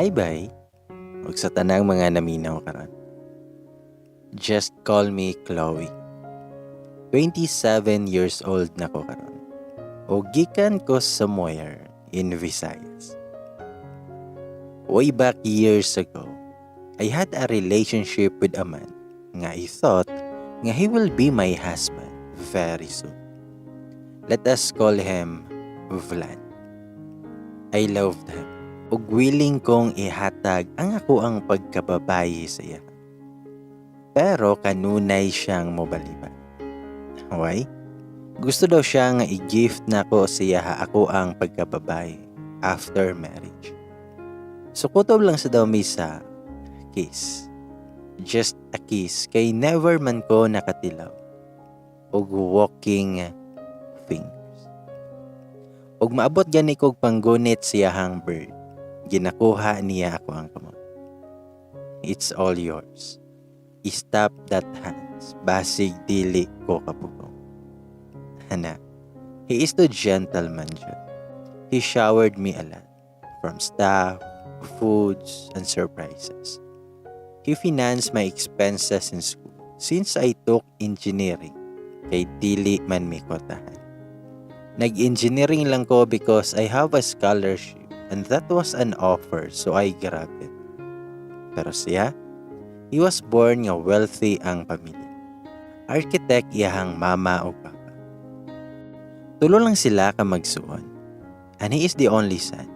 Hi, bye. Ug sa tanang mga naminaw karon. Just call me Chloe. 27 years old na ko karon. O gikan ko somewhere in Visayas. Way back years ago, I had a relationship with a man nga I thought nga he will be my husband very soon. Let us call him Vlad. I loved him ug willing kong ihatag ang akoang pagkababayi sa iya. Pero kanunay siyang mobalibad. Why? Gusto daw siya nga i-gift nako siya akoang pagkababayi after marriage. So kutob lang sa daw mi sa kiss. Just a kiss kay never man ko nakatilaw og walking fingers. Ug maabot gani kog panggunit siyahang bird. Ginakuha niya akoang kamot. "It's all yours. Stop that hands. Basig dili ko kapugong." Hana, he is the gentleman jud. He showered me a lot. From stuff, foods, and surprises. He financed my expenses in school since I took engineering kay dili man mi kotahan. Nag-engineering lang ko because I have a scholarship and that was an offer, so I grabbed it. Pero siya, he was born nga wealthy ang pamilya. Architect iyahang mama o papa. Tulo lang sila ka magsuon. And he is the only son.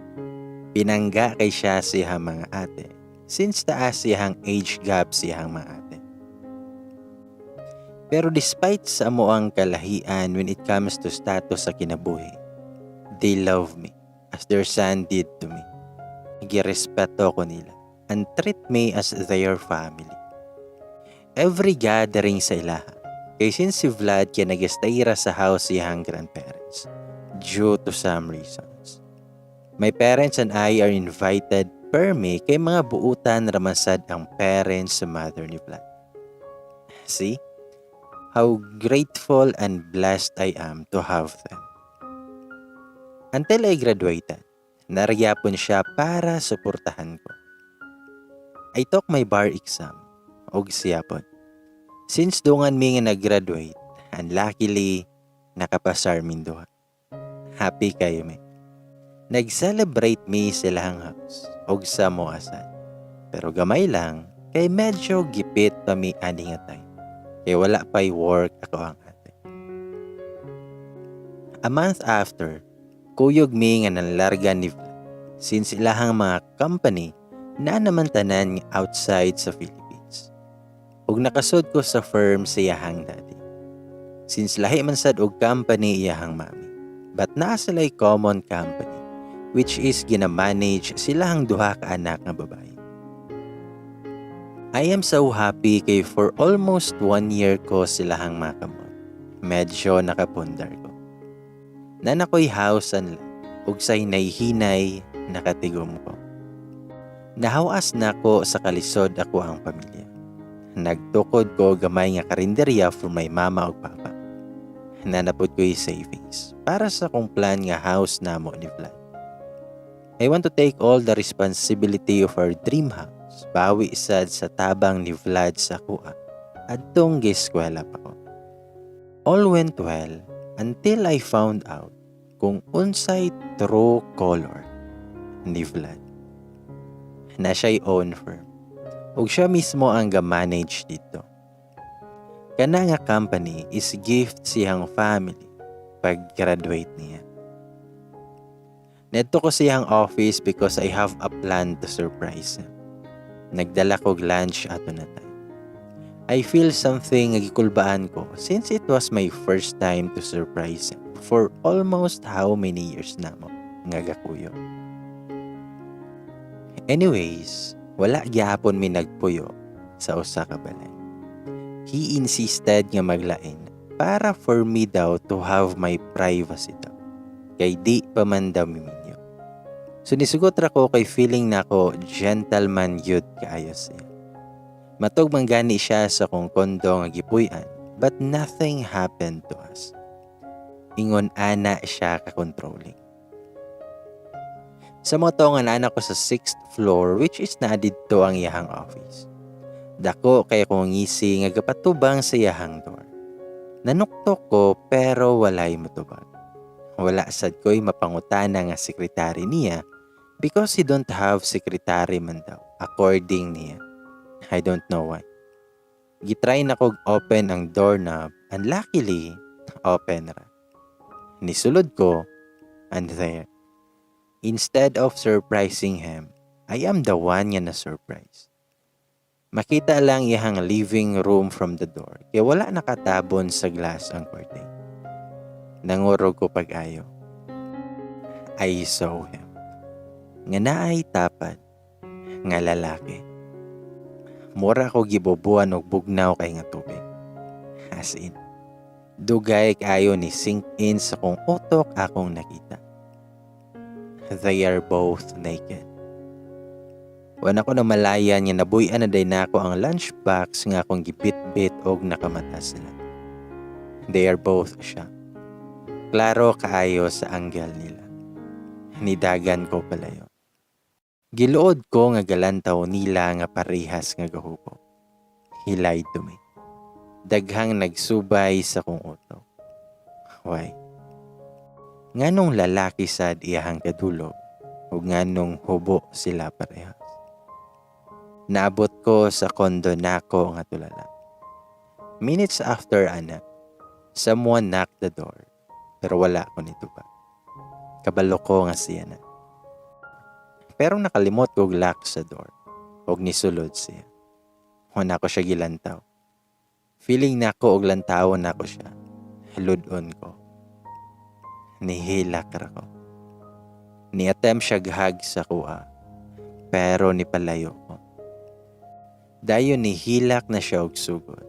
Pinangga kay siya sa iyang mga ate since taas siyang age gap siyang mga ate. Pero despite sa amoang kalahian when it comes to status sa kinabuhi, they love me as their son did to me. Girespeto ko nila and treat me as their family. Every gathering sa ilaha, kay since si Vlad kay nag-stay ra sa house iyang grandparents due to some reasons. My parents and I are invited permi kay mga buutan ra man sad ang parents sa mother ni Vlad. See? How grateful and blessed I am to have them. Until I graduated, naa ra gyapon siya para suportahan ko. I took my bar exam, og siya pod. Since dungan mi nga nag-graduate, and luckily, nakapasar min duha. Happy kayo mi. Nag-celebrate mi sa ilahang house, og sa amoa sad. Pero gamay lang, kay medyo gipit pa mi ani nga time. Kay wala pa'y work akoang ate. A month after, kuyog mi nga nanlarga ni Vlad since ilahang mga company na naman tanan outside sa Philippines. Ug nakasud ko sa firm sa iyahang daddy. Since lahi man sad og company iyahang mami. But naa sila'y common company which is gina-manage silahang duha ka anak nga babae. I am so happy kay for almost one year ko silahang makamot. Medyo nakapundar ko. Naa na ko'y house and lot, ug sa hinay-hinay nakatigom ko. Nahawas nako sa kalisod akoang pamilya. Nagtukod ko gamay nga karinderya for my mama ug papa. Naa na pod ko'y savings para sa akong plan nga house namo ni Vlad. I want to take all the responsibility of our dream house. Bawi sad sa tabang ni Vlad sa akoa adtong gieskwela pa ko. All went well until I found out kung unsay true color ni Vlad. Naa siya'y own firm. Ug siya mismo ang ga-manage dito. Kana nga company is gift siyang family pag-graduate niya. Niadto ko siyang office because I have a plan to surprise him. Nagdala kog lunch ato na time. I feel something nga gikulbaan ko since it was my first time to surprise him for almost how many years na mo nga gakuyog. Anyways, wala gyapon mi nagpuyo sa usa ka balay. He insisted nga maglain para for me daw to have my privacy daw. Kay di pa man daw miminyo. So nisugot ra ko kay feeling nako gentleman gyud kaayo siya. Matug man gani siya sa akong kondo nga gipuy-an, but nothing happened to us. Ingon ana siya ka-controlling. Sa mao to nga naa na ko sa sixth floor, which is naa didto ang iyahang office. Dako kay akong ngisi nga gapatubang sa iyahang door. Nanuktok ko pero walay motubag. Wala sad ko'y mapangutana nga sekretary niya because he don't have secretary man daw, according niya. I don't know why. Gitry nako open ang doorknob and luckily, open ra. Nisulod ko and there, instead of surprising him, I am the one nga na-surprise. Makita lang iyang living room from the door kaya wala nakatabon sa glass ang curtain. Nangurog ko pag-ayo. I saw him. Nga naay tapad nga lalaki. Mura ko gibubuan og bugnaw kay nga tubig. As in, dugay kaayo ni sink in sa kong utok akong nakita. They are both naked. Wala ko namalayan nga nabuy-an na diay nako ang lunchbox nga akong gibit-bit og nakamata sila. They are both siya. Klaro kaayo sa angle nila. Nidagan ko palayo. Giluod ko nga galantaw nila nga parehas nga gahubo. He lied to me. Daghang nagsubay sa kong utok. Why? Nganong lalaki sad iyahang kadulog ug nganong hubo sila parehas? Naabot ko sa condo nako nga tulala. Minutes after ana, someone knocked the door pero wala ko nitubag. Kabalo ko nga siya na. Pero nakalimot kog lock sa door ug nisulod siya. Wala ko siya gilantaw. Feeling nako og lantawon nako siya. Lud-on ko. Nihilak ra ko. Ni-attempt siya hug sa akoa, pero nipalayo ko. Dayon nihilak na siya og sugod.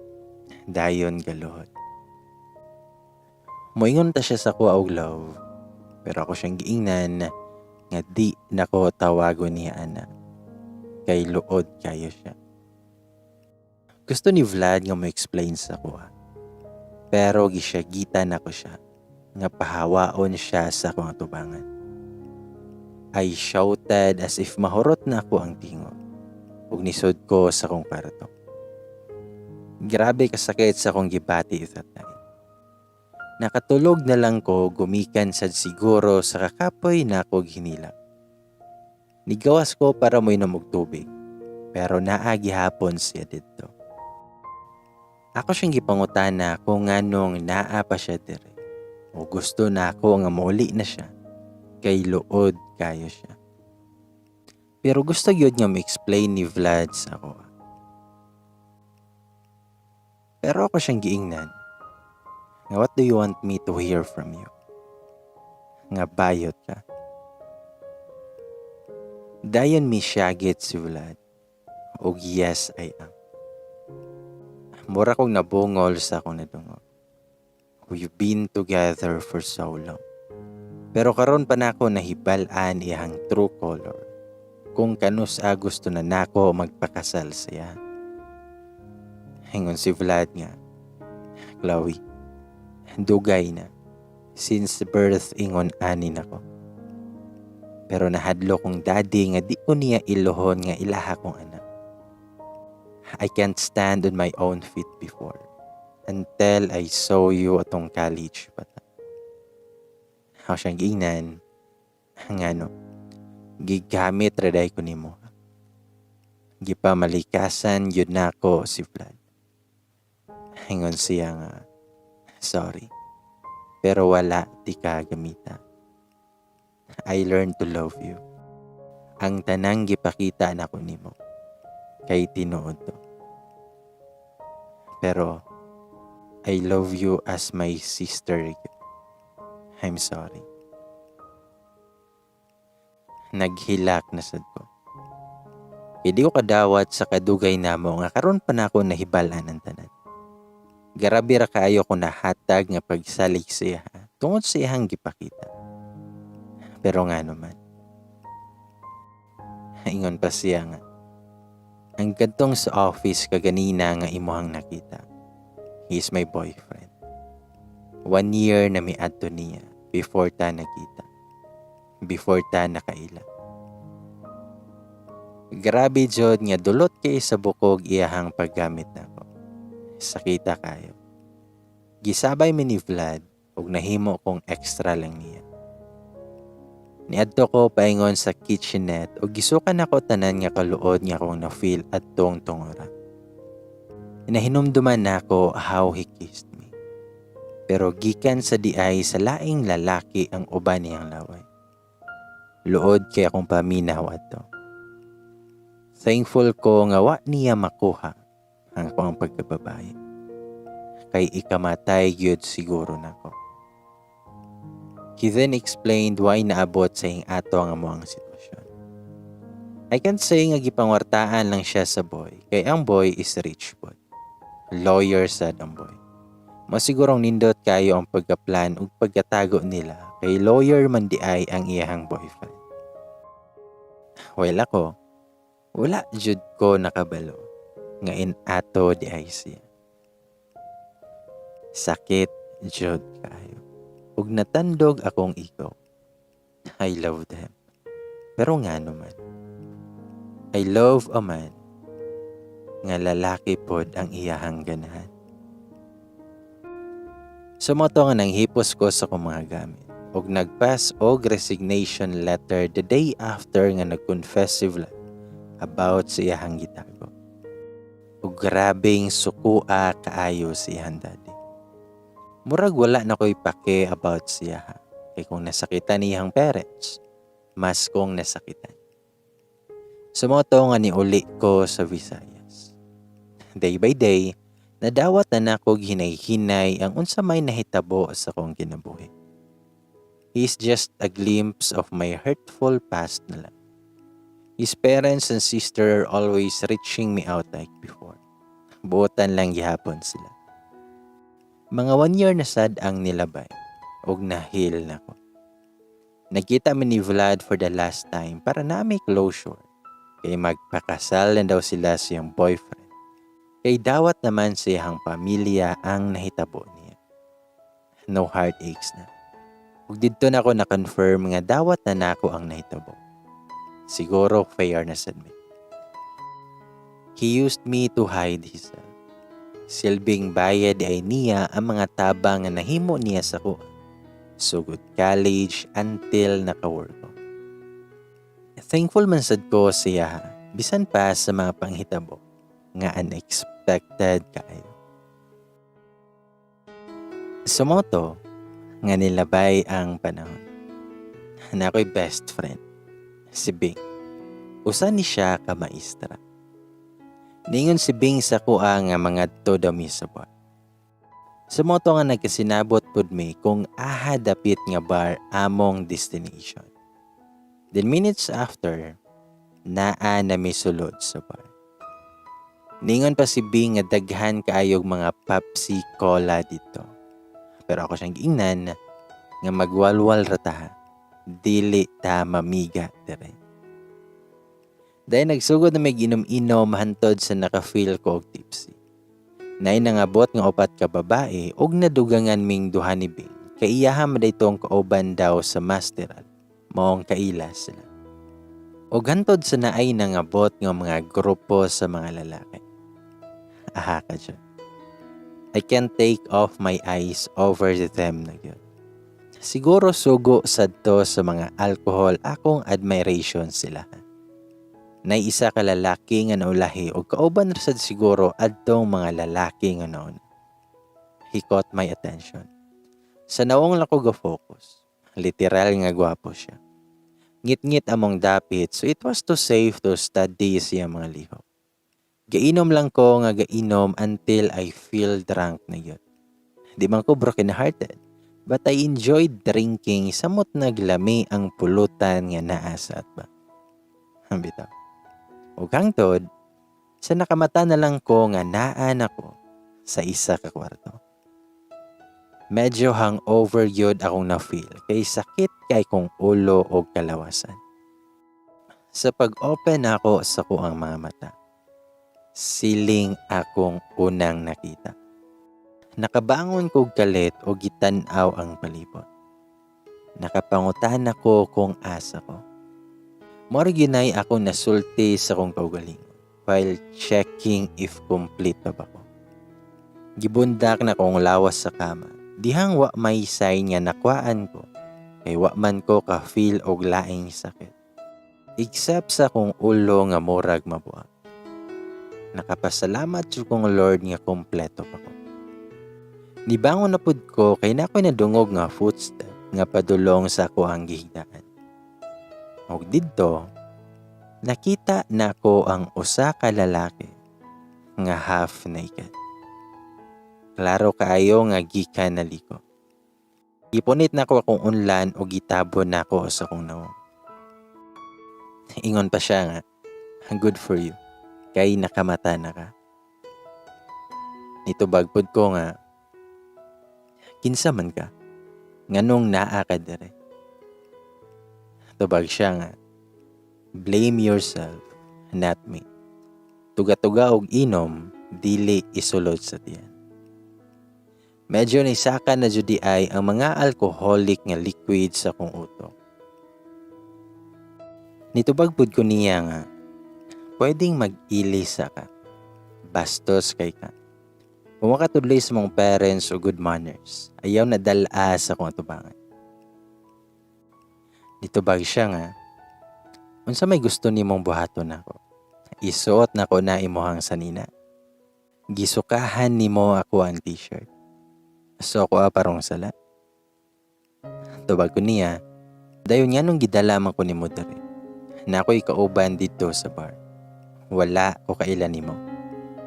Dayon galuhod. Moingon ta siya sa akoa og love. Pero ako siyang giingnan nga di nako tawagon niya ana. Kay luod kayo siya. Gusto ni Vlad nga mo explain sa akoa. Pero gisyagita nako siya nga pahawaon siya sa akong atubangan. I shouted as if mahurot na ako ang tingog ug nisud ko sa akong kwarto. Grabe kasakit sa akong gibati that night. Nakatulog na lang ko gumikan sad siguro sa kakapoy na ako hinilak. Nigawas ko para moinom og tubig, pero naa gihapon siya didto. Ako siyang gipangutana kung nganong naa pa siya dire o gusto na ako nga mauli na siya kay luod kayo siya. Pero gusto gyud nga mo-explain ni Vlad sa ako. Pero ako siyang giingnan nga, "What do you want me to hear from you? Nga bayot ka?" Dayon misyagit si Vlad og, "Yes, I am." Mura kong nabungol sa akong nadungog. We've been together for so long. Pero karon pa nako nahibal-an iyang true color. Kung kanus-a gusto na nako magpakasal siya. Ingon si Vlad nga, "Chloe, dugay na. Since birth ingon ani nako. Pero nahadlok kong daddy nga di ko niya ilohon nga ilaha kong anak. I can't stand on my own feet before. Until I saw you atong college pa ta." Ako siyang giingnan, "Ngano, gigamit ra diay ko nimo?" Gipamalikasan gyud nako si Vlad. Ingon siya nga, "Sorry, pero wala tika gamita. I learned to love you. Ang tanang gipakita nako nimo kay tinuod to. Pero I love you as my sister. I'm sorry." Naghilak na sad ko. Kay di ko kadawat sa kadugay namo nga karon pa nako nahibal-an ang tanan. Grabe ra kaayo ko nahatag nga pagsalig siya tungod sa iyang gipakita. Pero nga naman. Ingon pa siya nga, "Ang kadtong sa office kaganina nga imuhang nakita, he is my boyfriend. One year na mi adto niya before ta nagkita. Before ta nakaila." Grabe jud nga dulot kay sa bukog iyahang paggamit nako. Sakita kayo. Gisabay mi ni Vlad ug nahimo kong extra lang niya. Niadto ko paingon sa kitchenette ug gisukan nako tanan nga kaluod nga akong na-feel adtong tungora. Nahinumduman nako how he kissed me. Pero gikan sa diay sa laing lalaki ang uban niyang laway. Luod kay akong paminaw adto. Thankful ko nga wa niya makuha ang akong pagkababae. Kay ikamatay gyud siguro nako. He then explained why naabot sa ing ato ang amoang sitwasyon. I can't say nga gipangwartaan lang siya sa boy, kay ang boy is rich boy. Lawyer sad ang boy. Masigurong nindot kayo ang pagkaplan ug pagkatago nila kay lawyer man di ay ang iyahang boyfriend. Well, ako, wala jud ko nakabalo nga in-ato di ay siya. Sakit jud kayo. Ug natandog akong ego. I loved him. Pero nga naman, I love a man nga lalaki pod ang iyahang ganahan. So mao to nga nanghipos ko sa akong mga gamit ug nagpass og resignation letter the day after nga nag-confess si Vlad about sa iyahang gitago. Ug grabeng sukua kaayo si iyahang daddy. Murag wala na ko'y pake about siya ha. Kay kung nasakitan iyang parents, mas kong nasakitan. So mao to nga niuli ko sa Visayas. Day by day, nadawat na nako hinay-hinay ang unsa may nahitabo sa akong kinabuhi. He's just a glimpse of my hurtful past na lang. His parents and sister are always reaching me out like before. Buotan lang gihapon sila. Mga 1 year na sad ang nilabay ug na-heal na ko. Nagkita mi ni Vlad for the last time para na may closure. Kay magpakasal na daw sila sa iyang boyfriend. Kay dawat naman sa iyang pamilya ang nahitabo niya. No heartaches na. Ug didto na ako na-confirm nga dawat na nako ang nahitabo. Siguro fair na sad mi. He used me to hide himself. Silbing bayad ay niya ang mga tabang nga nahimo niya sa akoa. Sugod college until naka-work ko. Thankful man sad ko siya bisan pa sa mga panghitabo nga unexpected kaayo. So mao to nga nilabay ang panahon. Na ako'y best friend, si Bing. Usa ni siya ka maestra. Ningon si Bing sa akoa nga mangadto daw mi sa bar. Sa mao to nga nagkasinabot pud mi kung aha dapit nga bar among destination. Then minutes after, naa na mi sulod sa bar. Ningon pa si Bing nga daghan kaayog mga Pepsi Cola dito. Pero ako siyang giingnan nga magwalwal ra ta, dili ta mamiga dire. Dahil nagsugod na may ginom-inom hantod sa naka-feel ko og tipsy. Naay nangabot nga upat ka babae ug nadugangan ming duha ni Bing. Kay iyaha man itong kauban daw sa masteral. Maong kaila sila. Og hantod sa naay nangabot nga mga grupo sa mga lalaki. Aha ka dyan. I can't take off my eyes over them na gyud. Siguro sugo sadto sa mga alcohol akong admiration sila. Nay isa ka lalaki nga naulahi og kauban ra sad siguro adtong mga lalaki nga nauna. He caught my attention. Sa nawong lang ko ga-focus. Literal nga gwapo siya. Ngit-ngit among dapit, so it was too safe to study siya mga lihok. Gainom lang ko nga gainom until I feel drunk na yun. Di man ko broken hearted, but I enjoyed drinking samot naglami ang pulutan nga naa sa atbang. Bitaw. Ug hangtod, sa nakamata na lang ko nga naa nako sa isa ka kwarto. Medyo hangover gyud akong na-feel kay sakit kay kong ulo og kalawasan. Sa pag-open ako sa kuang mga mata, siling akong unang nakita. Nakabangon kog kalit og gitan-aw ang palibot. Nakapangutan ako kung asa ko. Mao ra gyud nay akong nasulti sa akong kaugalingon while checking if complete pa ba ko. Gibundak nako akong lawas sa kama. Dihang wa may sign nga nakwaan ko kay wa man ko ka-feel og laing sakit. Except sa akong ulo nga murag mabuak. Nakapasalamat jud kong Lord nga kompleto pa ko. Nibangon na pud ko kay naa ko'y nadungog nga footstep nga padulong sa akoang gihigdaan. Og didto, nakita nako ang usa ka lalaki nga half naked. Klaro kaayo nga gikan naliko. Gipunit nako akong unlan og gitabon nako sa akong nawong. Ingon pa siya nga, "Good for you, kay nakamata na ka." Nitubag pud ko nga, "Kinsa man ka? Nganong naa ka dire?" Tubag siya nga, "Blame yourself, not me. Tuga-tuga og inom, dili isulod sa tiyan." Medyo nisaka na jud diay ang mga alcoholic nga liquid sa akong utok. Nitubag pud ko niya nga, "Pwedeng mag-ilis ka. Bastos kay ka. Kung wa ka tudloy sa imong parents og good manners, ayaw na dal-a sa akong atubangan." Nitubag siya nga, "Unsa may gusto nimong buhaton nako? Isuot nako na imuhang sanina. Gisukahan nimo ako ang t-shirt. So ako parong sala." Tubag ko niya, "Dayon nganong gidala man ko nimo diri? Naa ko'y kauban didto sa bar. Wala ko kaila nimo.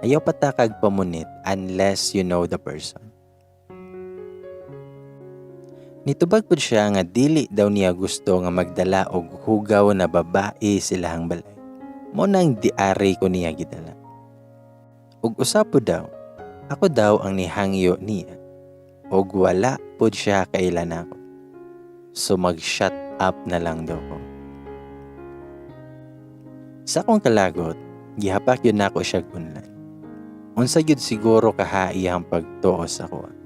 Ayaw patakag pamunit unless you know the person." Nitubag pud siya nga dili daw niya gusto nga magdala og hugaw na babae sa ilahang balay. Mao nang diari ko niya gidala. Ug usa pud daw, ako daw ang nihangyo niya. Ug wala pud siya kaila nako. So mag-shut up na lang daw ko. Sa akong kalagot, gihapak gyud nako siya unlan. Unsa gyud siguro kaha iyang pagtuo sa ako?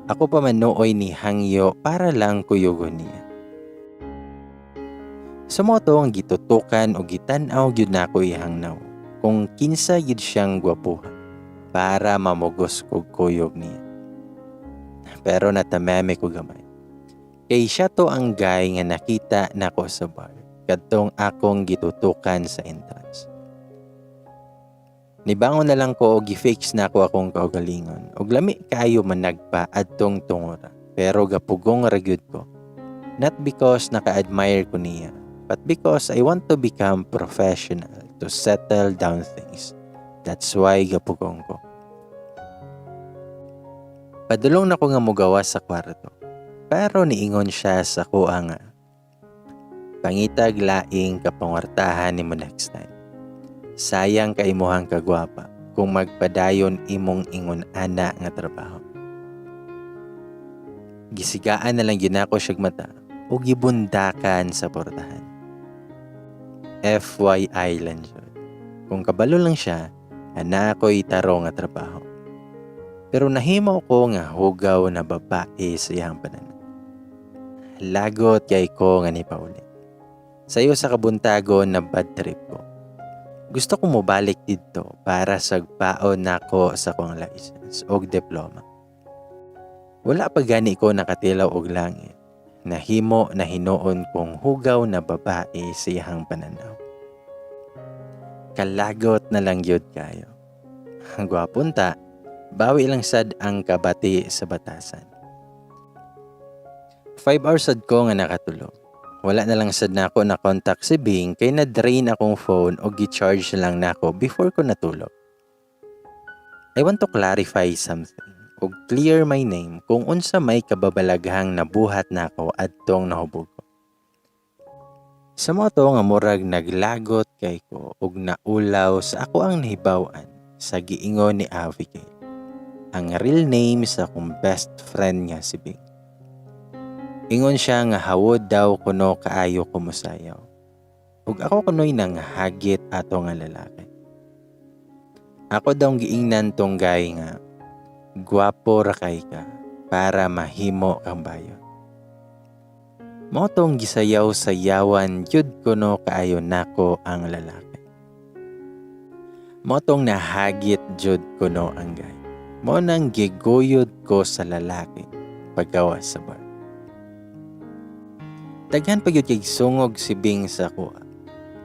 Ako pa man nooy nihangyo para lang kuyugon niya. Sa mao to ang gitutukan o gitan-aw gyud nako iyang nawong kung kinsa gyud siyang gwapuha para mamugos kog kuyog niya. Pero natameme ko gamay. Kay siya to ang guy nga nakita nako sa bar kadtong akong gitutukan sa entrance. Nibangon na lang ko og gi-fix nako akong kaugalingon ug lami kaayo managpa adtong tungura, pero gapugong ra gyud ko. Not because naka-admire ko niya, but because I want to become professional to settle down things. That's why gapugong ko. Padulong na ko nga mugawas sa kwarto. Pero niingon siya sa akoa nga, "Pangitag laing kapangwartahan nimo next time. Sayang kay imuhang kagwapa kung magpadayon imong ingon ana nga trabaho." Gisigaan na lang gyud nako siyag mata ug gibundakan sa portahan. FYI lang jud. Kung kabalo lang siya, naa ko'y tarong nga trabaho. Pero nahimo ko nga hugaw na babae sa iyang pananaw. Lagot kay ko nga nipauli. Sayo sa kabuntagon na bad trip ko. Gusto ko mobalik didto para sagpaon nako sa akong license og diploma. Wala pa gani ko nakatilaw og langit. Nahimo na hinuon kong hugaw na babae sa iyang pananaw. Kalagot na lang gyud kayo. Gwapon ta, bawi lang sad ang kabati sa batasan. 5 hours sad ko nga nakatulog. Wala na lang sad nako na contact si Bing kay na-drain akong phone og gi-charge na lang nako before ko natulog. I want to clarify something ug clear my name kung unsa may kababalaghang nabuhat nako adtong nahubog ko. Sa mao to nga murag naglagot kay ko ug naulaw sa ako ang nahibaw-an sa giingon ni Abigail, ang real name sa akong best friend nga si Bing. Ingon siya nga hawod daw kuno kaayo ko mosayaw. Ug ako kuno'y nanghagit ato nga lalaki. Ako daw giingnan tong guy nga, "Gwapo ra kay ka para mahimo kang bayot." Mao tong gisayaw-sayawan gyud kuno kaayo nako ang lalaki. Mao tong nahagit jud kuno ang guy. Mao nang giguyod ko sa lalaki paggawas sa bar. Daghan pa gyud kay sungog si Bing sa akoa.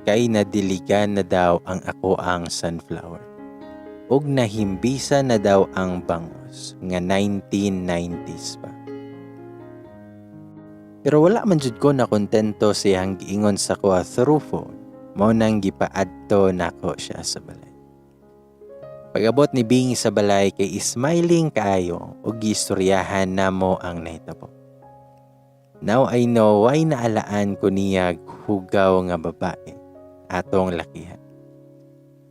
Kay nadiligan na daw ang akoang sunflower. Ug nahimbisa na daw ang bangos nga 1990s pa. Pero wala man jud ko na kontento sa iyang giingon sa akoa through phone. Mao nang gipaadto nako siya sa balay. Pag-abot ni Bing sa balay kay smiling kaayo ug giistoryahan namo ang nahitabo. Now I know why naalaan ko niya hugaw nga babae atong lakihan.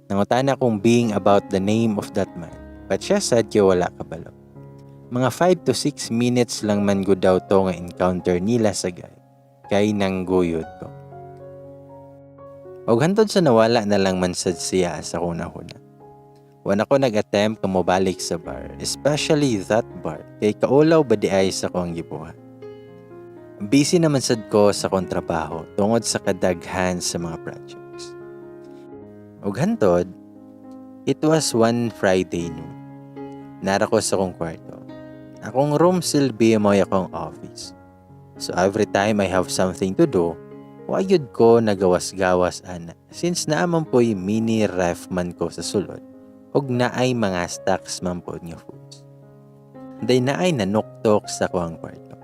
Nangutana kong Bing about the name of that man, but siya sad kay wala kabalo. Mga 5 to 6 minutes lang man gud daw to nga encounter nila sa guy, kay nangguyod ko. Og hantod sa nawala na lang man sad siya sa hunahuna. Wa na ko nag-attempt nga mobalik sa bar, especially that bar, kay kaulaw ba diay sa akong gibuhat. Busy naman sad ko sa akong trabaho tungod sa kadaghan sa mga projects. Ug hantod, it was one Friday noon. Nara ko sa akong kwarto. Akong room silbi mo akong office. So every time I have something to do, wa gyud ko nagawas-gawas ana since naa man po'y mini ref man ko sa sulod ug naay mga stocks man pod nga foods. Day naay nanuktok sa akong kwarto.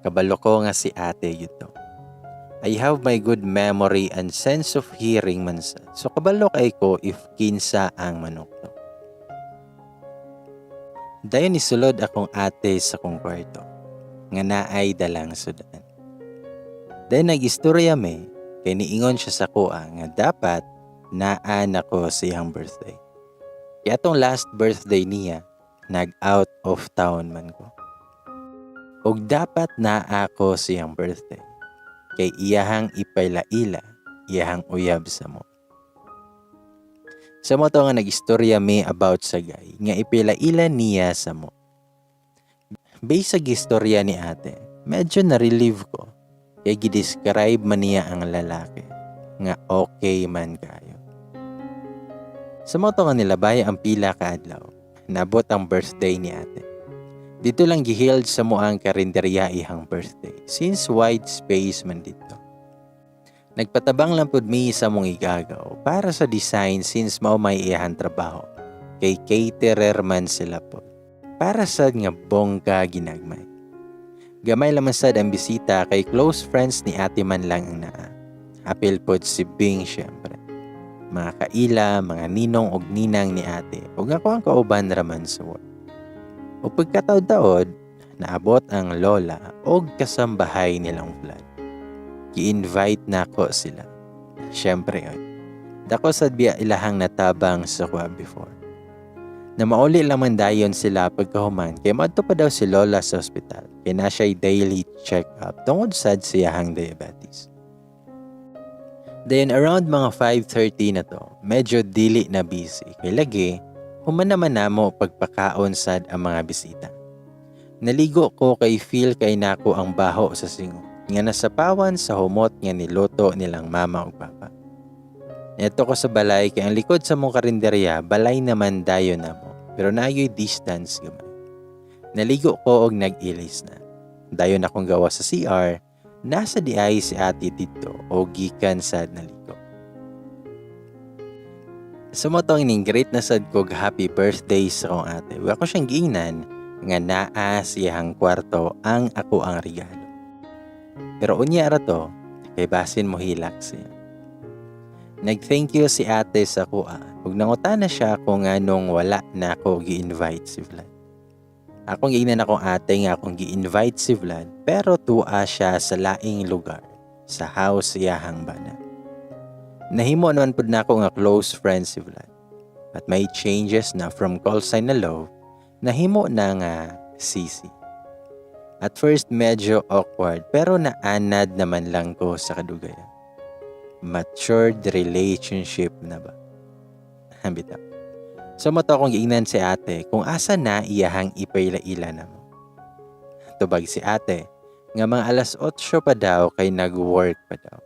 Kabalo ko nga si ate gyud to. I have my good memory and sense of hearing man sad. So kabalo kay ko if kinsa ang manuktok. Dayon nisulod akong ate sa akong kwarto nga naay dalang sudan. Dayon nag-istorya mi kay niingon siya sa akoa nga dapat naa nako sa iyang birthday. Kaya atong last birthday niya, nag out of town man ko. Og dapat naa ko sa iyang birthday kay iyahang ipailaila iyahang uyab sa mo. Sa mao to nga nag-istorya mi about sa guy nga ipilaila niya sa mo. Based sa gistorya ni ate, medyo na-relieve ko kay gi-describe man niya ang lalaki nga okay man kayo. Sa mao to nga nilabay ang pila ka adlaw, nabot ang birthday ni ate. Dito lang giheld sa moang karinderya ihang birthday since wide space man dito. Nagpatabang lang pud mi sa mong igagaw para sa design since mao may iyahan trabaho. Kay caterer man sila po. Para sad nga bongga ginagmay. Gamay lang man sad ang bisita kay close friends ni ate man lang ang naa. Apil pod si Bing, syempre. Mga kaila, mga ninong og ninang ni ate ug ako ang kauban raman sa work. Ug pagkataod-taod, naabot ang lola og kasambahay nilang Vlad. Gi-invite nako sila. Syempre, oy. Dako sad biya ilahang natabang sa akoa before. Na mauli lang man dayon sila pagkahuman kay maadto pa daw si lola sa ospital kay na siya'y daily check-up tungod sad sa iyahang diabetes. Then around mga 5:30 na to, medyo dili na busy. Kay lagi, human naman namo pagpakaon sad ang mga bisita. Naligo ko kay feel kay nako ang baho sa singot nga nasapawan sa humot nga niluto nilang mama ug papa. Neto ko sa balay kay ang likod sa mong karinderya, balay naman dayon namo pero naayoy distance gamay. Naligo ko og nag-ilis na. Dayon akong gawa sa CR, nasa diay si ate didto o gikan sad naligo. Sa mao tong ning-greet na sad kog happy birthday sa akong ate. Wa ko siyang giingnan nga naa sa iyang kwarto ang ako ang regalo. Pero unya ra to, kay basin mo hilak siya. Nag-thank you si ate sa akoa ug nangutana siya kung nganong wala na ako gi-invite si Vlad. Akong giingnan akong ate nga akong gi-invite si Vlad pero tua siya sa laing lugar, sa house iyahang bana. Nahimo naman pud nako nga close friend si Vlad. But may changes na from call sign na love, nahimo na nga CC. At first medyo awkward pero naanad naman lang ko sa kadugayan. Matured relationship na ba? Bitaw. So mao to akong giingnan si ate kung asa na iyahang ipailaila namo. Tubag si ate Nga mga alas 8 pa daw kay nag-work pa daw.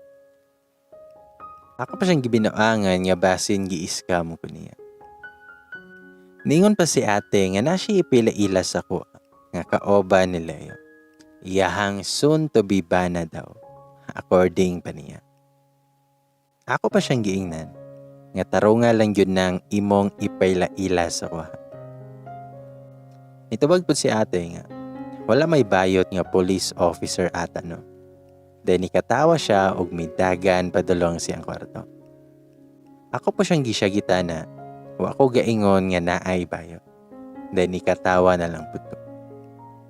Ako pa siyang gibinuangan nga basin gi-scam ko niya. Ningon pa si ate nga na siya ipila-ila sa ko nga kaoba ni Leo. Iyahang soon to be bana daw, according pa niya. Ako pa siyang giingnan nga tarunga lang yun ng imong ipaila-ila sa kuha. Nitubag pud si ate nga wala may bayot nga police officer ata, no. Then nikatawa siya og midagan padulong siyang kwarto. Ako po siyang gisagita na wa ko gaingon nga naay bayot. Then nikatawa na lang pud ko.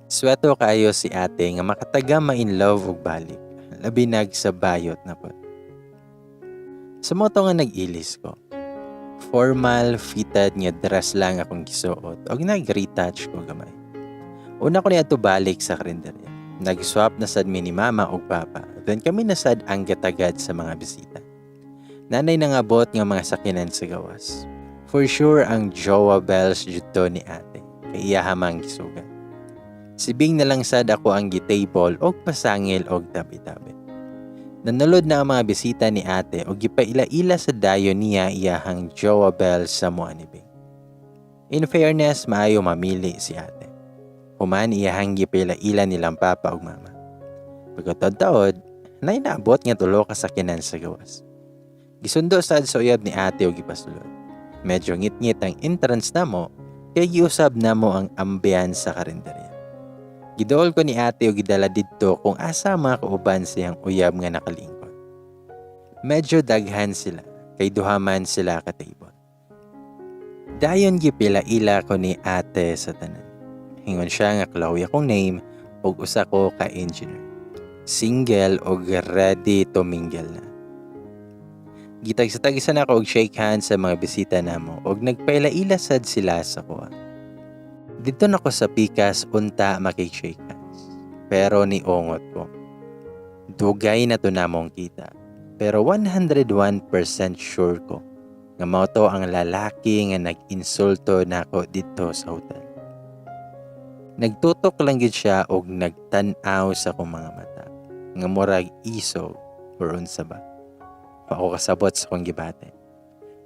Sweto kaayo si ate nga makataga ma-in love og balik, labi nag sa bayot na pud. Sa mao to nga nag-ilis ko. Formal fitted nga dress lang akong gisuot og nag-retouch ko gamay. Una ko niadto balik sa karinderya. Nag-swap na sad mi ni mama og papa. Then kami na sad ang gatagad sa mga bisita. Nanay nangabot nga mga sakinan sa gawas. For sure ang jowa bells jud to ni ate. Kay iya mang gisugat. Si Bing na lang sad ako ang gitable og pasangil og tabi-tabi. Nanulod na ang mga bisita ni ate og gipaila-ila sa dayon niya iyahang jowa bells sa mua ni Bing. In fairness, maayo mamili si ate. Human iyahang gipaila-ila nilang papa ug mama. Pagkataod-taod, nay naabot nga tulo ka sakyanan sa gawas. Gisundo sad sa uyab ni ate og gipasulod. Medyo ngit-ngit ang entrance namo kay giusab namo ang ambience sa karinderya. Giduol ko ni ate og gidala didto kung asa mga kauban siyang uyab nga nakalingkod. Medyo daghan sila kay duha man sila ka table. Dayon gipila-ila ko ni ate sa tanan. Ingon siya nga Chloe akong name ug usa ko ka engineer. Single og ready to mingle na. Gitagsa-tagsa na ako og shake hands sa mga bisita namo ug nagpaila-ila sad sila sa kuha. Didto na ko sa pikas unta makig-shake hands. Pero niungot ko. Dugay na to namong kita. Pero 101% sure ko nga mao to ang lalaki nga nag-insulto nako didto sa hotel. Nagtutok lang gid siya og nagtan-aw sa akong mga mata nga murag isog or unsa ba. Wa ko kasabot sa akong gibati.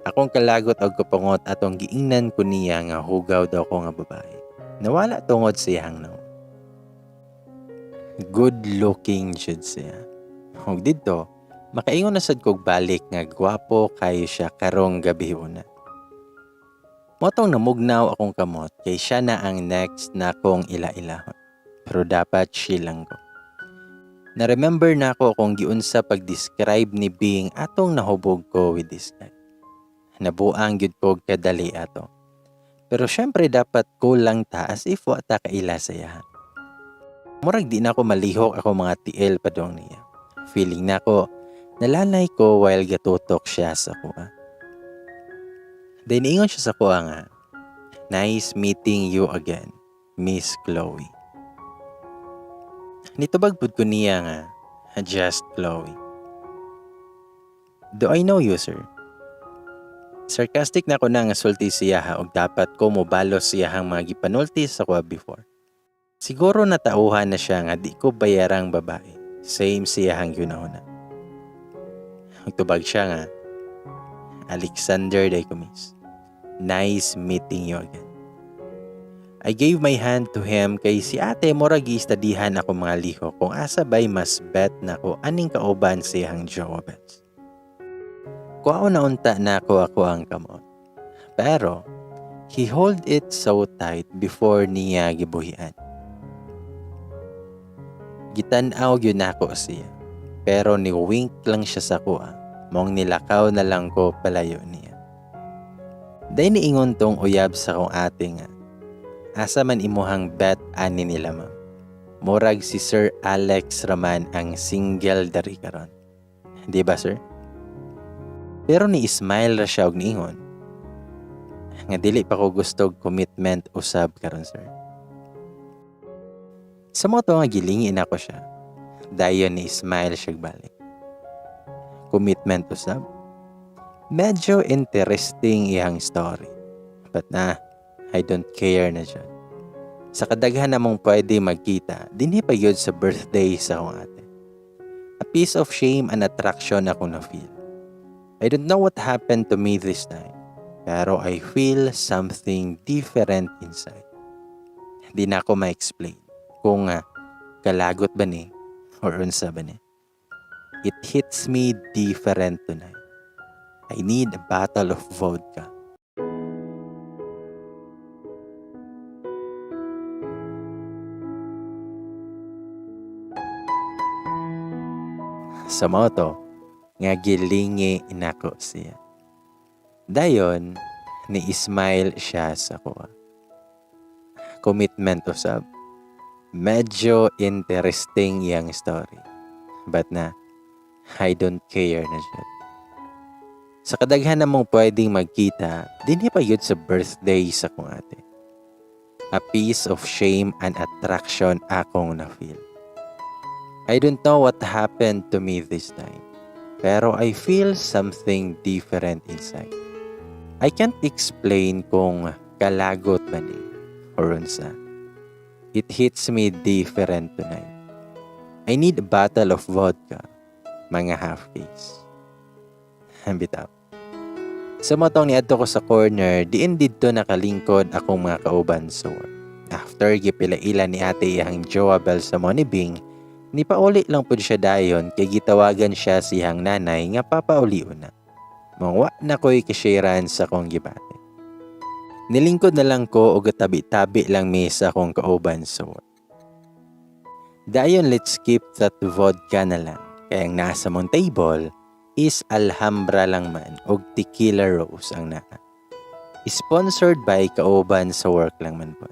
Akong kalagot og kapungot atong giingnan ko niya nga hugaw daw ko nga babae. Nawala tungod sa iyang nawong. Good looking jud siya. Ug didto, makaingon na sad kog balik nga gwapo kayo siya karong gabi una. Mao tong namugnaw akong kamot kay siya na ang next na akong ila-ilahon. Pero dapat chill lang ko. Na-remember na ako kung giunsa pag-describe ni Bing atong nahubog ko with this guy. Nabuang gyud ko kadali ato. Pero syempre dapat cool lang ta as if wa ta kaila sa iyaha. Murag di na ako malihok ako mga tiil padong niya. Feeling na ako, nalanay ko while gatutok siya sa kuha. Then ingon siya sa kuha nga, "Nice meeting you again, Miss Chloe." Nitubag pud ko niya nga, "Just Chloe." "Do I know you, sir?" Sarcastic na ko na nga sulti siya ha og dapat ko mobalos siyahang mga gipanulti sa kuha before. Siguro natauhan na siya nga di ko bayarang babae. Same siyahang yunahuna. Tubag siya nga, "Alexander diay ko, miss. Nice meeting you again." I gave my hand to him kay si ate murag giistadihan ako mga lihok kung asa bay mas bet nako aning kauban siyang jowa bets. Kuwaon na unta na ako ang kamot. Pero he hold it so tight before niya gibuhian. Gitan-aw gyud nako siya. Pero ni wink lang siya sa kuha. Mong nilakaw na lang ko palayo niya. Dahil niingon tong uyab sa kong ate nga, "Asa man imuhang bet ani nila, ma'am? Murag si Sir Alex raman ang single dari karon. Di ba, sir?" Pero ni smile ra siya og niingon nga dili pa ko gusto og commitment usab karon, sir. Sa mao to nga gilingin ako siya. Dayon ni smile siya balik. Commitment usab. Medyo interesting iyang story. But nah, I don't care na dyan. Sa kadaghan namong pwede magkita, dinhi pa gyud sa birthday sa akong ate. A piece of shame and attraction akong na-feel. I don't know what happened to me this time, pero I feel something different inside. Di na ako ma-explain kung kalagot ba ni or unsa ba ni. It hits me different tonight. I need a bottle of vodka. Sa mao to, nga gilingi nako siya. Dayon, ni-smile siya sa kuha. Commitment usab. Medyo interesting iyang story. But na, I don't care na siya. Sa kadaghan namong pwedeng magkita, dinhi pa gyud sa birthday sa kong ate. A piece of shame and attraction akong na-feel. I don't know what happened to me this time, pero I feel something different inside. I can't explain kung kalagot ba ni or unsa. It hits me different tonight. I need a bottle of vodka, mga half case. Bitaw. Sa motong niadto ko sa corner, diin didto nakalingkod akong mga kauban sa work. After gipila-ila ni ate iyang jowa bell sa Money Bing, nipauli lang pud siya dayon kay gitawagan siya siyang nanay nga papaulion na. Mangwa na ko'y kashiran sa kong gibate. Nilingkod na lang ko og tabi-tabi lang mi sa akong kauban sa work. Dayon let's keep that vodka na lang. Kaya ang nasa mong table is Alhambra lang man og Tequila Rose ang naa. Sponsored by kauban sa work lang man po.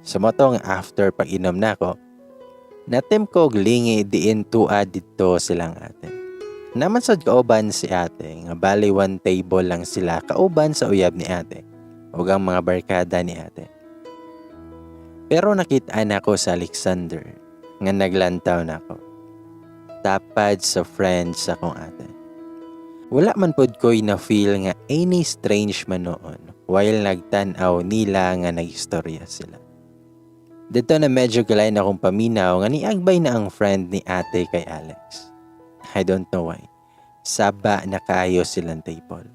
Sa motong after pag-inom nako, natim ko og lingi diin tua didto silang ate. Naman sad kauban si ate nga bali one table lang sila kauban sa uyab ni ate ug ang mga barkada ni ate. Pero nakita nako sa Alexander nga naglantaw nako. Tapad sa friends sa akong ate. Wala man pod ko'y na-feel nga any strange man noon while nagtan-aw nila nga nagistorya sila. Dito na medyo galay na akong paminaw nga niagbay na ang friend ni ate kay Alex. I don't know why. Saba na kaayo silang table.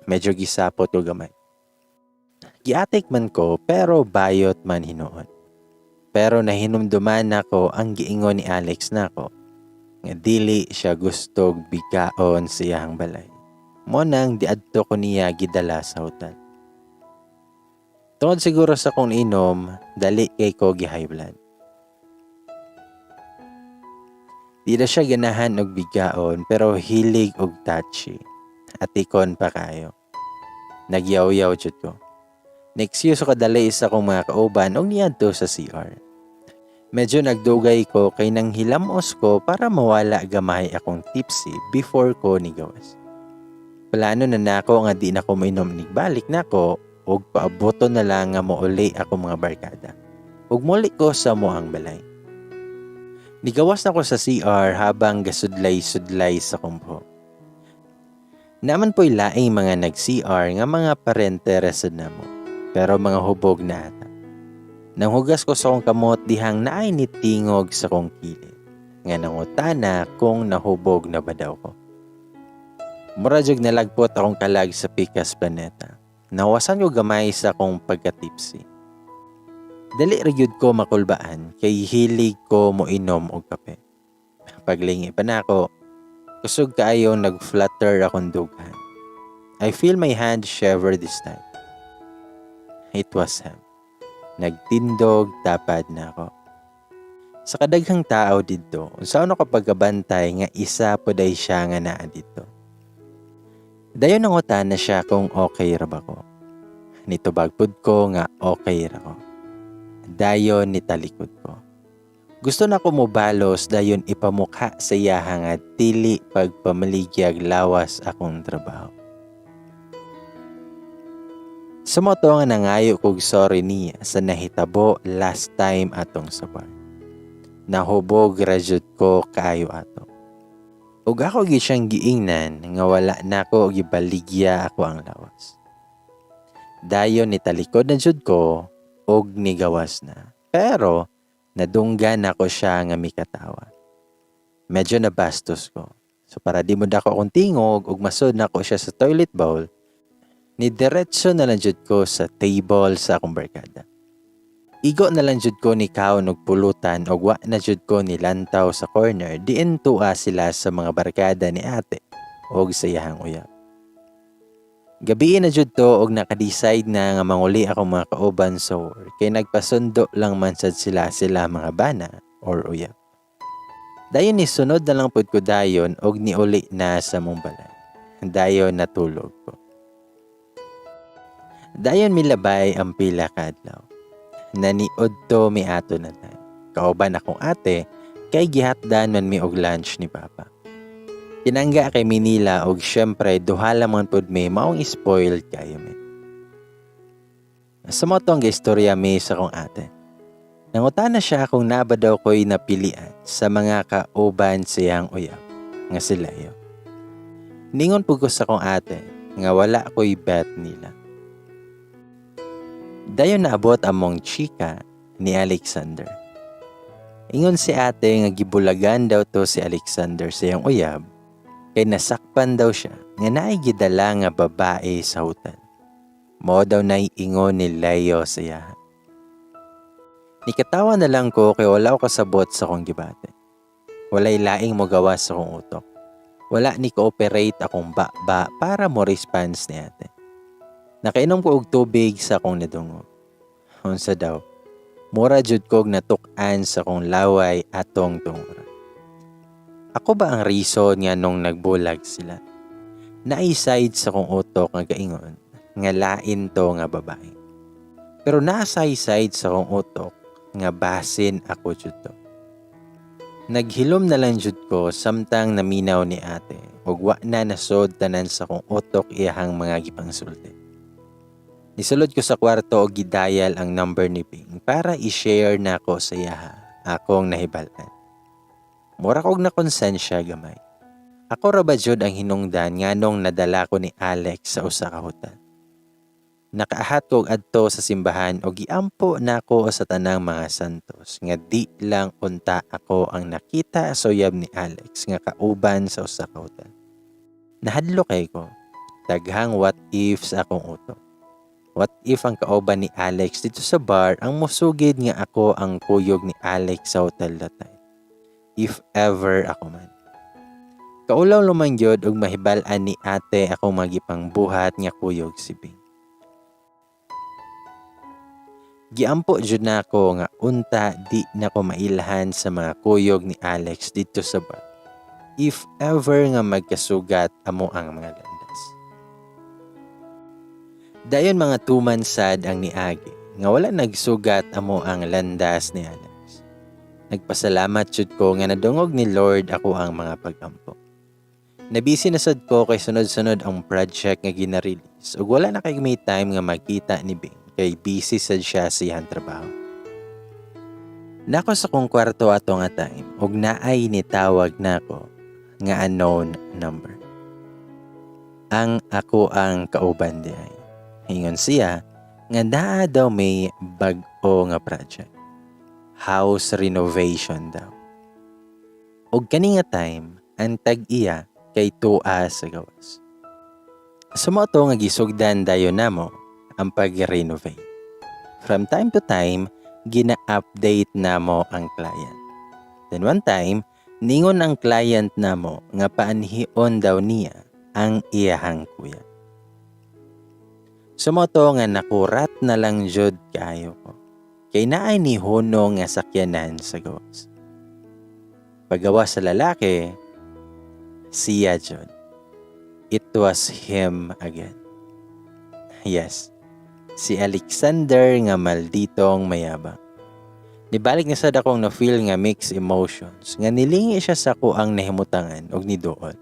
Medyo gisapot ko gamay. Giatik man ko pero bayot man hinuon. Pero nahinumduman nako ang giingon ni Alex nako nga dili siya gustog bigaon sa iyang balay. Mo nang diadto ko niya gidala sa hotel. Tungod siguro sa kong inom, dali kay ko gi-high blood. Di na siya ganahan og bigaon pero hilig og touchy. Atikon pa kayo. Nagyaw-yaw jud ko. Next year sa kadali isa kong mga kauban og niadto sa CR. Medyo nagdugay ko kay nang hilamos ko para mawala gamay akong tipsy before ko nigawas. Plano na nako nga di na ko mainom nigbalik nako og paaboto na lang nga mouli ako mga barkada. Ug muli ko sa moang balay. Nigawas na ko sa CR habang gasudlay-sudlay sa kumpo. Naman po'y laing mga nag-CR nga mga parente resad namo, pero mga hubog na ata. Nanghugas ko sa kong kamot dihang naay nitingog sa kong kilid, nga nangutana kung nahubog na ba daw ko. Mura jud nalagpot akong kalag sa pikas planeta. Nawasan ko gamay sa akong pagkatipsy. Dali ra gyud ko makulbaan kay hilig ko moinom og kape. Paglingi pa nako, kusog kaayo nagflutter akong dughan. I feel my hand shiver this time. It was him. Nagtindog tapad na ako. Sa kadaghang tao didto, unsaon ako pagkabantay nga isa poday siya nga naa didto. Dayon nangutana na siya kung okay ra ba ko. Nitubag pud ko nga okay ra ko. Dayon nitalikod ko. Gusto na ko mobalos dayon ipamukha sa iyaha nga dili pagpamaligyag lawas akong trabaho. Sa moto nga nangayo kog sorry niya sa nahitabo last time atong sa bar. Nahubog ra jud ko kaayo ato. Ug ako gyud siyang giingnan nga wala nako gibaligya ako ang lawas. Dayon nitalikod na jud ko Og nigawas na. Pero nadunggan nako siya nga mikatawa. Medyo nabastos ko. So para di modako akong tingog ug masud nako siya sa toilet bowl, ni diretso na lang jud ko sa table sa akong barkada. Igo na lang jud ko ni kaon og pulutan og wa na jud ko nilantaw sa corner diin tua sila sa mga barkada ni ate og sa iyahang uyab. Gabii na jud to og naka-decide na nga manguli akong mga kauban sa work kay nagpasundo lang man sad sila sila mga bana or uyab. Dayon ni sunod na lang pud ko dayon og niuli na sa among balay. Dayon natulog ko. Dayon milabay ang pila ka adlaw. Naniud to mi ato na time. Kauban akong ate kay gihatdan man mi og lunch ni Papa. Tinangga kay Manila og syempre duha lang man pud mi, maong spoiled kayo mi. Sa mao tong istorya mi sa akong ate. Nangutana siya kung naa ba daw ko'y napilian sa mga kauban siyang uyab nga si Leo. Ningon pud ko sa akong ate nga wala ko'y bet nila. Dayon naabot among chika ni Alexander. Ingon si ate nga gibulagan daw to si Alexander sa iyang uyab kay nasakpan daw siya nga naay gidala nga babae sa hotel. Mao daw nay ingon ni Leo sa iya. Nikatawa na lang ko kay wala ko kasabot sa akong gibati. Walay laing mogawas sa akong utok. Wala ni cooperate akong baba para mo response ni ate. Nakainom ko og tubig sa akong nadungog. Unsa daw, mura jud kog natuk-an sa akong laway atong tungura. Ako ba ang reason nga nung nagbulag sila? Naay side sa akong utok nga gaingon nga lain to nga babae. Pero naa say side sa akong utok nga basin ako jud to. Naghilom na lang jud ko samtang naminaw ni ate ug wa na nasod tanan sa akong utok iyahang mga gipangsulti. Nisulod ko sa kwarto og gi-dial ang number ni Bing para i-share nako sa iyaha akong nahibal-an. Mura kog nakonsensya gamay. Ako ra ba jud ang hinungdan nganong nadala ko ni Alex sa usa ka hotel? Nakaahat ko og adto sa simbahan og giampo nako sa tanang mga santos nga di lang unta ako ang nakita sa uyab ni Alex nga kauban sa usa ka hotel. Nahadlok kay ko. Daghang what if sa akong utok. What if ang kauban ni Alex didto sa bar ang musugid nga ako ang kuyog ni Alex sa hotel that time? If ever ako man. Kaulaw luman gyud og mahibal-an ni ate akong magipangbuhat nga kuyog si Bing. Giampo jud nako nga unta di nako mailhan sa mga kuyog ni Alex didto sa bar, if ever nga magkasugat amo ang mga landas. Dayon mga 2 months sad ang niagi nga wala nagsugat amo ang landas ni Alex. Nagpasalamat jud ko nga nadungog ni Lord ako ang mga pagampo. Nabisi na sad ko kay sunod-sunod ang project nga gina-release ug wala na kay may time nga magkita ni Bing kay busy sad siya sa iyang trabaho. Naa ko sa akong kwarto ato nga time ug naay nitawag nako nga unknown number. Ang ako ang kauban diay. Ingon siya nga naa daw may bag-o nga project. House renovation daw. Og kani nga time, ang tag-iya kay tua sa gawas. So mao to nga gisugdan dayon namo ang pag-renovate. From time to time, gina-update namo ang client. Then one time, ningon ang client namo nga paanhion daw niya ang iyahang kuya. So mao to nga nakurat na lang jud kaayo ko. Kay naay nihunong nga sakyanan sa gawas. Pagawas sa lalaki, siya jud. It was him again. Yes, si Alexander nga malditong mayabang. Nibalik na sad akong na-feel nga mixed emotions nga nilingi siya sa akoang nahimutangan og niduol.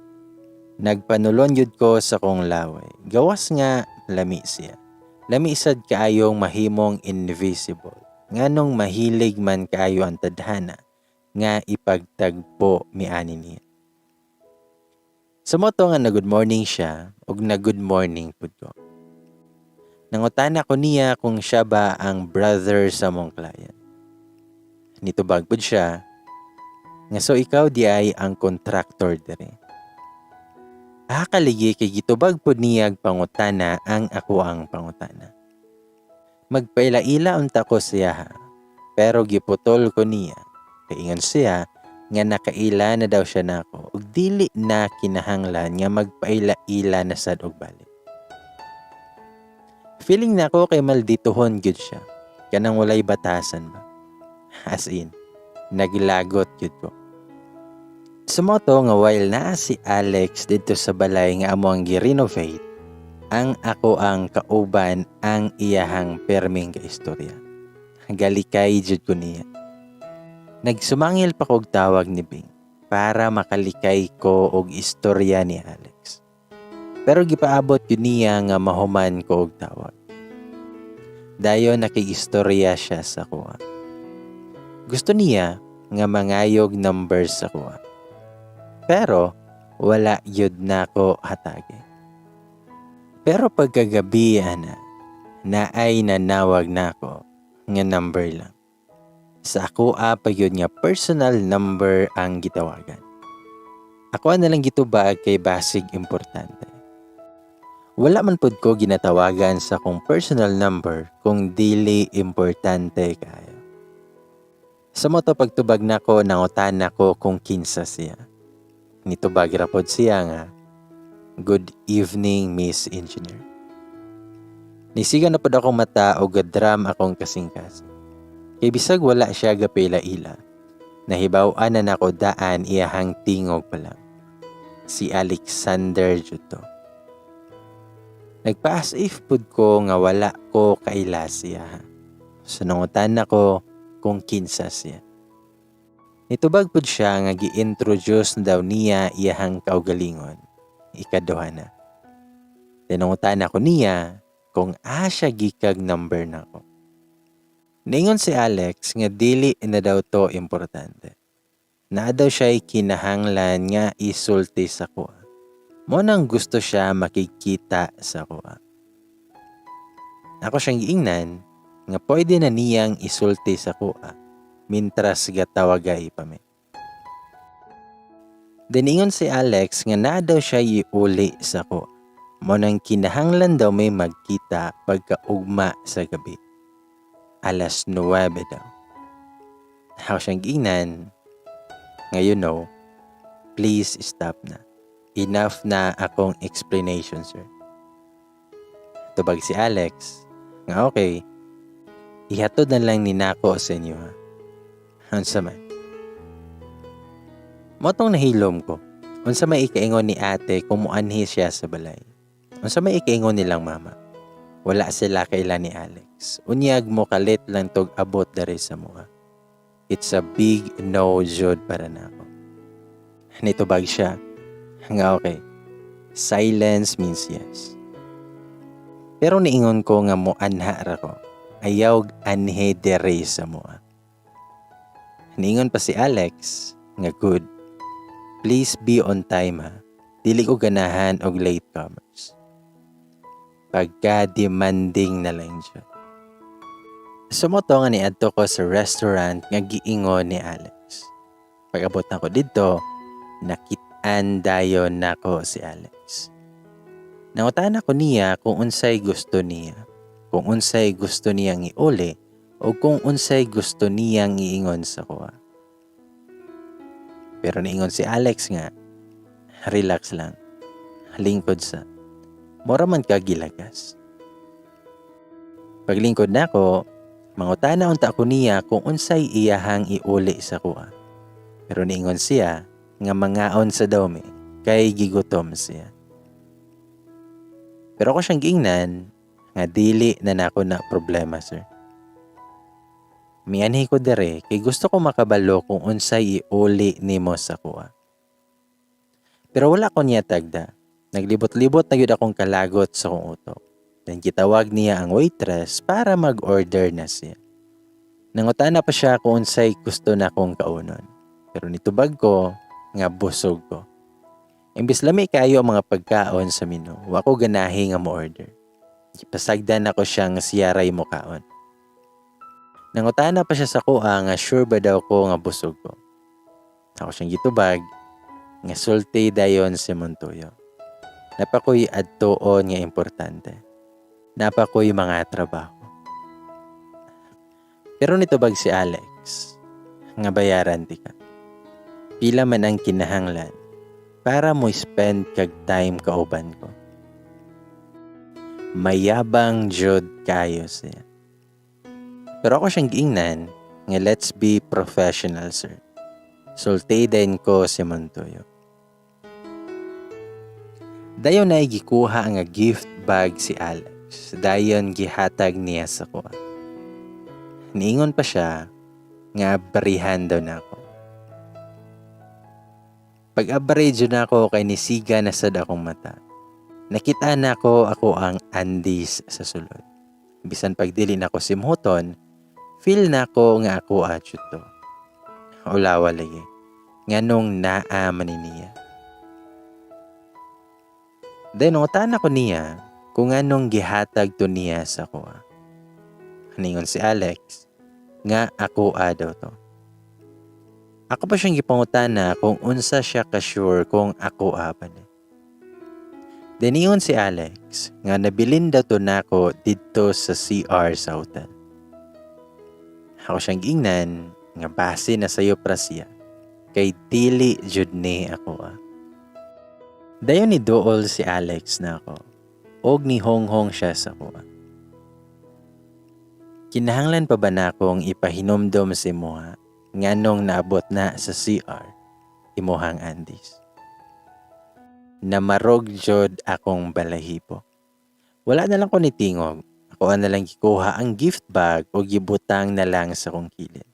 Nagpanulon jud ko sa akong laway. Gawas nga lami siya. Lami sad kaayong mahimong invisible. Nganong mahilig man kaayo ang tadhana nga ipagtagpo miani niya. Sa mao to nga na good morning siya ug na good morning pud ko. Nangutana ko niya kung siya ba ang brother sa among client. Nitubag pud siya nga so ikaw diay ang contractor diri. Akaligi kay gitubag pud niya og pangutana ang akoang pangutana. Magpaila-ila unta ko siya ha, pero giputol ko niya. Kay ingon siya nga nakaila na daw siya nako ug dili na kinahanglan nga magpaila-ila na sad og balik. Feeling nako kay maldituhon gyud siya. Kanang walay batasan ba. As in, naglagot gyud ko. Sumoto nga while naa si Alex didto sa balay nga amo ang gi-renovate, ang akoang kauban ang iyahang perming kaistorya. Galikay jud ko niya. Nagsumangil pa kog tawag ni Bing para makalikay ko og istorya ni Alex. Pero gipaabot yun niya nga mahuman ko og tawag. Dayon nakig-istorya siya sa kuha. Gusto niya nga mangayog number sa kuha. Pero wala yun nako hatagi. Pero pagkagabi ana, naay nanawag nako nga number lang. Sa ako pa yun nga personal number ang gitawagan. Ako na lang gitubag kay basig importante. Wala man pud ko ginatawagan sa akong personal number kung dili importante kayo. Sa moto pagtubag nako, nangutana ko kung kinsa siya. Nitubag ra pod siya nga, "Good evening, Miss Engineer." Nisiga na pod akong mata o gadram akong kasing-kasing. Kay bisag wala siya gapila-ila, nahibaw-an na nako daan iyahang tingog pa lang. Si Alexander jud to. Nagpa-as if pud ko nga wala ko kaila siya. So nangutan nako kung kinsa siya. Nitubag pud siya nga gi-introduce na daw niya iyahang kaugalingon. Ikaduha na. Tinangutan ako niya kung asa siya gikag number nako. Ningon si Alex nga dili na daw to importante. Naa daw siya'y kinahanglan nga isulti sa kuha. Mo nang gusto siya makikita sa kuha. Ako siyang giingnan nga pwede na niyang isulti sa kuha mintras gatawagay pa mi. Diningon si Alex nga naa daw siya iuli sa ko. Mo nang kinahanglan daw may magkita pagkaugma sa gabi. 9:00 daw. Ako siyang giingnan nga please stop na. Enough na akong explanation, sir. Tubag si Alex nga okay, ihatod na lang ni nako sa inyo ha. Unsa man? Motong nahilom ko. Unsa may ikaingon ni ate kung muanhi siya sa balay? Unsa may ikaingon nilang mama? Wala sila kaila ni Alex. Unyag mo kalit lang tog abot diri sa mua. It's a big no jud para nako. Nitubag siya nga okay. Silence means yes. Pero niingon ko nga mo anha ra ko. Ayaw anhi diri sa mua. Niingon pa si Alex nga good. Please be on time ha. Dili ko ganahan og latecomers. Pagka-demanding na lang siya. Sumoto nga niadto ko sa restaurant nga giingon ni Alex. Pag-abot nako didto, nakit-an dayon nako si Alex. Nangutan ako niya kung unsay gusto niya, kung unsay gusto niyang iuli, o kung unsay gusto niyang iingon sa kuha. Pero niingon si Alex nga, relax lang, lingkod sa. Mura man ka gilagas. Paglingkod nako, mangutana unta ko niya kung unsay iyahang iuli sa kuha. Pero niingon siya nga mangaon sa daw mi kay gigutom siya. Pero ako siyang giingnan nga dili na nako na problema, sir. Mianhi ko dere kay gusto ko makabalo kung unsay iuli nimo sa kuha. Pero wala ko niya tagda. Naglibot-libot na gyud akong kalagot sa akong utok. Then gitawag niya ang waitress para mag-order na siya. Nangutana pa siya kung unsay gusto na akong kaunon. Pero nitubag ko nga busog ko. Imbis lami kayo ang mga pagkaon sa menu, wa ko ganahi nga mo-order. Gipasagdan nako siya nga siya ray mokaon. Nangutana pa siya sa akoa nga sure ba daw ko nga busog ko. Ako siyang gitubag nga sulti dayon sa imong tuyo. Naa pa ko'y adtuon nga importante. Naa pa ko'y mga trabaho. Pero nitubag si Alex nga bayaran tika. Pila man ang kinahanglan para mo spend kag time kauban ko. Mayabang jud kayo siya. Pero ako siyang giingnan nga let's be professional, sir. Sulti din ko sa imong tuyo. Dayon ay gikuha nga gift bag si Alex. Dayon gihatag niya sa akoa. Niingon pa siya nga abrihan daw nako. Pag-abri jud nako kay nisiga na sad akong mata. Nakita nako ako ang undies sa sulod. Bisan pag dili nako simhuton, feel nako nga ako jud to. Ulawa lagi. Nganong naa man ni niya. Then nangutana ko niya kung anong gihatag to niya sa akoa. Ningon si Alex nga ako daw to. Ako pa siyang gipangutana kung unsa siya ka-sure kung ako pa ni. Then ingon si Alex nga nabilin daw to nako didto sa CR sa hotel. Ako siyang giingnan nga base na sayo pra siya kay dili jud ni ako ah. Dayon ni duol si Alex nako og ni honghong siya sa akoa. Kinahanglan pa ba nakong ipahinumdom sa imuha nganong naabot na sa CR imuhang undies? Namarog jud akong balahibo. Wala na lang ko nitingog. Ako na lang gikuha ang gift bag o gibutang na lang sa kong kilid.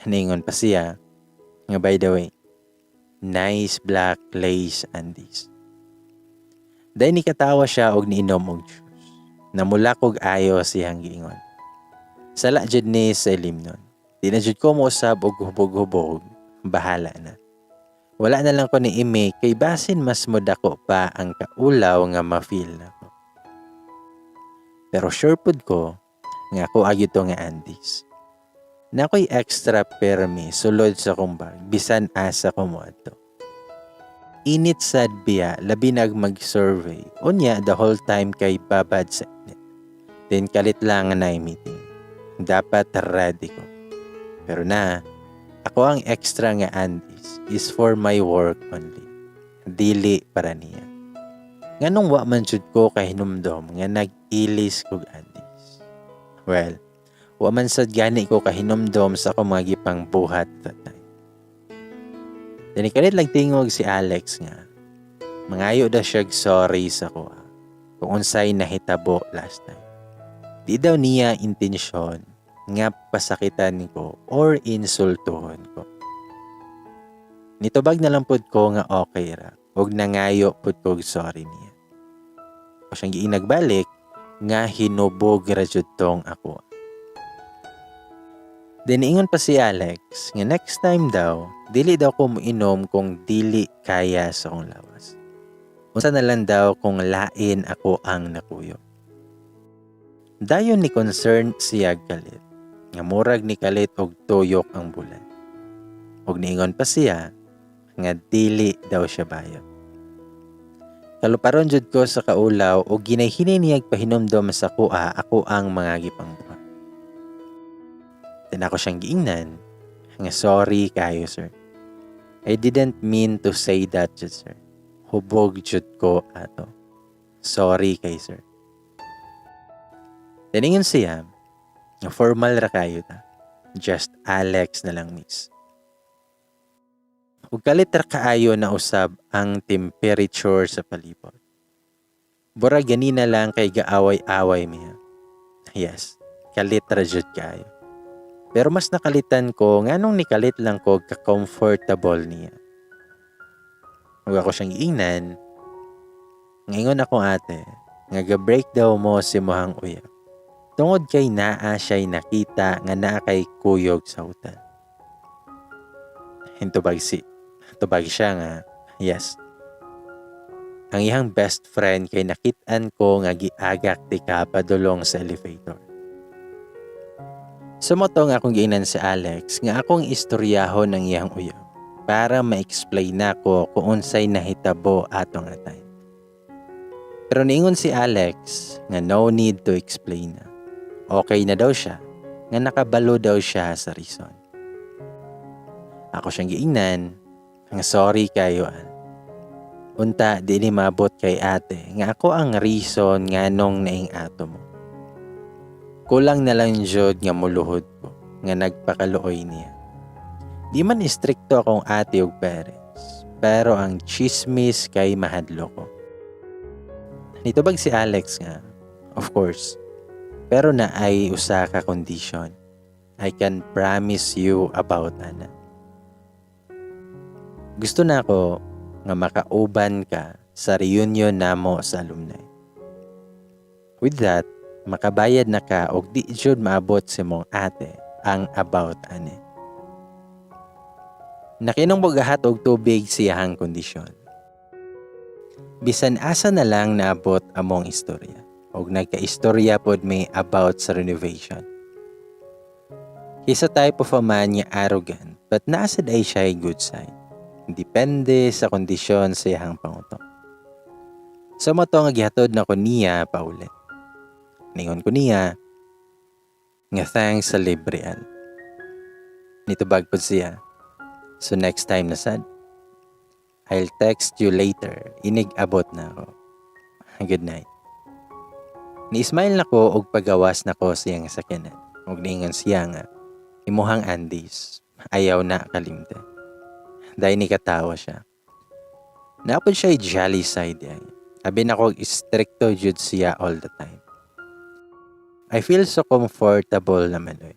Ningon pa siya nga by the way, nice black lace undies. Dayon nikatawa siya og niinom og juice. Namula kog ayo siyang giingon. Sala jud ni sa ilimnon. Di na jud ko mousab og hubog-hubog, bahala na. Wala na lang ko ni ime kay basin mas modako pa ang kaulaw nga ma-feel nako. Pero sure pud ko nga ako jud to nga undies. Naa ko'y extra permi sulod sa akong bag bisan asa ko moadto. Init sad biya, labi nag mag-survey. Unya the whole time kay babad sa init. Then kalit lang nga naay meeting. Dapat ready ko. Pero na, ako ang extra nga undies is for my work only. Dili para niya. Nganong wa man jud ko kahinumdom nga nag-ilis kog undies? Well, wa man sad gani ko kahinumdom sa akong mga gipang buhat that time. Then kalit lang tingog si Alex nga mangayo daw siya sorry sa akoa kung unsay nahitabo last time. Di daw niya intensyon nga pasakitan ko or insultuhon ko. Nitubag na lang pud ko nga okay ra ug nangayo pud kog sorry niya. Ako siyang giinagbalik nga hinubog ra jud tong ako. Then ingon pa si Alex nga next time daw, dili daw ko moinom kung dili kaya sa akong lawas. Unsa na lang daw kung lain ako ang nakuyog. Dayon ni concern siya kalit, nga murag ni kalit og tuyok ang bulan. Og niingon pa siya nga dili daw siya bayot. Kaluparon jud ko sa kaulaw og ginayhinay niyag pahinumdom sa akoa ako ang mga gipangbuhat. Then ako siyang giingnan nga sorry kayo, sir. I didn't mean to say that jud, sir. Hubog jud ko ato. Sorry kay sir. Then ingon siya nga formal ra kayo ta. Just Alex na lang, miss. Ug kalit ra kaayo na usab ang temperature sa palibot. Bura ganina lang kay gaaway-away miya. Yes, kalit ra jud kaayo. Pero mas nakalitan ko nganong nikalit lang ko ka-comfortable niya. Ug ako siyang giingnan, ngayon akong ate, nga ga-break daw mo si imuhang uyab. Tungod kay naa siya'y nakita nga naa kay kuyog sa hotel. Hintubag si, tubag siya nga, yes. Ang iyang best friend kay nakit-an ko nga giagak tika padulong sa elevator. So mao to nga akong giingnan si Alex nga akong istoryahon ang iyang uyab para ma-explain nako kung unsay nahitabo ato nga time. Pero niingon si Alex nga no need to explain na. Okay na daw siya, nga nakabalo daw siya sa reason. Ako siyang giingnan nga sorry kayo, Al. Unta di ni maabot kay ate nga ako ang reason nganong naing-ato mo. Kulang na lang jud nga muluhod ko nga nagpakaluoy niya. Di man istrikto akong ate ug parents, pero ang chismis kay mahadlok ko. Nitubag si Alex nga, of course, pero naay usa ka condition. I can promise you about ana. Gusto nako nga makauban ka sa reunion namo sa alumni. With that, makabayad na ka og di jud maabot sa imong ate ang about ani. Nakinong bugahat og tubig siyahang kondisyon. Bisan asa na lang naabot among istorya og nagkaistorya pod mi about sa renovation. He's a type of a man nga arrogant, but naa sad ay siya good side. Depende sa kondisyon sa iyang pangutok. So mao to nga gihatod na ko niya pauli. Ningon ko niya nga thanks sa libre, Al. Nitubag pod siya. So next time na sad. I'll text you later. Inig abot na ako. Good night. Ni-smile na ko og pagawas na ko sa iyang sakyanan. Og niingon siya nga, imuhang undies, ayaw na kalimte. Dahil ni katawa siya. Naa pod siya jolly side ay. Abi nako istrikto jud siya all the time. I feel so comfortable naman oy.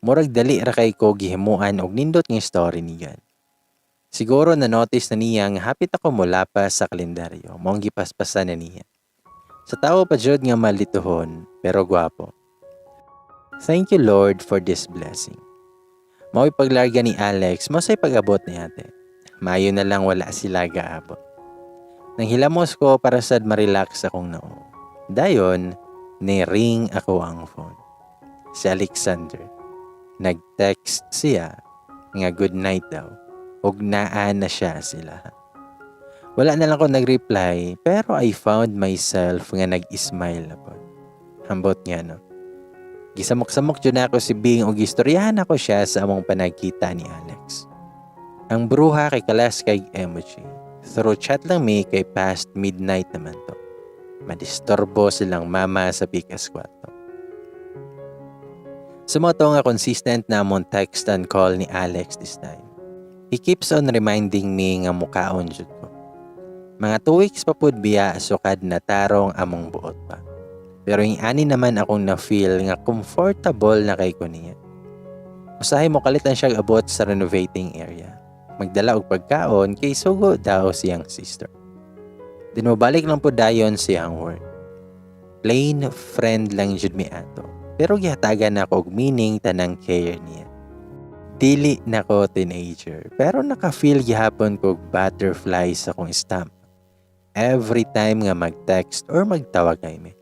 Murag dali ra kay ko gihimuan og nindot nga story niyan. Siguro na notice na niya nga hapit ako molapas sa kalendaryo, maong gipaspasan na niya. Sa tawo pa jud nga malituhon pero gwapo. Thank you, Lord, for this blessing. Mao'y paglarga ni Alex, mao say pag-abot ni ate. Maayo na lang wala sila gaabot. Nang hilamos ko para sad ma-relax akong noo. Dayon, ni-ring ako ang phone. Si Alexander. Nag-text siya nga good night daw ug naa na siya sila. Wala na lang ko nag-reply, pero I found myself nga nag-smile na pod. Hambot nga no. Gisamok-samok jud nako si Bing ug gistoryahan ako siya sa among panagkita ni Alex. Ang bruha kay kalas kay emoji. Through chat lang mi kay past midnight naman to. Madisturbo silang mama sa pikas kwarto. So mao to nga consistent na among text and call ni Alex this time. He keeps on reminding me nga mukaon jud ko. Mga 2 weeks pa pud biya sukad na tarong among buot pa. Pero yung ani naman akong na-feel nga comfortable na kay ko niya. Usahay mo kalitan siya abot sa renovating area. Magdala og pagkaon kay sugo daw siyang sister. Then mobalik lang po dayon siyang work. Plain friend lang jud mi ato. Pero gihatagan nako og meaning tanang care niya. Dili na ko teenager, pero naka-feel gihapon ko og butterfly sa akong stomach every time nga mag-text or magtawag kay mi.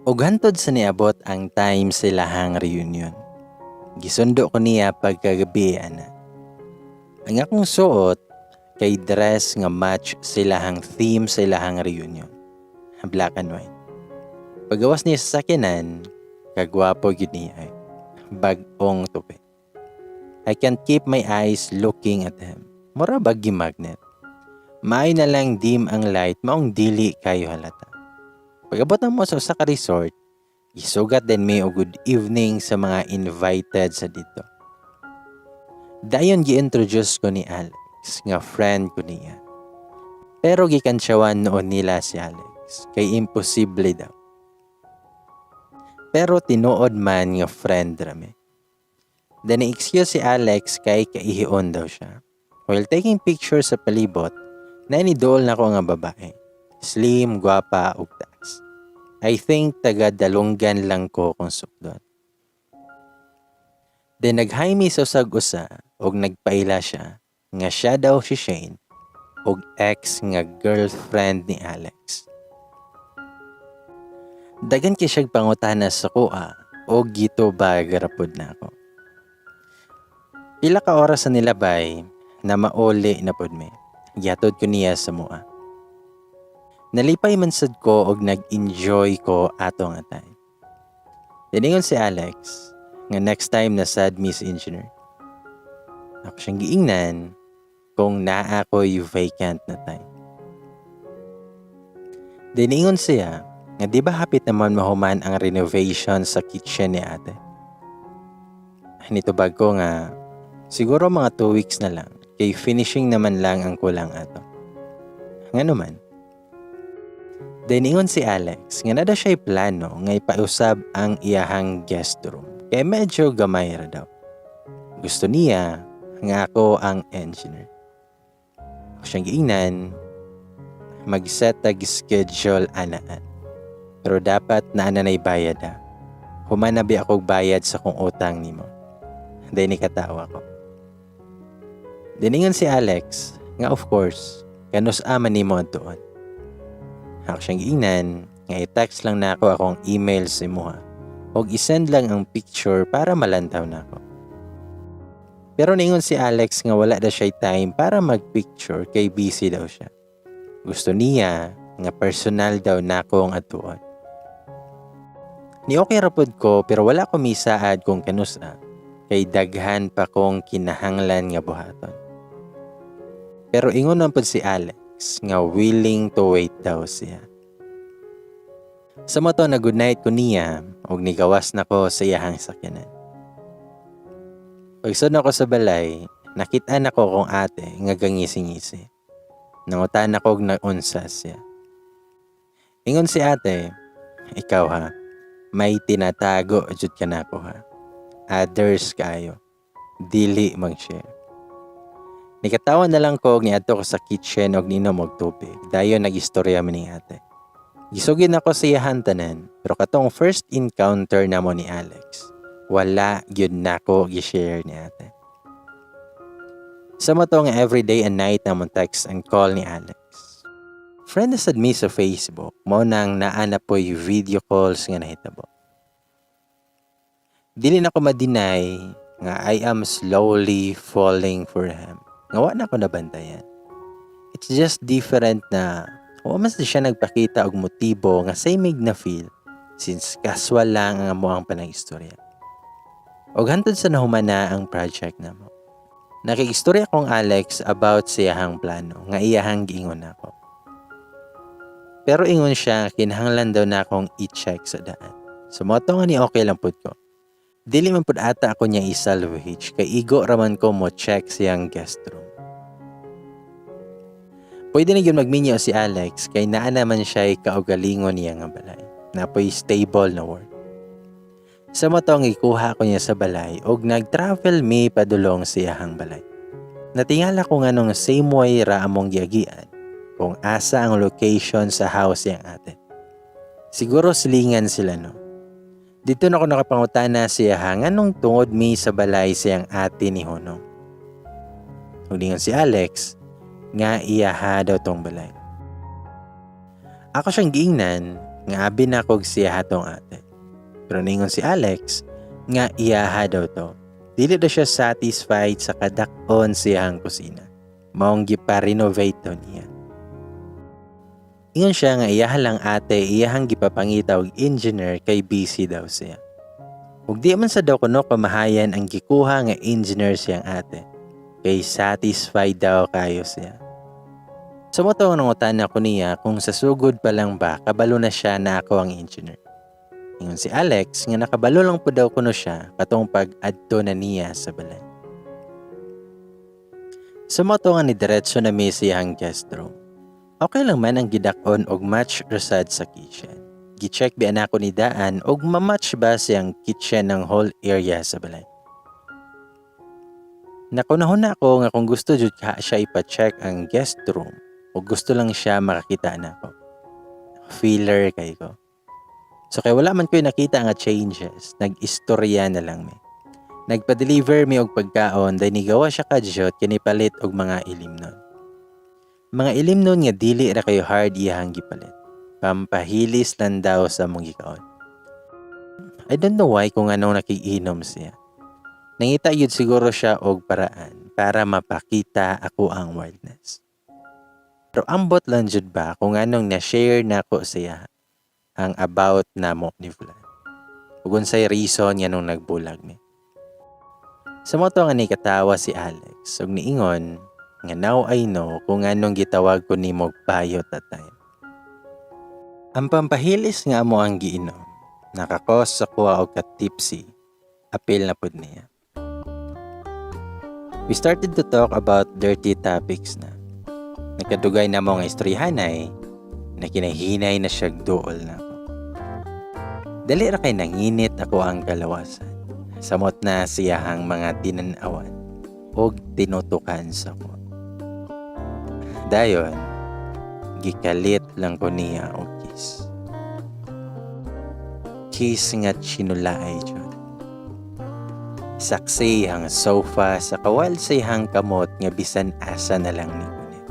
Ug hantod sa niabot ang time sa ilahang reunion. Gisundo ko niya pagkagabi ana. Ang akong suot kay dress nga match sa ilahang theme sa ilahang reunion. Black and white. Pagawas niya sa sakyanan, kagwapo gyud niya ay. Bag-ong tupi. I can't keep my eyes looking at him. Mura bag magnet. Maayo na lang dim ang light, maong dili kayo halata. Pag-abot na mo sa usa ka resort, isugat din mi og good evening sa mga invited sa dito. Dayon gi-introduce ko ni Alex nga friend ko niya. Pero gikantsawan noon nila si Alex kay imposible daw. Pero tinuod man nga friend rami. Then excuse si Alex kay kaihion daw siya. While taking pictures sa palibot, nainidool nako nga babae. Slim, gwapa ug taas. I think taga Dalunggan lang ko kung sukdon. Then nag-hi mi sa usag usa ug nagpaila siya nga siya daw si Shane og ex nga girlfriend ni Alex. Daghan kay siyang pangutana sa akoa og gitubag ra pud nako. Pila ka oras na nilabay na mauli na pud mi. Gihatod ko niya sa amoa. Nalipay man sad ko og nag-enjoy ko ato nga time. Tiningon si Alex nga next time na sad mi sa engineer. Ako siyang giingnan kung naa ko'y vacant na time. Diningon siya nga di ba hapit naman mahuman ang renovation sa kitchen ni ate. Nitubag ko nga siguro mga 2 weeks na lang kay finishing naman lang ang kulang ato. Nga naman. Diningon si Alex nga naa daw siya plano nga ipausab ang iyahang guest room kay medyo gamay ra daw. Gusto niya nga ako ang engineer. Ako siyang giingnan mag-set tag schedule anaan. Pero dapat naa na nay bayad ha. Human na bi ako bayad sa kong utang nimo. Dahil ni katawa ko. Diningon si Alex nga of course, kanus ama nimo adtuon. Ako siyang giingnan nga i-text lang nako akong email sa imuha og isend lang ang picture para malantaw nako. Pero ningon si Alex nga wala daw siya time para mag-picture kay busy daw siya. Gusto niya nga personal daw nako ang adtuon. Ni okay ra pod ko, pero wala ko misaad kung kanusa kay daghan pa kong kinahanglan nga buhaton. Pero ingon man pod si Alex nga willing to wait daw siya. Sa mao to na good night ko niya ug nigawas na ko sa iyahang sakyanan. Pagsud nako sa balay, nakita nako akong ate nga gangisi-ngisi. Nangutan ako og naunsa siya. Ingon si ate, "Ikaw ha, may tinatago jud ka nako ha. Others kaayo. Dili mag-share." Nikatawa na lang ko og niadto ko sa kitchen og niinom og tubig. Dayon nag-istorya mi ning ate. Gisugid nako sa iyahan tanan, pero katong first encounter namo ni Alex, wala gyud nako gi-share ni ate. Sa mao to nga everyday and night namong text and call ni Alex. Friend na sad mi sa Facebook, mao nang naa na po'y video calls nga nahitabo. Dili na ko ma-deny nga I am slowly falling for him. Nga wa na ko nabantayan. It's just different na wa man sad siya nagpakita og motibo nga say mig na feel since casual lang ang amoang panag-istorya. Og hantod sa nahuman na ang project namo. Nakig-istorya kong Alex about sa iyahang plano nga iyahang giingon nako. Pero ingon siya kinahanglan daw na akong i-check sa daan. So mao to nga ni okay lang pud ko. Dili man pud ata ako niya i-salvage kay igo raman ko mo check siyang guest room. Pwede na gyud magminyo si Alex kay naa naman siya kaugalingon niya nga balay. Naa poy stable na work. Sa mao to ang ikuha ko niya sa balay og nag-travel mi padulong sa iyahang balay. Natingala ko nga nung same way ra among giagian kung asa ang location sa house niyang ate. Siguro silingan sila, no. Dito na ako nakapangutana siya nganong tungod mi sa balay siyang ate ni Honong. Ug ningon si Alex nga iyaha daw tong balay. Ako siyang giingnan nga abi na kog siya tong ate. Pero ningon si Alex nga iyaha daw to. Dili daw siya satisfied sa kadak-on siyang kusina. Maong gipa-renovate daw niya. Ingon siya nga iyaha lang ate iyahang gipapangita og engineer kay busy daw siya. Ug di man sa daw kuno kamahayan ang gikuha nga engineer siyang ate. Kay satisfied daw kayo siya. Sa mao to nangutana ko niya kung sa sugod pa lang ba kabalo na siya na ako ang engineer. Ingon si Alex nga nakabalo lang po daw kuno siya katong pag-adto na niya sa balay. Sa mao to nga ni diretso na mi sa iyang guest room. Okay lang man ang gidak-on og match ra sad sa kitchen. Gi-check bi nako ni daan og ma-match ba siyang kitchen ng whole area sa balay. Nakunahon na ako nga kung gusto jud ka siya ipa-check ang guest room o gusto lang siya makakita nako. Feeler kay ko. So kay wala man ko'y nakita nga changes, nag-istorya na lang mi. Nagpa-deliver mi og pagkaon dahil nigawa siya kadyot kini palit og mga ilimnon. Mga ilimnon nga dili ra kayo hard iyahang gipalit. Pampahilis lang daw sa among gikaon. I don't know why kung anong nakiinom siya. Nangita yun siguro siya og paraan para mapakita ako ang wildness. Pero ambot lang jud ba kung anong na-share nako siya ang about namo ni Vlad. Ug unsay reason nga nung nagbulag mi. Sa mao to nga nikatawa si Alex ug niingon nga now I know kung anong gitawag ko nimo bayot that time. Ang pampahilis nga amo ang giinom, naka-cause sa kuha og ka-tipsy, apil na pud niya. We started to talk about dirty topics na. Nagkadugay na mo nga istoryahanay, na kinahinay na siya duol na ako. Dali ra kay nanginit ako ang kalawasan. Samot na siyahang mga tinanawan og tinutukan sa ko. Dayon, gikalit lang ko niya og kiss. Kiss nga chinulaay jud. Saksi ang sofa sa kawal sa iyang kamot nga bisan asa na lang ni gunit.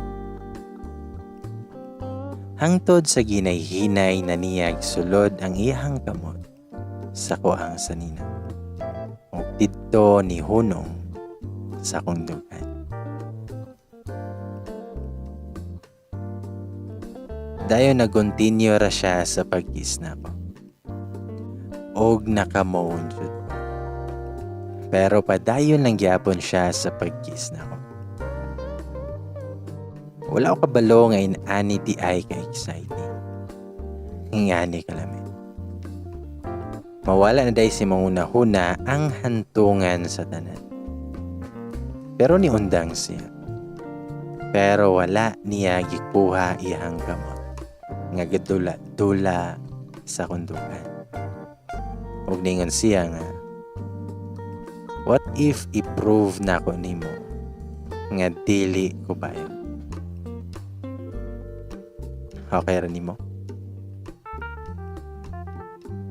Hangtod sa ginay-hinay na niyag sulod ang iyang kamot sa kuang sanina. Ug didto ni hunong sa akong dughan. Dayon nag-continue ra siya sa pag-kiss nako. Og nakamoon jud. Pero padayon lang gyapon siya sa pag-kiss nako. Wala ko kabalo nga inani di ay ka-exciting. Ingani kalami. Mawala na day si manguna-huna ang hantungan sa tanan. Pero niundang siya. Pero wala niya gikuha iyang kamot nga gadula-dula sa kundukan. Ug ningon siya nga, what if i-prove na ko nimo nga dili ko bayot? Okay ra nimo?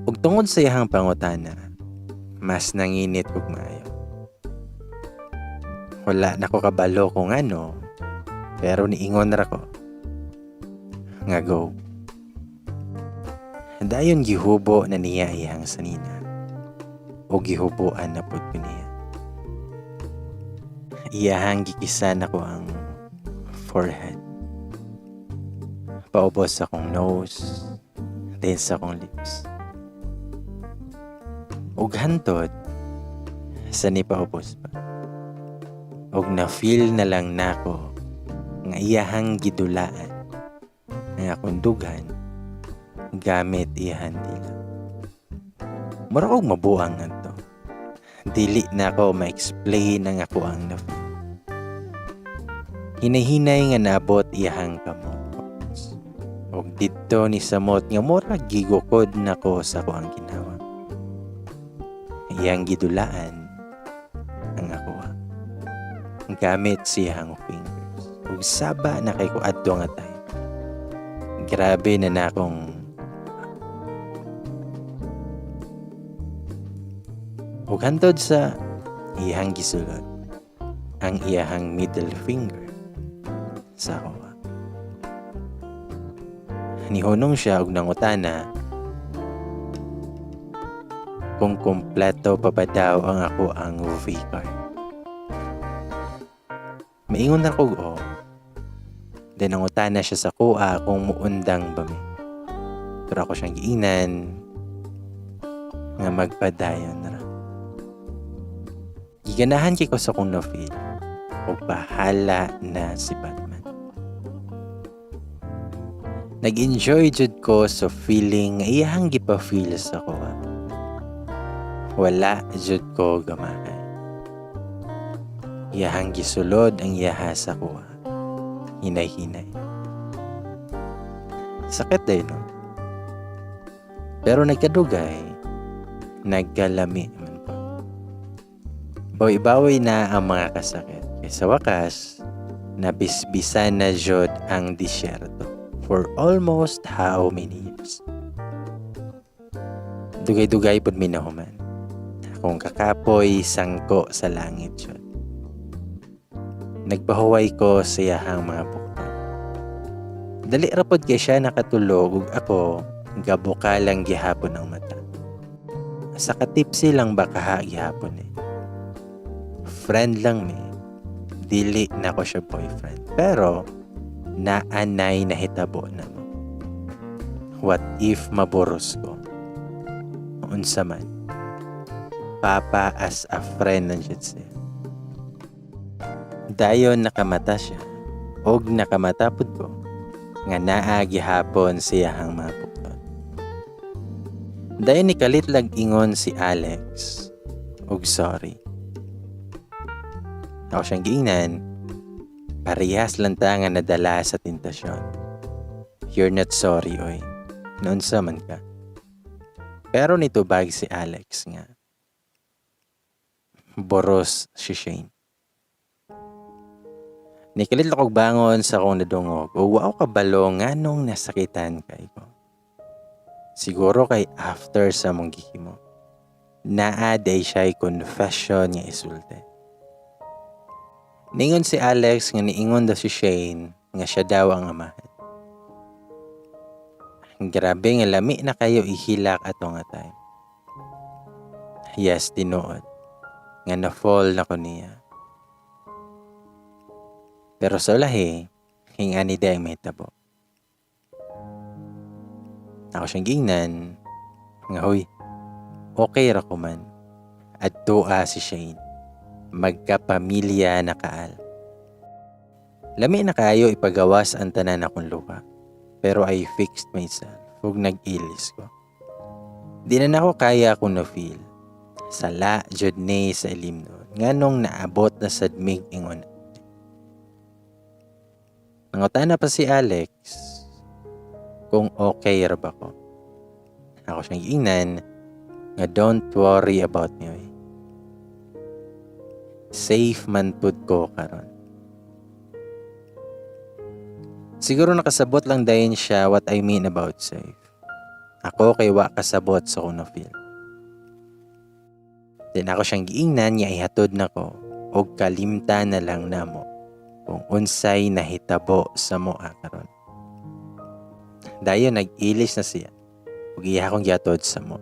Ug tungod sa iyang pangutana, mas nanginit og maayo. Wala na ko kabalo kung ano, pero niingon ra ko nga go. Dayon gihubo na niya iyang sanina o gihuboan na pud ko niya. Iyahang gikisan ako ang forehead. Paubos akong nose, then sa akong lips. Ug hantod sa ni paubos pa. Ug na-feel na lang nako nga iyahang gidulaan nga akong dughan gamit iyahan dila. Mura kog mabuang ngadto. Dili na ako ma-explain ang ako ang na-feel. Hinay-hinay nga naabot iyahang kamot. Ug didto ni samot nga mura gigukod nako sa ako ang ginawa. Iyang gidulaan ang akoa gamit siyang fingers. Ug saba na kay ko adto nga time. Grabe na na akong ug hantod sa iyang gisulod ang iyahang middle finger sa akoa. Nihunong siya og nangutana kung kumpleto pa ba daw ang ako ang V-card. Maingon na ko oo. Then nangutana siya sa kuha kung muundang ba mi. Pero ako siyang giingnan nga magpadayon ra. Giganahan kay ko sa kong na-feel ug bahala na si Batman. Nag-enjoy jud ko sa feeling nga iyahang gipa-feel sa kuha. Wala jud ko gamahay. Iyahang gisulod ang iyaha sa kuha. Hinay-hinay. Sakit day no? Pero nagkadugay, nagkalami man po. Bawi-bawi na ang mga kasakit. Kaya sa wakas, nabisbisan na jud ang disyerto for almost how many years. Dugay-dugay pud mi nahuman. Akong kakapoy sangko sa langit jud. Nagpahuway ko sa iyahang mga bukton. Dali ra pod kay siya nakatulog ug ako gabuka lang gihapon ang mata. Sa katipsy lang ba kaha gihapon eh. Friend lang mi. Dili na ko siya boyfriend. Pero naanay nahitabo na mo. What if maboros ko? Unsa man? Papa as a friend lang siya siya. Dayon nakamata siya og nakamata pud ko nga naa gihapon siyahang mapukton. Dayon nikalit lag ingon si Alex og sorry. Ako siyang giingnan, parehas lang ta nga nadala sa tentasyon. You're not sorry, oy. Naunsa man ka. Pero nitubag si Alex nga boros si Shane. Nikalit lang kog bangon sa akong nadungog o wa ko kabalo nganong nasakitan kay ko. Siguro kay after sa mong gihimo, naa day siya'y confession nga isulti. Ningon si Alex nga niingon daw si Shane nga siya daw ang amahan. Grabe nga lami na kayo ihilak ato nga time. Yes, tinuod nga na-fall na ko niya. Pero sa ulahi, hingani day ang mahitabo. Ako siyang giingnan nga huy, okay ra ko man. Adtoa si Shane. Magkapamilya na kaal. Lami na kayo ipagawas ang tanan akong luha. Pero I fixed myself ug nag-ilis ko. Di na nako kaya kung na-feel. Sala jud ni sa ilimnon. Nganong naabot na sad mig ingon. Nangutana pa si Alex kung okay ra ba ko. Ako siyang giingnan nga don't worry about me. Oy. Safe man pud ko karon. Siguro nakasabot lang dayon siya what I mean about safe. Ako kay wa kasabot sa kuno feel. Then ako siyang giingnan nga ihatod nako og kalimta na lang namo kung unsay nahitabo sa moa karon. Dayon nag-ilis na siya ug iya akong gihatod sa moa.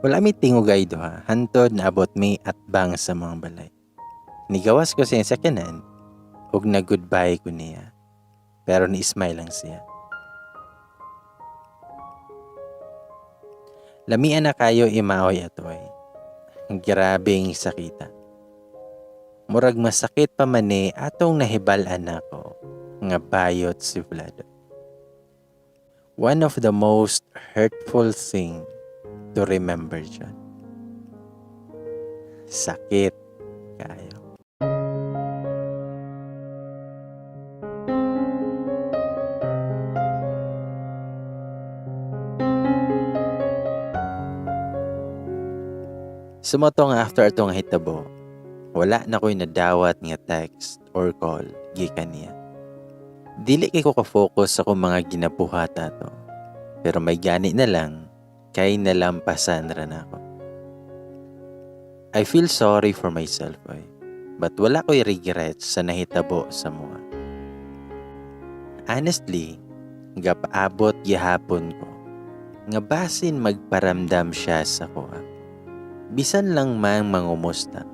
Wala mi tingugay duha, hantod naabot mi atbang sa mga balay. Nigawas ko siya sa sakyanan ug nag-goodbye ko niya. Pero ni-smile lang siya. Lamian na kayo imaoy atoy. Grabeng sakita. Murag masakit pa man ni atong nahibal-an nako nga bayot si Vlado. One of the most hurtful thing to remember dyan. Sakit kayo. Sumoto nga after atong hitabo, wala na ko'y nadawat nga text or call gikan niya. Dili kay ko ka-focus sa akong mga ginabuhat ato. Pero may gani na lang kay nalampasan ra nako. I feel sorry for myself, oy. But wala ko'y regrets sa nahitabo sa mua. Honestly, gapaabot gihapon ko nga basin magparamdam siya sa kuha. Bisan lang mang mangumusta,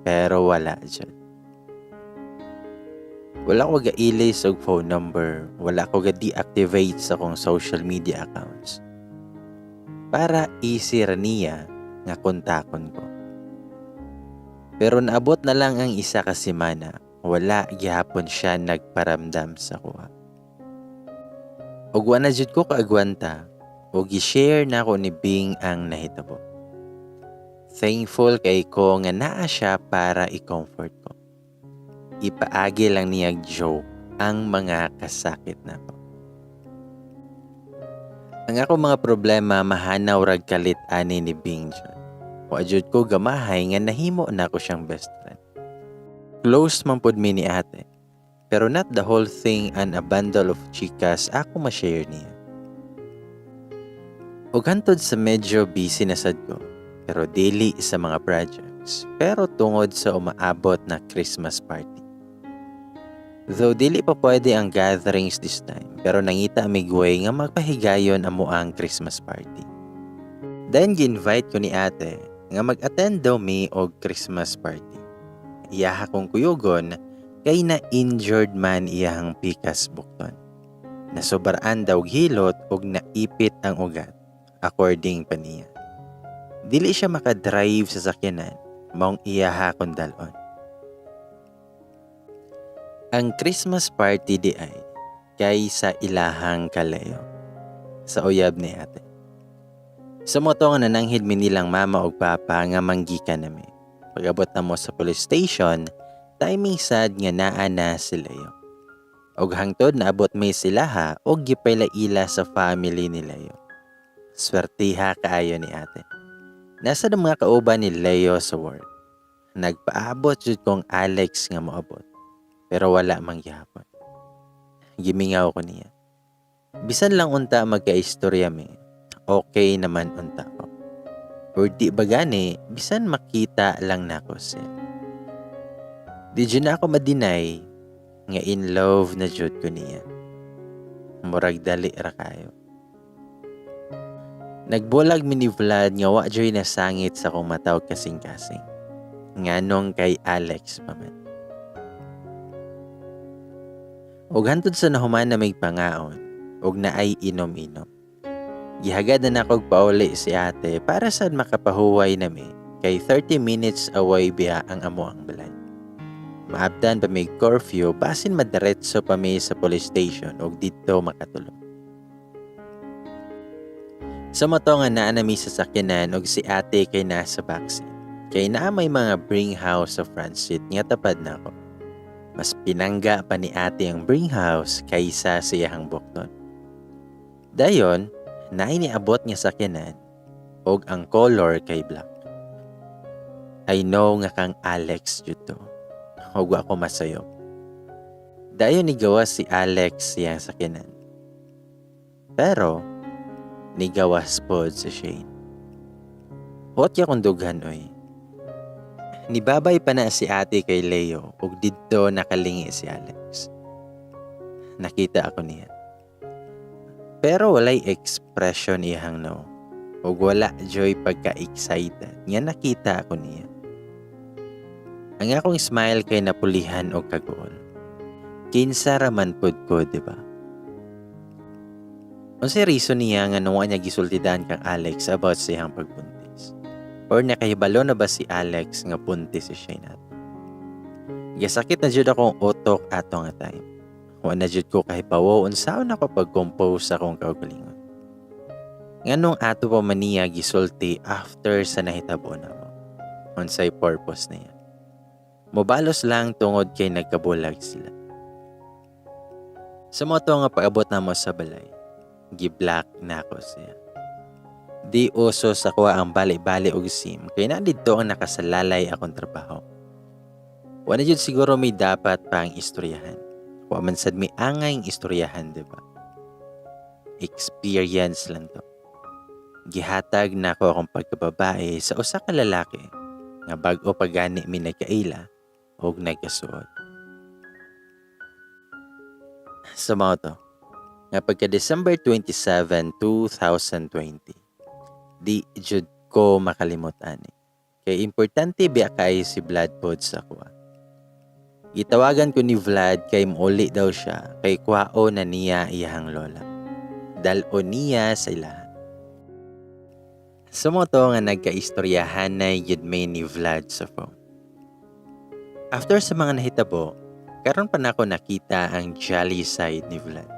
pero wala jud. Wala ko ga-ilis og phone number, wala ko ga-deactivate sa akong social media accounts. Para easy ra niya nga kontakon ko. Pero naabot na lang ang isa ka semana, wala gihapon siya nagparamdam sa kuha. Ug wa na jud ko kaagwanta ug gi-share na ako ni Bing ang nahitabo. Thankful kay ko nga naa siya para i-comfort ko. Ipaagi lang niya joke ang mga kasakit nako. Ang ako mga problema mahanaw rag kalit ani ni Bing dyan. Wa jud ko gamahay nga nahimo na ako siyang best friend. Close man pud mi ni ate. Pero not the whole thing and a bundle of chicas ako ma-share niya. Ug hantod sa medyo busy na sad ko, pero dili sa mga projects, pero tungod sa umaabot na Christmas party. Though dili pa pwede ang gatherings this time, pero nangita mig way nga magpahigayon amo ang Christmas party. Then gi-invite ko ni ate nga mag-attend daw mi og Christmas party. Iyaha kong kuyugon kay na injured man iyahang pikas bukton. Nasobraan daw hilot og naipit ang ugat, according pa niya. Dili siya makadrive sa sakyanan, maong iyaha kong dalon. Ang Christmas party di ay kay sa ilahang ka-Leo, sa uyab ni ate. Sa mao to nga nananghid mi nilang mama og papa nga manggikan nami. Pag-abot namo sa police station, timing sad nga naa na si Leo. Og hangtod naabot mi silaha og gipaila-ila sa family ni Leo. Swertiha kaayo ni ate. Nasa na mga kauban ni Leo sa work. Nagpaabot jud kong Alex nga moabot. Pero wala man gihapon. Gimingaw ko niya. Bisan lang unta magkaistorya mi, okay naman unta ko. Or di ba gani, bisan makita lang nako siya. Di jud na ako ma-deny nga in love na jud ko niya. Murag dali ra kayo. Nagbulag mi ni Vlad nga wa joy nasangit sa akong mata og kasing-kasing. Nganong kay Alex pa man. Og hantod sa nahuman na may pangaon, og naay inom-inom. Gihagad na nako og pauli si ate para sad makapahuway nami kay 30 minutes away biya ang amo ang balay. Maabdan pa may curfew, basin madiretso pa mi sa police station og didto makatulog. Sa mao to nga naa nami sa sakyanan og si ate kay nasa backseat. Kay naa may mga bring house sa front seat nga tapad nako. Mas pinangga pa ni ate ang bring house kaysa sa iyahang bukton. Dayon, naay niabot nga sakyanan og ang color kay black. I know nga kang Alex jud to. Og wa ko masayop. Dayon nigawas si Alex siyang sakyanan. Pero nigawas pod si Shane. Hot ya kung dughan oy. Nibabay pa na si ate kay Leo ug didto nakalingi si Alex. Nakita ako niya. Pero walay expression iyang no. Ug wala joy pagka-excited nga nakita ako niya. Ang akong smile kay napulihan og kaguol. Kinsa ra man pud ko, di ba? Unsay reason niya nga wa niya gisultidan kang Alex about sa iyang pagbuntis? Or nakahibalo na ba si Alex nga buntis si Shane ato? Gasakit na jud akong utok ato nga time. Wa na jud ko kahibawo unsaon ako pag-compose sa akong kaugalingon. Nganong ato pa man niya gisulti after sa nahitabo namo? Unsay purpose niya? Mobalos lang tungod kay nagkabulag sila. Sa mao to nga paabot namo sa balay, gi-block nako siya. Di uso sa kuha ang bali-bali og SIM kay na didto ang nakasalalay akong trabaho. Wa na jud siguro may dapat pa ang istoryahan. Wa man sad may angay istoryahan, di ba? Experience lang to. Gihatag nako akong pagkababae sa usa ka lalaki nga bag-o pa gani mi nagkaila og nagkasuod. Sa mao to, nga pagka December 27, 2020, di jud ko makalimot ani. Kay importante biya kay si Vlad pod sa kuha. Gitawagan ko ni Vlad kay muuli daw siya kay kuhao na niya iyahang lola. Dal-o niya sa ilahan. Sa mao to nga nagkaistoryahan na yun may ni Vlad sa phone. After sa mga nahitabo, karon pa nako nakita ang jolly side ni Vlad.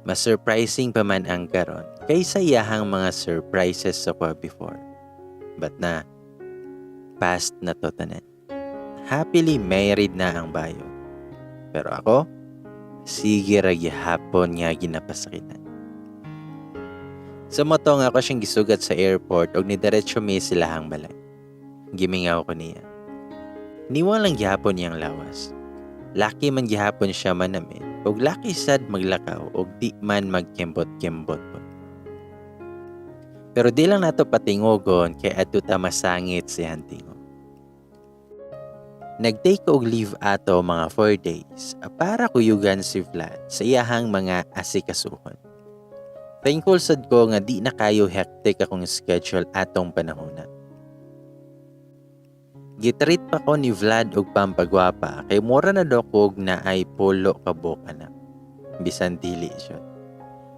Mas surprising pa man ang karon kaysa iyahang mga surprises sa kuha before. But na, past na to tanan. Happily married na ang bayo. Pero ako, sige ra gihapon nga ginapasakitan. Sa mao to nga ako siyang gisugat sa airport og nidiretso mi silahang balay. Gimingaw ko niya. Niwang lang gihapon niyang lawas. Laki man gihapon siya manamit og laki sad maglakaw og di man magkembot-kembot po. Pero di lang nato patingogon kay adto ta masangit siyang tingog. Nag-take og leave ato mga 4 days para kuyugan si Vlad sa iyahang mga asikasuhon. Thankful sad ko nga di na kayo hectic akong schedule atong panahona. Gitreat pa ko ni Vlad og pampagwapa kay mura na daw kog naay 10 ka buok anak. Bisan dili jud.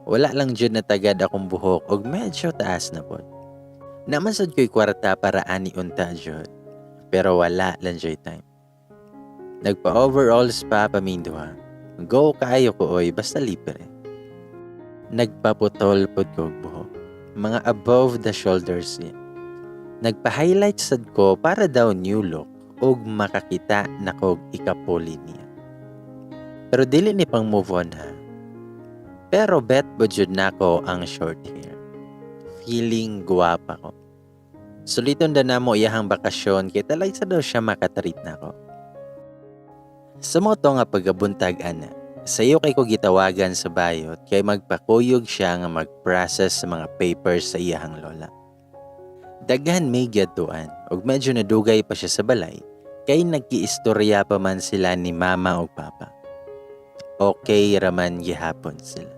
Wala lang jud natagad akong buhok og medyo taas na pod. Naa man sad ko'y kwarta para ani unta jud. Pero wala lang jud time. Nagpa-overall spa pa ming duha. Go kaayo ko oy, basta libre. Nagpaputol pod ko og buhok. Mga above the shoulders niya. Nagpa-highlight sad ko para daw new look ug makakita na kog ikapuli niya. Pero dili ni pang move on ha. Pero bet po jud nako ang short hair. Feeling guwapa ko. Suliton da namo iyahang bakasyon kay talay sa daw siya makatreat nako. Sa mao to nga pagabuntag ana, sayo kay ko gitawagan sa bayot kay magpakuyog siya nga mag-process sa mga papers sa iyahang lola. Daghan may giadtuan ug medyo nadugay pa siya sa balay kay nagkiistorya pa man sila ni mama ug papa. Okay raman gihapon sila.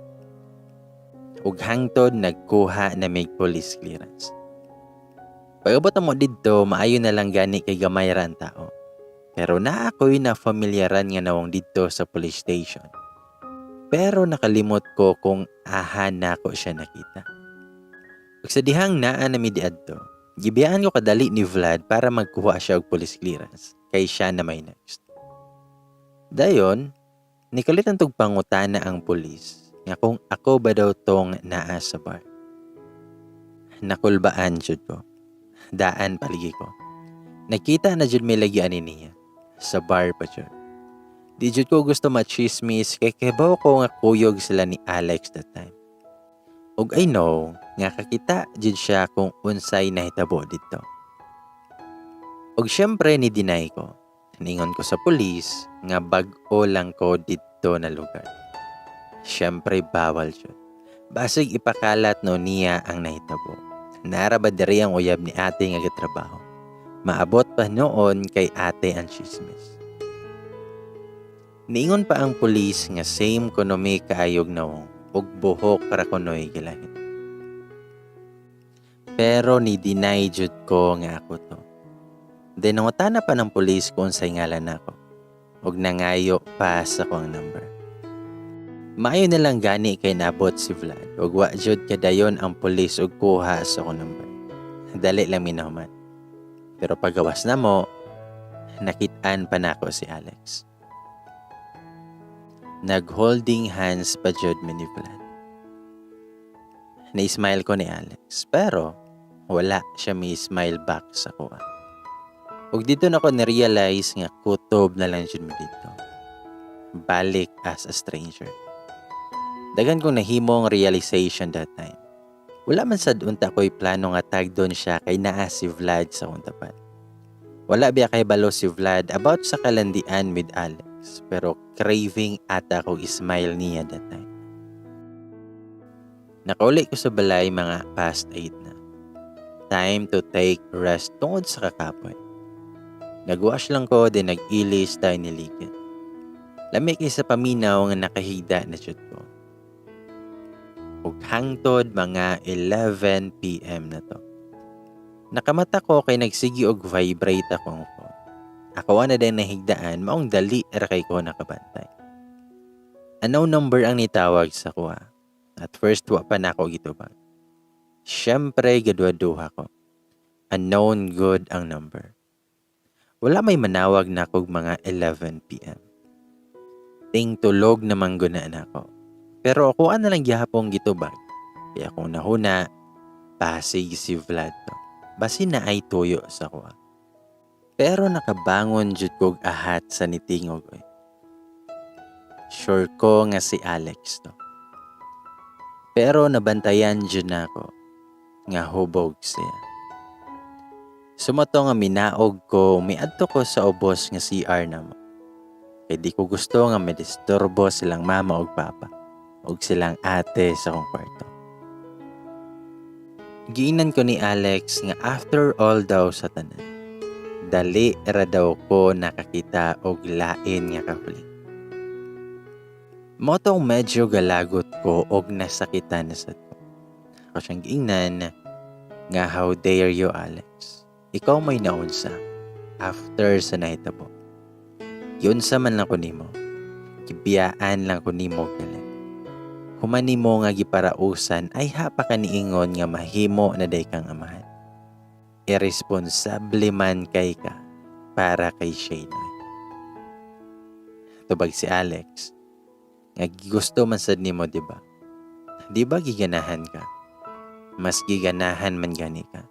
Ug hangtod nagkuha na mig police clearance. Pag-abot mo didto, maayo na lang gani kay gamay ra ang tao. Pero naa ko'y na familiaran nga nawong didto sa police station. Pero nakalimot ko kung aha nako siya nakita. Ug sa dihang naa na mi diadto, gibiyaan ko kadali ni Vlad para magkuha siya og police clearance kay siya na may next. Dayon, nikalit ang pangutana ang pulis nga kung ako ba daw tong naa sa bar. Nakulbaan jud ko. Daan paligi ko. Nakita na jud may lagi ani niya. Sa bar pa jud. Di jud ko gusto machismis kay kibaw ko nga kuyog sila ni Alex that time. Ug I know nga kakita jud siya kung unsay nahitabo didto. Ug syempre ni deny ko. Ningon ko sa pulis nga bag-o lang ko didto na lugar. Syempre bawal jud. Basig ipakalat no niya ang nahitabo. Nara ba diri ang uyab ni ate nga gatrabaho? Maabot pa noon kay ate ang chismis. Niingon pa ang pulis nga same kuno mi kaayog nawong ug buhok ra kunoy gilahin. Pero ni deny jud ko nga ako to. Then nangutana pa ng pulis kung unsay ngalan nako. Ug nangayo pa sa akong number. Maayo na lang gani kay nabot si Vlad ug wa jud kadayon ang pulis og kuha sa akong number. Dali lang minahuman. Pero pagawas na mo, nakit-an pa nako si Alex. Nag-holding hands pa jud mi ni Vlad. Na-smile ko ni Alex pero wala siya mi smile back sa kuha. Ug dito na ko na-realize nga kutob na lang jud mi dito. Balik as a stranger. Daghan kong nahimong realization that time. Wala man sad unta ko'y plano nga tagdon siya kay naa si Vlad sa akong tapat. Wala biya kay balo si Vlad about sa kalandian with Alex, pero craving ata ko smile niya that time. Nakauli ko sa balay mga past 8 na. Time to take rest tungod sa kakapoy. Nagwash lang ko din nag-ilis tayo niligid. Lami kay sa paminaw nga nakahigda na jud ko. Ug hangtod mga 11 p.m. na to. Nakamata ko kay nagsigi og vibrate akong phone. Ako na din nahigdaan, maong dali ra kay ko nakabantay. Unknown number ang nitawag sa kuha. At first wa pa nako gitubag. Siyempre gadwa-duha ko. Unknown good ang number. Wala may manawag na kog mga 11 p.m. Ting tulog naman guna nako. Pero ako na lang gihapong gitubag. Kaya kung nahuna, pasig si Vlad to. Basi na ay tuyo sa kuha. Pero nakabangon jud kog ahat sa nitingog oy. Sure ko nga si Alex to. Pero nabantayan jud nako nga hubog siya. Sumato nga minaog ko, miadto ko sa ubos nga CR namo. Kay di ko gusto nga madisturbo silang mama ug papa ug silang ate sa akong kwarto. Giinan ko ni Alex nga after all daw sa tanan, Dali ra daw ko nakakita og lain nga kahuling. Mao tong medyo galagot ko og nasakitan na sad ko. Ako siyang giingnan nga, "How dare you, Alex? Ikaw may naunsa after sa nahitabo. Giunsa man lang ko nimo. Gibiyaan lang ko nimo galit. Human nimo nga giparausan ayha pa ka niingon nga mahimo na day kang amahan. Irresponsable man kay ka para kay Shane." Tubag si Alex nga gusto man sad nimo, di ba? Di ba giganahan ka? Mas giganahan man gani ka.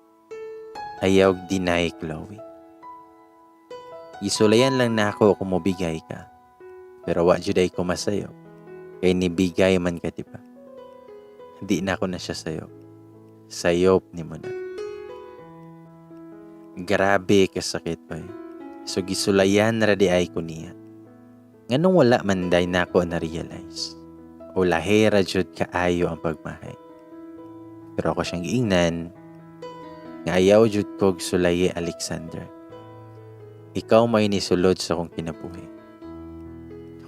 Ayaw deny, Chloe. Gisulayan lang nako kung mobigay ka. Pero wa jud ay ko masayo. Kay nibigay man ka, di ba? Di na ako na siya sayo. Sayop nimo na." Grabe kasakit pa eh. So gisulayan ra di ay ko niya. Nganong wala man day nako na realize? O lahi ra jud kaayo ang pagmahay. Pero ako siyang giingnan nga ayaw jud kog sulayi, Alexander. Ikaw may nisulod sa akong kinabuhi.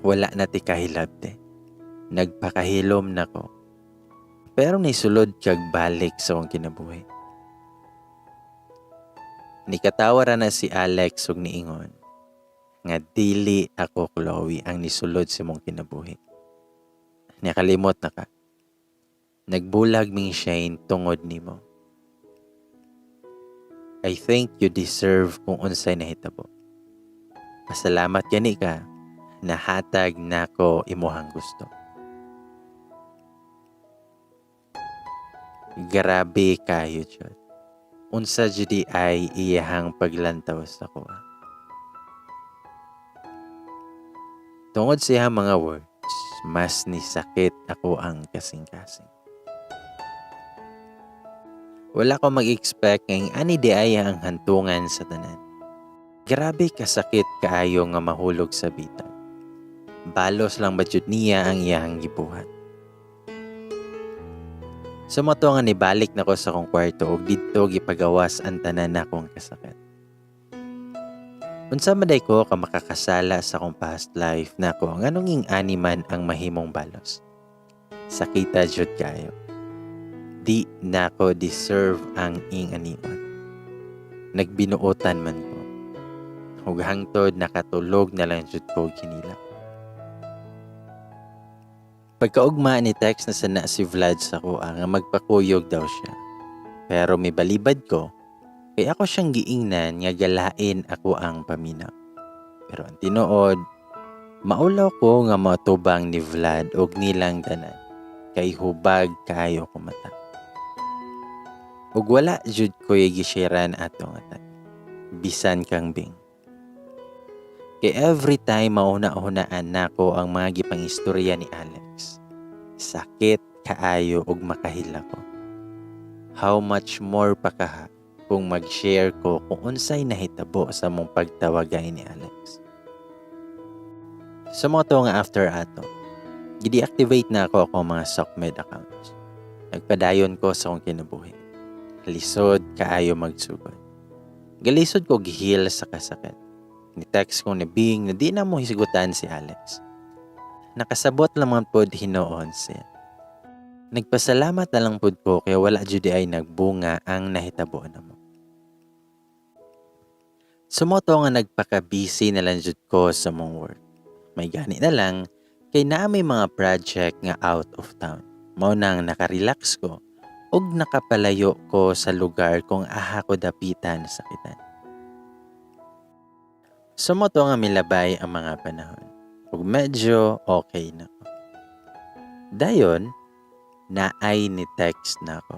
Wala na ti kahilabte. Nagpakahilom na ko. Pero nisulod kag balik sa akong kinabuhi. Nikatawa ra na si Alex ug niingon nga dili ako, Chloe, ang nisulod sa imong kinabuhi. Nakalimot na ka. Nagbulag ming Shane tungod nimo. I think you deserve kung unsay nahitabo. Pasalamat gani ka nahatag nako imuhang gusto. Grabe kayo jud. Unsa jud ay iyahang paglantaw sa kuha. Tungod sa iyang mga words, mas nisakit ako ang kasing-kasing. Wala ko mag-expect ngayong ani di ay ang hantungan sa tanan. Grabe kasakit kaayo nga mahulog sa bitag. Balos lang ba jud niya ang iyang gibuhat. Sumoto nga nibalik na ko sa akong kwarto ug didto gipagawas ang tanan nakong kasakit. Unsa man day ko ka makakasala sa akong past life nako nganong ing-ani man ang mahimong balos. Sakita jud kayo. Di nako deserve ang ing-anion. Nagbinuotan man ko. Ug hangtod nakatulog na lang jud ko kinila. Pagkaugma ni text na sana si Vlad sa kuha nga magpakuyog daw siya. Pero may balibad ko, kay ako siyang giingnan nga galain ako ang paminaw. Pero ang tinuod, maulaw ko nga matubang ni Vlad og nilang tanan, kay hubag kaayo ko mata. Ug wala jud ko'y gisharean ato nga time. Bisan kang Bing. Kay every time mauna-unaan nako ang mga gipangistorya ni Alex, sakit kaayo og makahila ko. How much more pa kaha kung mag-share ko kung unsay nahitabo sa mong pagtawagay ni Alex. Sa mga to nga after ato, gi-deactivate na ako akong mga SOCMED accounts. Nagpadayon ko sa akong kinabuhi. Lisod kaayo magsugod. Galisod ko gihil sa kasakit. Ni-text ko ni Bing na di na mo hisgutan si Alex. Nakasabot lamang pod hinuon siya. Nagpasalamat na lang pod ko kaya wala jud ay nagbunga ang nahitabo namo. Sumoto nga nagpaka-busy na lang jud ko sa mong work. May gani na lang kay naa may mga project nga out of town. Mao nang nakarelax ko ug nakapalayo ko sa lugar kung aha ko dapitan sakitan. Sumoto nga milabay ang mga panahon ug medyo okay na ko. Dayon, naay ni text na ako.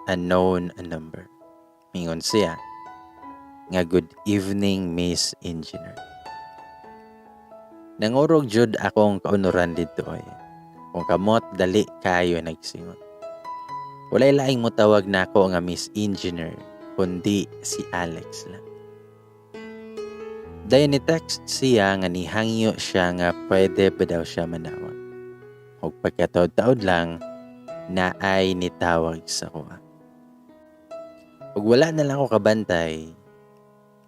Unknown number. Mingon siya nga, "Good evening, Miss Engineer." Nangurog jud akong kaunuran didto ay. Kung kamot dali kayo nagsingot. Walay laing motawag nako nga Miss Engineer kundi si Alex lang. Dayon ni text siya nga nihangyo siya nga pwede ba daw siya manawag. Ug pagkataod-taod lang naay nitawag sa kuha. Ug wala na lang ako kabantay.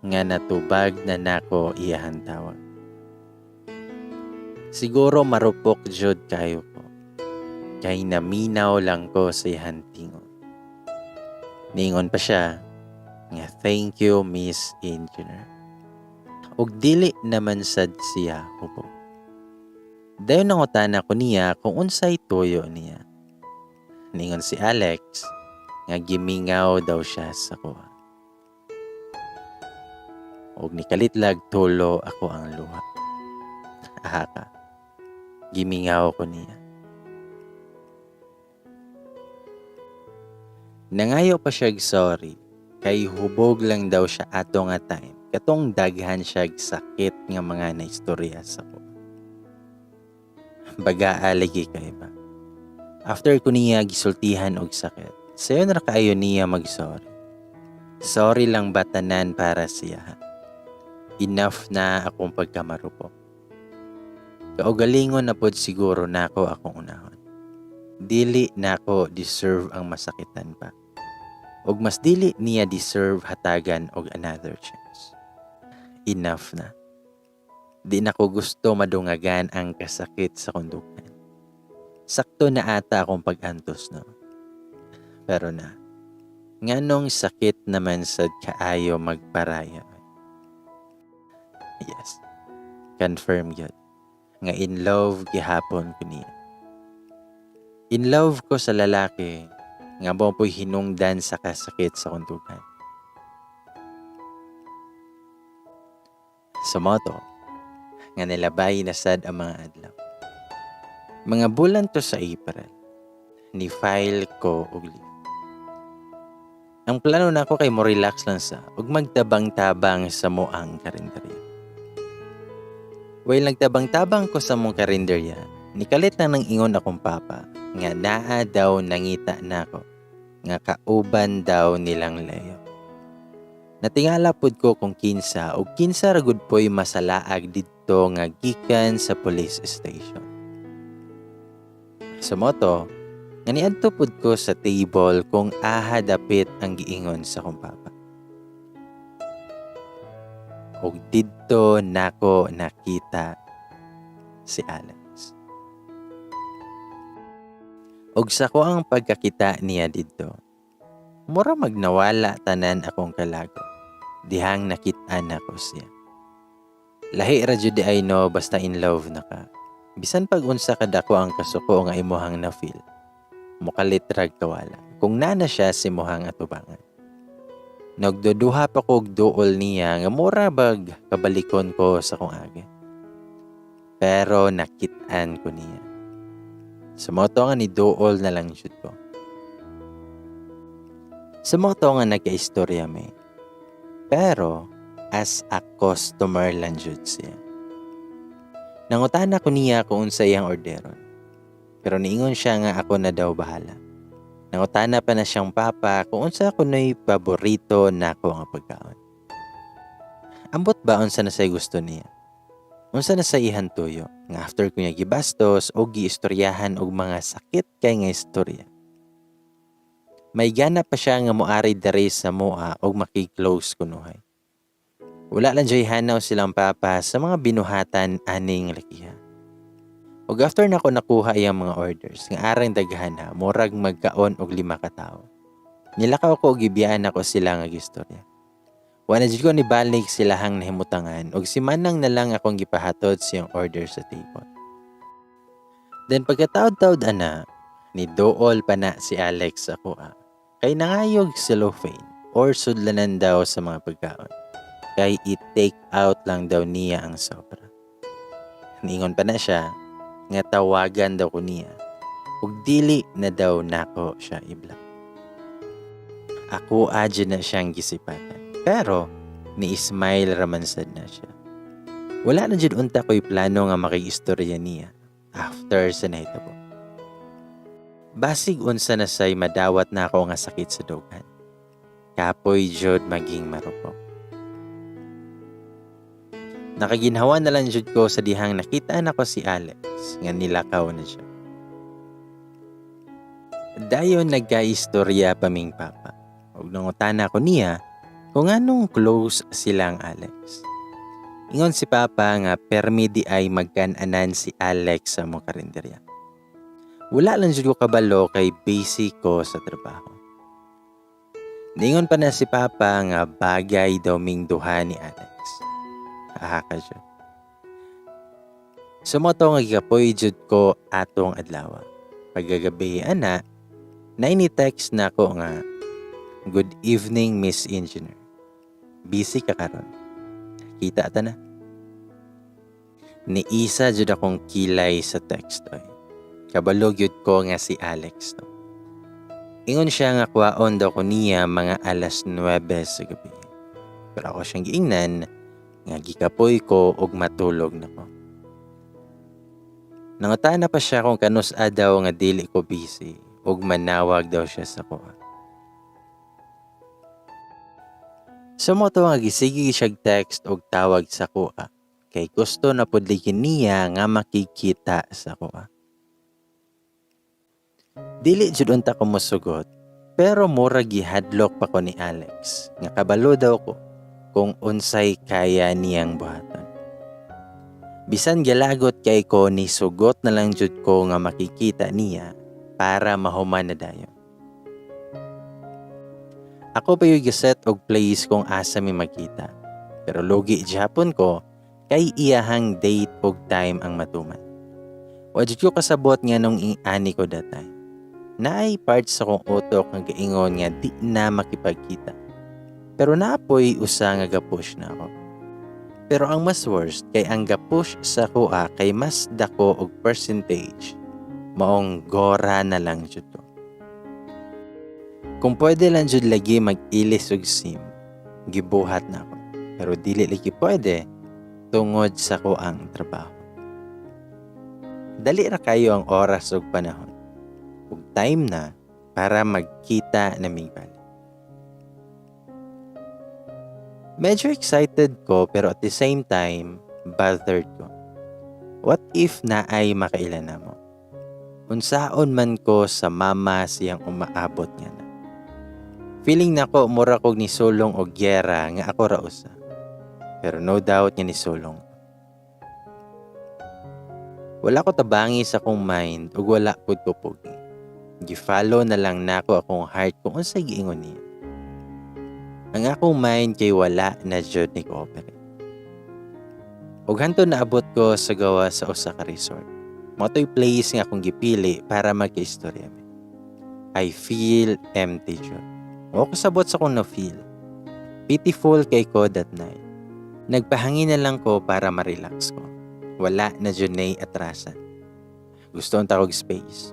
Nga natubag na nako iyahang tawag. Siguro marupok jud kayo ko. Kay naminaw lang ko sa iyahang tingog. Niingon pa siya nga, "Thank you, Miss Engineer." Ug dili naman sad siya hubog. Dayon nangutana ko niya kung unsay tuyo niya. Niingon si Alex nga gimingaw daw siya sa akoa. Ug nikalitlag tulo ako ang luha. Aha ka. Gimingaw ko niya. Nangayo pa siya'g sorry kay hubog lang daw siya ato nga time katong daghan siya'g sakit nga mga naistorya sa ko. Bagaa lagi kay ba. After ko niya gisultihan og sakit, sayon ra kaayo niya mag-sorry. Sorry lang ba tanan para siya? Enough na akong pagkamarupok. Kaugalingon na pod siguro nako akong unahon. Dili nako deserve ang masakitan pa. Og mas dili niya deserve hatagan og another chance. Enough na. Di nako gusto madungagan ang kasakit sa kundukan. Sakto na ata akong pag-antos, no. Pero na, nganong sakit naman sad kaayo magparaya. Yes, confirm yun. Nga in love gihapon ko niya. In love ko sa lalaki nga mo po'y hinungdan sa kasakit sa kundukan. Sa moto, nga nilabay na sad ang mga adlaw. Mga bulan to sa April, ni file ko og leave. Ang plano nako kay mo relax lang sa ug magtabang-tabang sa moang karinderya. While nagtabang-tabang ko sa mong karinderya, nikalit lang nang ingon akong papa nga naa daw nangita nako nga kauban daw nilang Leo. Natingala pud ko kung kinsa ug kinsa ra gud po'y masalaag didto nga gikan sa police station. Sa moto, nga niadto pud ko sa table kung aha dapit ang giingon sa akong papa. Ug didto nako nakita si Alex. Ug sa ko ang pagkakita niya didto, mura magnawala tanan akong kalago, dihang nakit-an nako siya. Lahi ra jud di ay no basta in love na ka. Bisan pag unsa ka dako ang kasuko nga imuhang na-feel, mukalit rag kawala kung nana siya sa imuhang atubangan. Nagduduha pa kog duol niya nga mura bag kabalikon ko sa kong agi. Pero nakit-an ko niya. Sa moto nga ni duol na lang jud ko. Sa moto nga nagkaistorya may. Pero as a customer lang jud siya. Nangutana ko niya kung unsa iyang orderon. Pero niingon siya nga ako na daw bahala. Nangutana pa na siyang papa kung unsa kuno'y paborito nako nga pagkaon. Ambot ba unsa na say gusto niya? Unsa na sa iyang tuyo nga after ko niya gibastos o giistoryahan og mga sakit kay nga istorya. May gana pa siya nga moari diri sa moa og maki-close kunuhay. Wala lang joy hanaw silang papa sa mga binuhatan aning lakiha. Ug after nako nakuha iyang mga orders nga arang daghan ha, murag magkaon og 5 ka tawo. Nilakaw ko og gibiyaan nako sila nga gistorya. Wa na jud ko nibalik silahang nahimutangan ug si Manang na lang akong gipahatod siyang order sa table. Then pagkataod-taod ana, ni duol pa na si Alex ako ah. Kay nangayog cellophane or sudlanan daw sa mga pagkaon. Kay i-take out lang daw niya ang sobra. Niingon pa na siya nga tawagan daw ko niya ug dili na daw nako siya i-block. Ako adyo na siyang gisipatan. Pero ni-smile raman sad na siya. Wala na jud unta ko'y plano nga makiistorya niya after sa nahitabo. Basig unsa na say madawat na ako nga sakit sa dughan. Kapoy jud maging marupok. Nakaginhawa na lang jud ko sa dihang nakita nako si Alex nga nilakaw na siya. Dayon nagkaistorya pa ming papa. Ug nangutana ko niya Kung anong close silang Alex. Ingon si Papa nga permi di ay magkananan si Alex sa among karinderya. Wala lang jud ko kabalo kay busy ko sa trabaho. Ningon pa na si Papa nga bagay daw ming duha ni Alex. Aha ka jud. So mao to nga gikapoy jud ko atong adlaw. Pagkagabi ana, naay ni-text nako nga, "Good evening, Miss Engineer. Busy ka karon? Kita ta na." Niisa jud akong kilay sa text oy. Kabalo gyud ko nga si Alex to. Ingon siya nga kwaon daw ko niya mga alas 9 sa gabi. Pero ako siyang giingnan nga gikapoy ko og matulog na ko. Nangutana pa siya kung kanus-a daw nga dili ko busy ug manawag daw siya sa kuha. So mao to nga gisige siyag text og tawag sa kuha kay gusto na pud lagi niya nga makikita sa kuha. Dili jud unta ko mosugot, pero mura gihadlok pa ko ni Alex nga kabalo daw ko kung unsay kaya niyang buhaton. Bisan galagot kay ko, ni sugot na lang jud ko nga makikita niya para mahuman na dayon. Ako pa yung giset og place kung asa mi magkita. Pero lugi gihapon ko kay iyahang date og time ang matuman. Wa jud ko kasabot nga nung ani ko that time. Naay part sa akong utok nga gaingon nga di na makipagkita. Pero naapoy usa nga gapush na ako. Pero ang mas worst kay ang gapush sa kuha kay mas dako og percentage. Maong gora na lang jud ko. Kung pwede lang jud lagi mag-ilis og SIM, gibuhat na ako. Pero dili lagi pwede tungod sa kuang trabaho. Dali ra kayo ang oras ug panahon. Ug time na para magkita na mig balik. Medyo excited ko pero at the same time, bothered ko. What if naay makaila namo? Unsaon man ko sa mama siyang umaabot nga na. Feeling nako mura kog nisulong og gyera nga ako ra usa. Pero no doubt nga nisulong. Wala ko tabangi sa akong mind ug wala pud ko pugi. Gi-follow na lang nako akong heart kung unsay giingon niya. Ang akong mind kay wala na jud ni cooperate. Ug hantod naabot ko sa gawa sa usa ka resort. Mao to'y place nga akong gipili para magkaistorya mi. I feel empty jud. Wa ko sabot sa akong na-feel. Pitiful kay ko that night. Nagpahangin na lang ko para ma-relax ko. Wala na jud nay atrasan. Gusto unta kog space.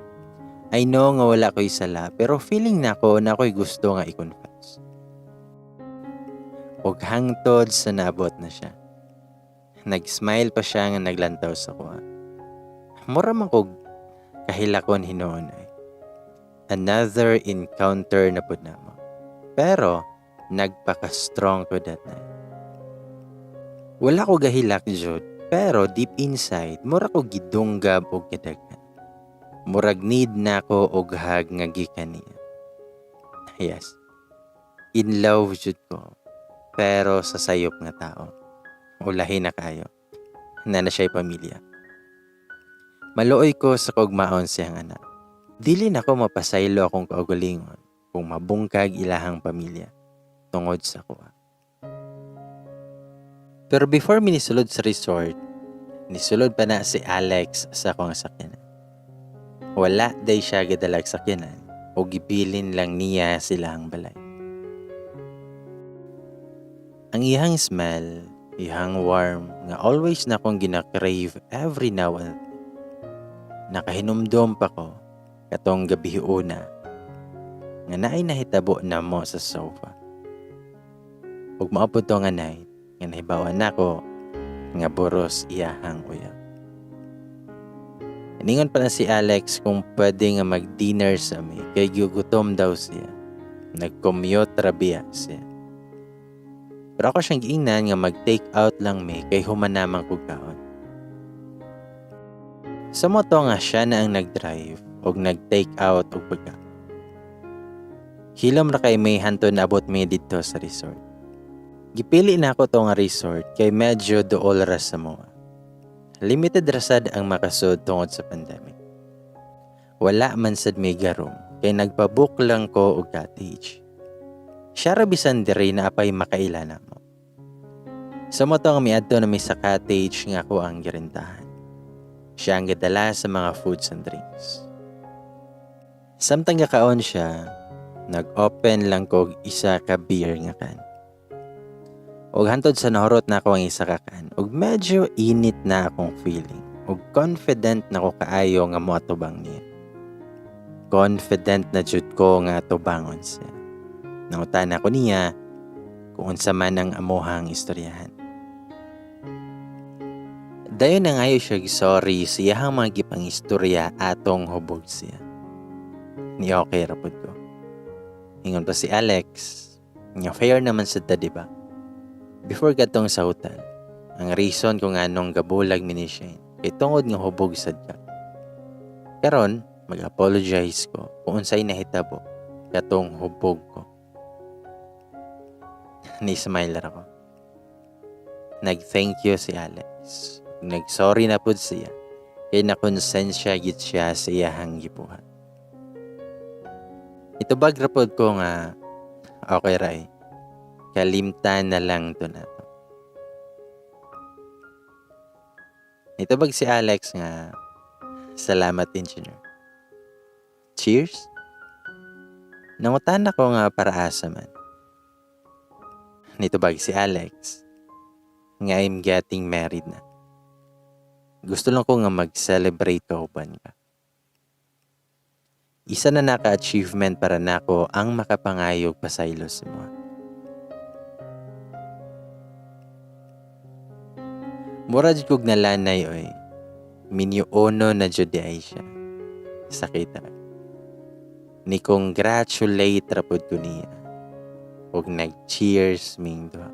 I know nga wala ko'y sala pero feeling nako na ako'y gusto nga i-confess. Ug hangtod sa naabot na siya. Nag-smile pa siya nga naglantaw sa kuha. Mura man kog kahilakon hinuon ay. Another encounter na pud namo. Pero nagpaka-strong ko that night. Wala ko gahilak jud, pero deep inside mura ko gidunggab og kadaghan. Murag need nako og hug nga gikan niya. Yes. In love jud ko. Pero sa sayop nga tao. Ulahi na kayo. Na na siya'y pamilya. Maluoy ko sa kaugmaon siyang anak. Dili na ko mapasaylo akong kaugalingon kung mabungkag ilahang pamilya tungod sa kuha. Pero before mi nisulod sa resort, nisulod pa na si Alex sa akong sakyanan. Wala day siya gadalag sakyanan o gibilin lang niya sila ang balay. Ang iyang smell, iyang warm, nga always na akong gina-crave every now and then. Nakahinumdom pa ko katong gabi una nga naay nahitabo namo sa sofa. Ug mao pud to nga night nga nahibaw-an nako nga buros iyahang uyab. Ningon pa na si Alex kung pwede nga mag-dinner sa mi kay gigutom daw siya. Nag-commute ra biya siya. Pero ako siyang giingnan nga mag-take out lang mi kay human naman kog kaon. Sa mao to nga siya na ang nag-drive og nag-take out og pagkaon. Hilom ra kay may hantod naabot mi didto sa resort. Gipili nako to nga resort kay medyo duol ra sa amoa. Limited ra sad ang makasud tungod sa pandemic. Wala man sad may room kay nagpabook lang ko og cottage. Siya ra bisan diri naa pay makaila namo. Sa mao to nga miadto na mi sa cottage nga ako ang girentahan. Siya ang gadala sa mga foods and drinks. Samtang gakaon siya, nag-open lang ko og isa ka beer nga can. Og hantod sa nahurot nako ang isa ka can, og medyo init na akong feeling. Og confident na ko kaayo nga moatubang niya. Confident na jud ko nga atubangon siya. Nangutana ko niya kung unsa man ang amuhang istoryahan. Dayon nangayo siya sorry sa iyahang mga gipangistorya atong hubog siya. Ni okay ra pud ko. Ingon pa si Alex, nga fair naman sad ta, di ba? Before kadtong sa hotel, ang reason kung anong gabulag mi ni Shane kay tungod nga hubog sad ka. Karon, mag-apologize ko kung unsay nahitabo katong hubog ko. Ni smile ra ko. Nag-thank you si Alex. Nag-sorry na pud siya kay nakonsensya gid siya sa iyahang gibuhat. Itubag ra pud ko nga okay ra eh. Kalimtan na lang to nato. Nitubag si Alex nga salamat, engineer. Cheers. Nangutan ako nga para asa man. Nitubag si Alex nga I'm getting married na. Gusto lang ko nga mag-celebrate kauban ka. Isa na naka-achievement para nako ang makapangayog pasaylo sa mo. Mura jud kog nalanay oy. Minyuono na jud di ay siya. Sakit ra. Ni congratulate ra pud ko niya. Ug nag-cheers ming duha.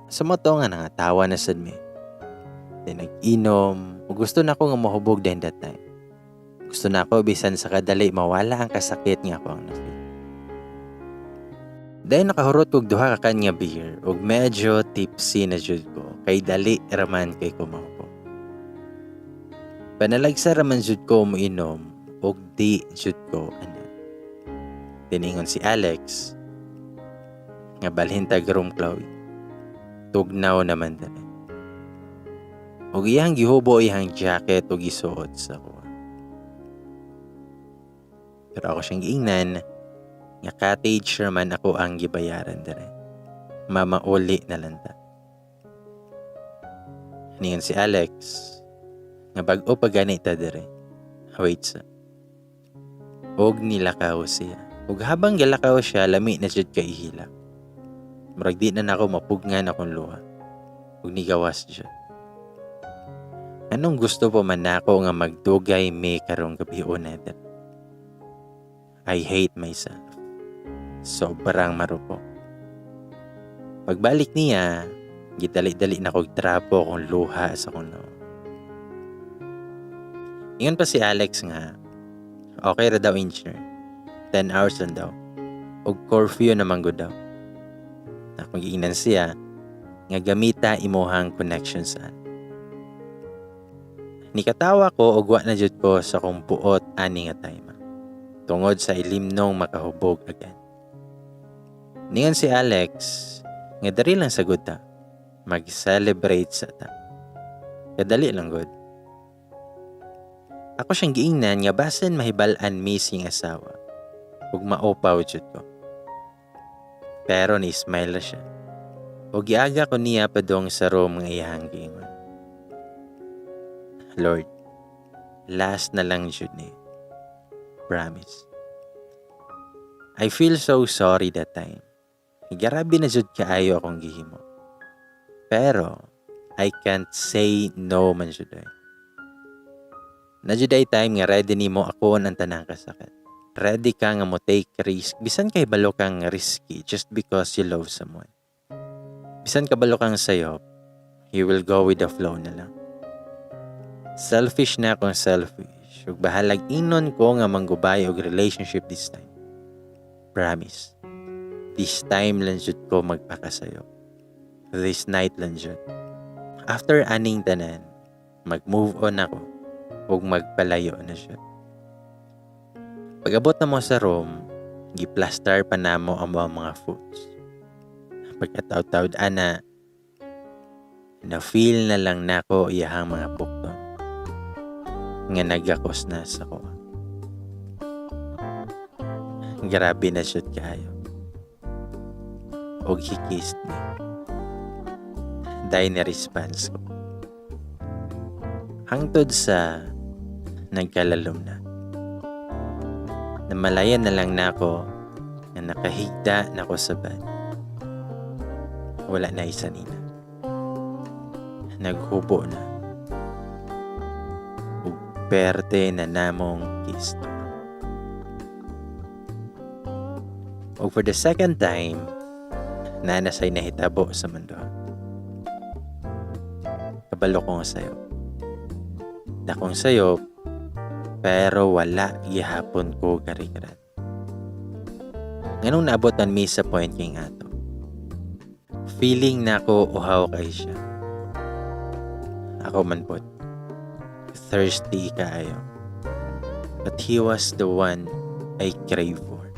Sa mao to nga nangatawa na sad mi. Then nag-inom. Ug gusto nako nga mahubog din that time. Gusto nako bisan sa kadali mawala ang kasakit nga ako ang na-feel. Dayon nakahurot kog duha ka can nga beer ug medyo tipsy na jud ko kay dali raman kay ko mahubog. Panalagsa raman jud ko moinom ug di jud ko anad. Tiningon si Alex nga balhin tag room, Chloe. Tugnaw naman dali. Ug iyang gihubo iyang jacket ug gisuot sa kuha. Pero ako siyang giingnan nga cottage raman ako ang gibayaran dire. Mamauli na lang ta. Ningon si Alex nga bag-o pa gani ta dire. Wait sa. Og nilakaw siya. Ug habang gilakaw siya, lami na jud kay hilak. Murag di na nako mapugnan akong luha. Ug nigawas jud. Anong gusto pa man nako nga magdugay mi karong gabi una dire? I hate myself. Sobrang marupok. Pagbalik niya, gidali-dali na kog trapo akong luha sa akong nawong. Ingon pa si Alex nga, okay ra daw, engineer. 10 hours lang daw. Og curfew naman gud daw. Akong giingnan siya nga gamita imuhang connection sa. Nikatawa ko og wa na jud ko sa akong buot ani nga time. Tungod sa ilimnong makahubog again. Ningon si Alex nga diri lang sa gud ta. Mag-celebrate sa ta. Kadali lang gud. Ako siyang giingnan nga basin mahibal-an mi sing asawa ug maupaw jud ko. Pero ni smile ra siya. Ug giaga ko niya padong sa room nga iyahang giingon. Lord, last na lang jud ni. Promise. I feel so sorry that time. Grabe na jud kaayo akong gihimo. Pero I can't say no man jud ay. Na jud ay time nga ready nimo akon ang tanang kasakit. Ready ka nga mo take risk bisan kay balo kang risky just because you love someone. Bisan kabalo kang sayop, you will go with the flow na lang. Selfish na akong selfish. Ug bahalag ingnon ko nga manggubay og relationship this time. Promise. This time lang jud ko magpakasayop. This night lang jud. After aning tanan, mag-move on ako ug magpalayo na siya. Pag-abot namo sa room, gi-plaster pa namo ang mga foots. Pagkatawd-tawd ana, na-feel na lang nako iyahang mga bukton nga nagakos na sa kuha. Grabe na siya kayo. Og he kissed me. Dahil na response ko. Hangtod sa nagkalalom na. Namalayan na lang nako na nakahigda na ko sa bed. Wala na isa nina. Naghubo na. Ug perte na namong kiss. Ug for the second time, nanasay nahitabo sa mundo. Kabalo ko nga sayo. Dakong sayo, pero wala gihapon ko garigaran. Nganong naabotan mi sa point king ato. Feeling na ko uhaw kay siya. Ako man pod. Thirsty kaayo. But he was the one I crave for.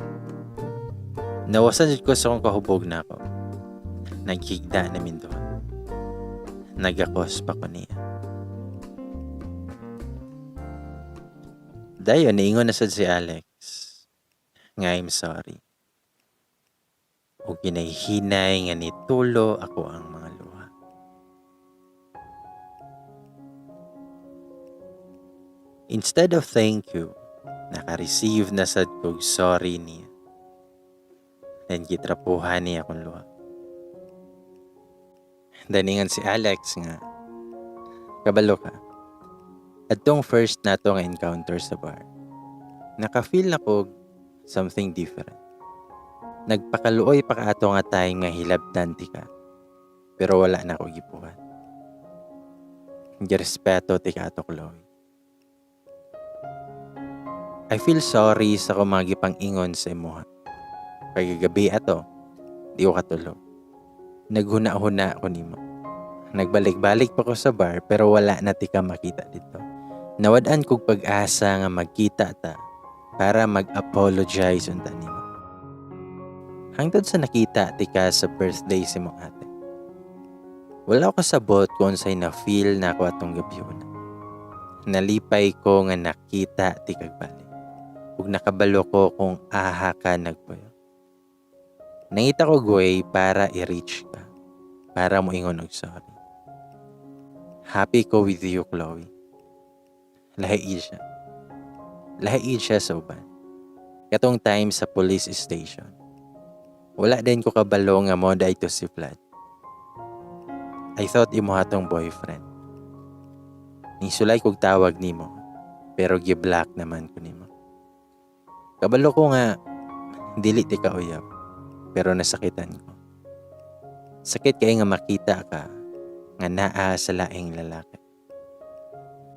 Nawasan jud ko sa akong kahubog na ako. Naghigda namin doon. Nagakos pa ko niya. Dayon, niingon na sad si Alex nga I'm sorry. O ginahinay nga nitulo ako ang mga luha. Instead of thank you, naka-receive na sad kog sorry niya. Then gitrapuhan niya akong luha. Daningan si Alex nga, kabalo ka. Adtong first nato nga encounter sa bar, naka-feel na ko something different. Nagpakaluoy pa ka ato nga time nga hilabtan ti ka, pero wala na ko gibuhat. Girespeto ti ka ato, Chloe. I feel sorry sa akong mga gipang-ingon sa imuha. Pagkagabi ato, di ko katulog. Naghuna-huna ako nimo. Nagbalik-balik pa ko sa bar pero wala na ti ka makita dito. Nawad-an kog pag-asa nga magkita ta para mag-apologize unta nimo. Hangtod sa nakita ti ka sa birthday si mong ate. Wala ko sabot kung unsay na-feel na ako atong gabi una. Nalipay ko nga nakita ti kag balik. Ug nakabalo ko kung aha ka nagpuyo. Nangita ko way para i-reach ka. Para mo ingon og sorry. Happy ko with you, Chloe. Lahi siya. Lahi siya sa uban. Katong time sa police station. Wala din ko kabalo nga mo ito si Vlad. I thought imo hatong boyfriend. Nisulay kog tawag nimo, pero gi-block naman ko nimo. Kabalo ko nga dili ti ka uyab, pero nasakitan ko. Sakit kay nga makita ka nga naa sa laing lalaki.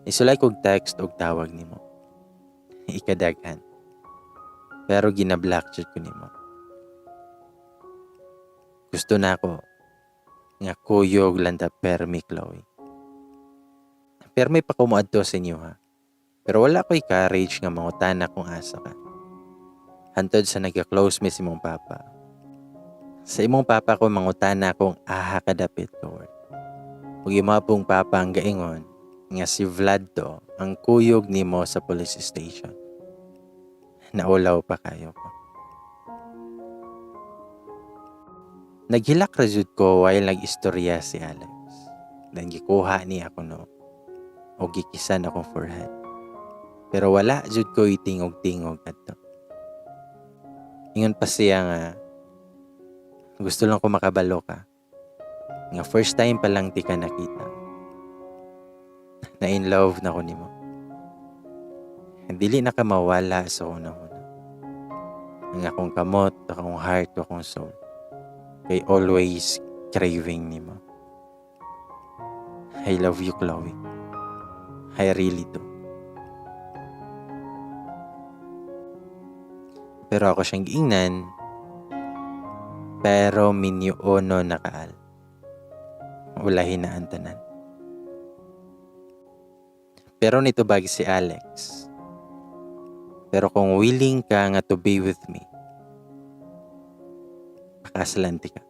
Nisulay kog text og tawag nimo. Ikadaghan. Pero gina-block jud ko nimo. Gusto na ako nga kuyog lang ta permi, Chloe. Permi pa ko moadto sa inyo ha. Pero wala ko'y courage nga mangutana kung asa ka. Hantod sa nagka-close mi sa imong papa. Sa imong papa ko mangutana kung aha ka dapit ko. Ug imo pong papa ang gaingon nga si Vlad to ang kuyog nimo sa police station. Naulaw pa kayo ko. Naghilak ra jud ko while nag-istorya si Alex. Then gikuha niya ako no o gikisan akong forehead. Pero wala jud ko itingog-tingog adto. Ingon pa siya nga gusto lang ko makabalo ka. Nga first time pa lang ti ka nakita. Na in love na ko nimo. Dili na ka mawala sa una-una. Ang akong kamot, akong heart, akong soul. Kay always craving nimo. I love you, Chloe. I really do. Pero ako siyang giingnan, Pero minyuono na ka, Al. Ulahi na ang tanan. Pero nitubag si Alex, "Pero kung willing ka nga to be with me, pakasalan tika."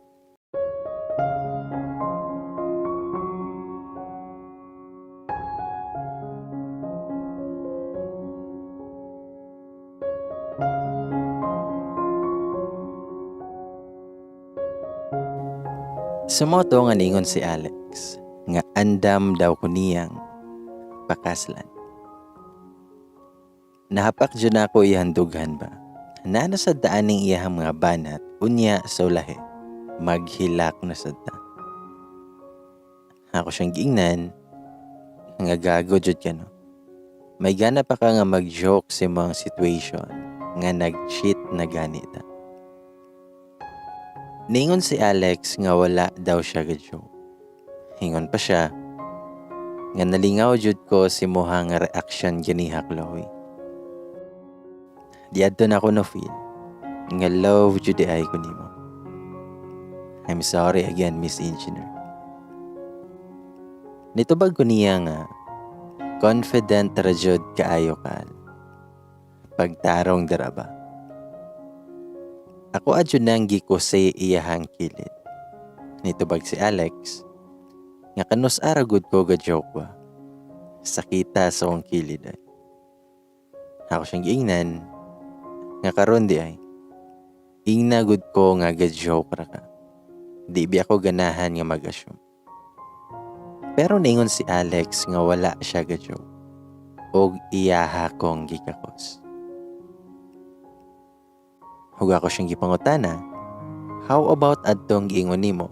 Sa mao to nga ningon si Alex nga andam daw ko niyang pakaslan. Nahapak jud ako iyang dughan ba. Naa sa daaning iyahang mga banat, unya sa ulahi, maghilak na sad ta. Ako siyang giingnan nga gago jud ka, no. May gana pa ka nga mag-joke sa imong situation nga nag-cheat na gani ta. Ningon si Alex nga wala daw siya ga-joke. Ingon pa siya nga nalingaw jud ko sa imuhang reaction ganiha, Chloe. Diadto na ako na feel nga love jud ay ko nimo. I'm sorry again, Miss Engineer. Nitubag ko niya nga confident ra jud kaayo ka. Pagtarong dara ba? Ako adyo nang gikuse iyahang kilid. Nitubag si Alex nga kanus ara gud ko ga joke ba. Sakita sa akong kilid ay. Ako siyang giingnan nga karon di ay. Ingna gud ko nga ga joke ra ka. Di bi ako ganahan nga mag-assume. Pero ningon si Alex nga wala siya ga joke. Og iyaha kong gikakos. Ug ako siyang gipangutana, how about adtong giingon nimo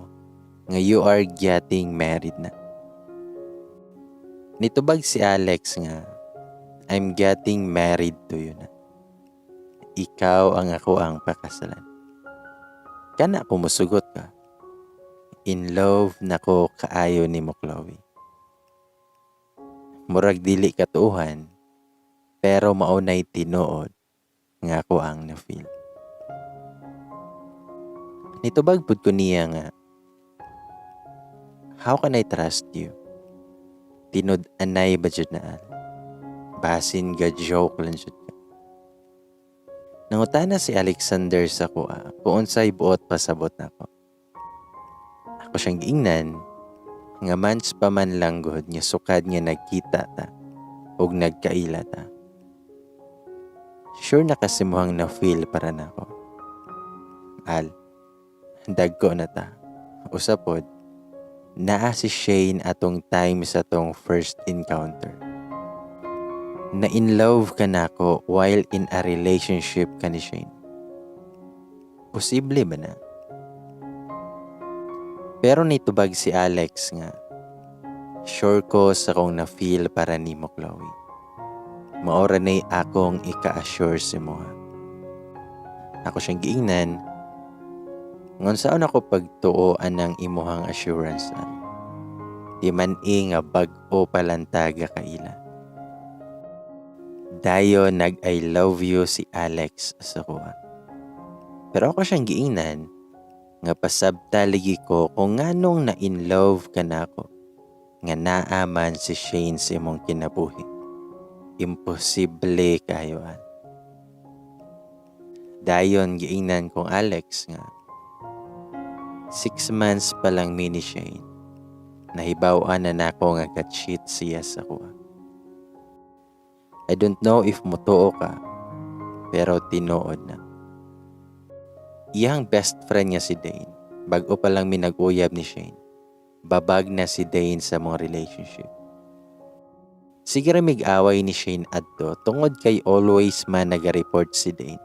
nga you are getting married na? Nitubag si Alex nga, I'm getting married to you na. Ikaw ang ako ang pakasalan. Kana ko musugot ka. In love na ko kaayo nimo, Chloe. Murag dili katuohan, pero maunay tinuod nga ako ang na-feel. Nitubag pud ko niya nga, how can I trust you? Tinud-anay ba jud na, Al? Basin ga joke lang jud ka. Nangutana si Alexander sa kuha kung unsay buot pasabot nako. Ako siyang giingnan nga months pa man lang gud nga sukad nga nagkita ta ug nagkaila ta. Sure na kasi muhang na-feel para nako. Al, dagko na ta. Usa pod, naa si Shane atong time sa tong first encounter. Na in love ka nako while in a relationship ka ni Shane. Posible ba na? Pero nitubag si Alex nga, sure ko sa kong na-feel para nimo, Chloe. Maora na'y akong ika-assure si mo. Ako siyang giingnan, ngon saan ako pagtuo anang imuhang assurance, Al? Di man i nga bag-o palantaga kaila. Dayon nag I love you si Alex sa kuha. Pero ako siyang giingnan nga pasabta lagi ko kung nganong na in love ka na ako nga naaman si Shane sa imong kinabuhi. Imposible kayo, Al. Dayon giingnan kong Alex nga 6 months pa lang mi ni Shane. Nahibaw-an na nako nga ka-cheat siya sa kuha. I don't know if mutuo ka, pero tinuod na. Iyang best friend niya si Dane, bago pa lang minag-uyab ni Shane. Babag na si Dane sa mga relationship. Sige ra mig-away ni Shane adto tungod kay always man naga-report si Dane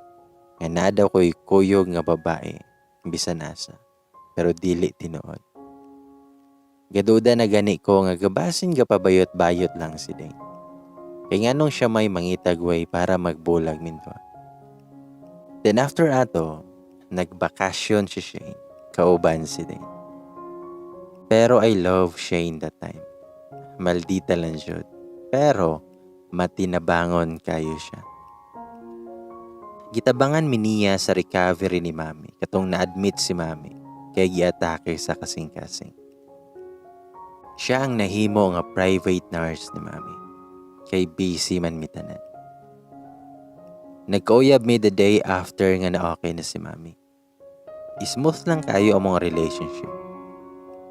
nga naa daw ko'y kuyog nga babae bisan asa, pero dili tinuod. Gaduda na gani ko nga gabasin gapabayot-bayot lang si Dane. Kay nganong siya may mangitag way para magbulag minto. Then after ato, nagbakasyon si Shane, kauban si Dane. Pero I love Shane that time. Maldita lang jud. Pero matinabangon kayo siya. Gitabangan mi niya sa recovery ni Mami katong na-admit si Mami kay giatake sa kasing-kasing. Siya ang nahimo nga private nurse ni Mami kay busy man mi tanan. Nagkauyab mi the day after nga na okay na si Mami. Smooth lang kayo among relationship.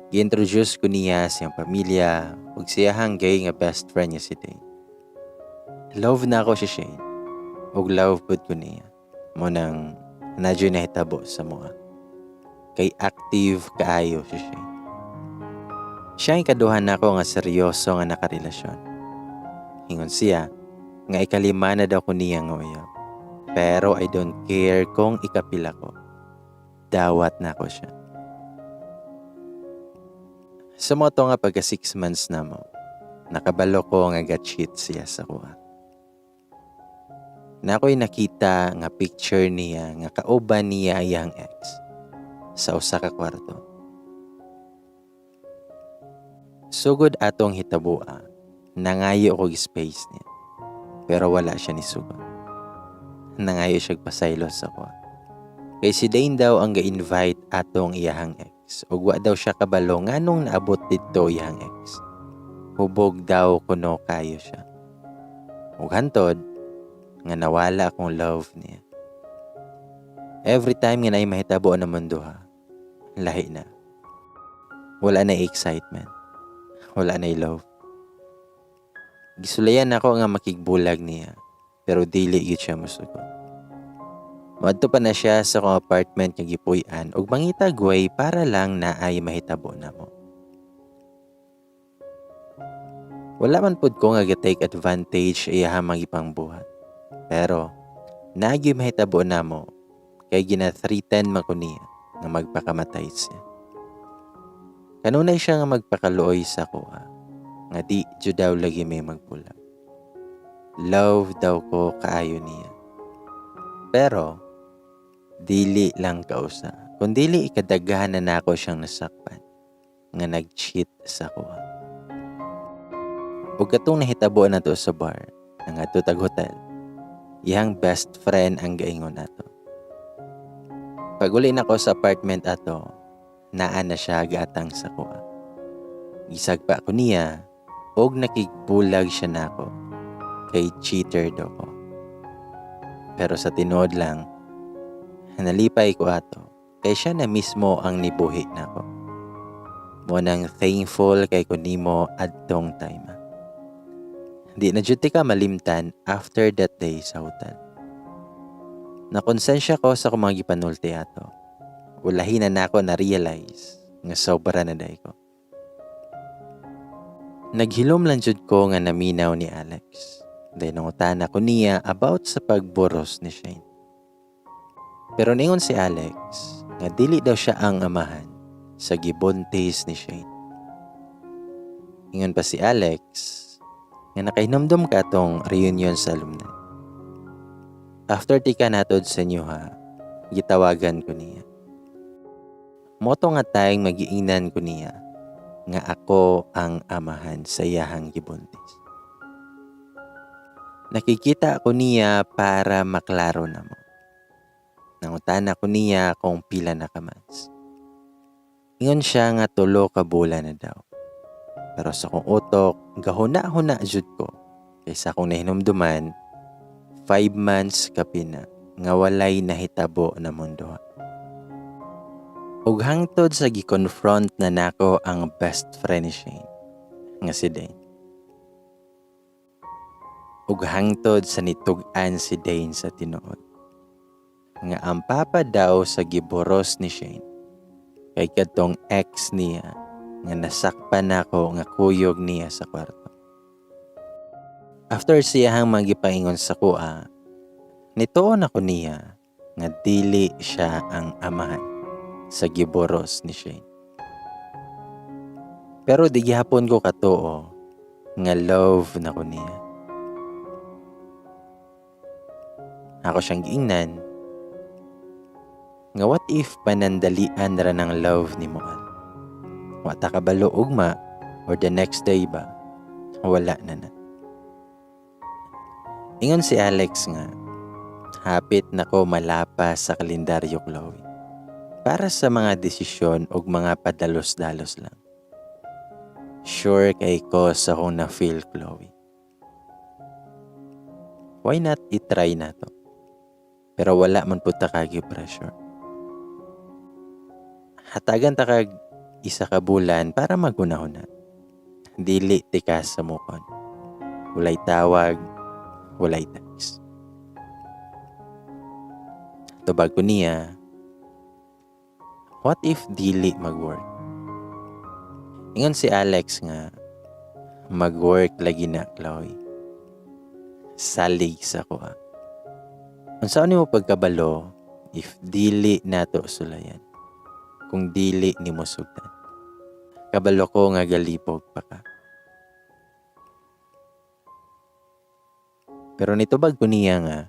Gi-introduce ko niya siyang pamilya ug siyahang gay nga best friend niya si Dane. Love na ako si Shane ug love pud ko niya. Mao nang naa juy nahitabo sa amoa. Kay active kaayo si Shane. Siya ang ikaduha nako nga seryoso nga nakarelasyon. Ingon siya nga ikalima na daw ko niya nga uyab. Pero I don't care kung ikapila ko. Dawat na ko siya. Sa mao to nga pagka 6 months na mo, nakabalo ko nga ga-cheat siya sa akoa. Naa ko'y nakita nga picture niya nga kauban niya iyang ex sa usa ka kwarto. Sugod atong hitabua, nangayo kog space niya. Pero wala siya nisugot. Nangayo siya pasaylo sa akoa. Kay si Dane daw ang ga-invite atong iyahang ex ug wa daw siya kabalo nganong naabot didto iyang ex. Hubog daw kuno kayo siya. Ug hantod nga nawala akong love niya. Every time nga naay mahitabo na duha, lahi na. Wala na excitement. Wala na love. Gisulayan ako nga makigbulag niya, pero dili gyud siya mosugot. Moadto pa na siya sa akong apartment nga gipuy-an ug mangitag way para lang naay mahitabo namo. Wala man pud ko nga gi-take advantage iyahang magipangbuhat. Pero naa gyud mahitabo namo kay gina-threaten man ko niya nga magpakamatay siya. Kanunay siya nga magpakaluoy sa akoa nga di jud daw lagi may magbulag. Love daw ko kaayo niya. Pero dili lang kausa, kun dili ikadaghan na nako siyang nasakpan nga nag-cheat sa akoa. Ug katong nahitabo nato sa bar, nangadto tag hotel, iyang best friend ang gaingon nato. Pag-uli nako sa apartment ato, naa na siya gaatang sa akoa. Gisagpa ko niya og nakigbulag siya nako kay cheater daw ko. Pero sa tinuod lang, nalipay ko ato kay siya na mismo ang nibuhi nako. Mao nang thankful kay ko nimo adtong time. Di na jud ka malimtan after that day sa hotel. Nakonsensya ko sa akong mga gipanulti ato. Ulahi na nako na-realize nga sobra na diay ko. Naghilom lang jud ko nga naminaw ni Alex. Then nangutana ko niya about sa pagboros ni Shane. Pero ningon si Alex nga dili daw siya ang amahan sa gibuntis ni Shane. Ingon pa si Alex nga nakahinumdum ka atong reunion sa alumni. After tika natod sa inyo ha, gitawagan ko niya. Mao to nga tayong magiingnan ko niya nga ako ang amahan sa iyahang gibuntis. Nakikita ko niya para maklaro na mo. Nangutana ko niya kung pila na ka months. Ingon siya nga 3 ka bulan na daw. Pero sa akong utok, gahuna-huna jud ko. Kaysa akong nahinumduman, 5 months kapina nga walay nahitabo na mundo. Ug hangtod sa gi-confront na nako ang best friend ni Shane, nga si Dane. Ug hangtod sa nitug-an si Dane sa tinuod, nga ang papa daw sa giboros ni Shane, kay kadtong ex niya nga nasakpan nako nga kuyog niya sa kwarto. After siyahang magipaingon sa kuha, nituon ako niya nga dili siya ang amahan sa giboros ni Shane. Pero di gihapon ko katuo nga love na ko niya. Ako siyang giingnan nga what if panandalian ra ng love ni Moal. Wa ta kabalo ugma or the next day ba, wala na na. Ingon si Alex nga, Hapit na ko malapas sa kalendaryo, Chloe. Para sa mga desisyon og mga padalos-dalos lang. Sure kay ko sa akong na-feel, Chloe. Why not i-try na to? Pero wala man pud ta kag pressure. Hatagan ta kag 1 ka bulan para maghuna-huna. Dili tikas sa mukon. Walay tawag, walay text. Tubag ko niya, "What if dili mag-work?" Ingon si Alex nga, "Mag-work lagi na, Chloe. Salig sa kuha. Unsaon nimo pagkabalo if dili nato sulayan? Kung dili nimo sugdan? Kabalo ko nga galibog pa ka." Pero nitubag ko niya nga,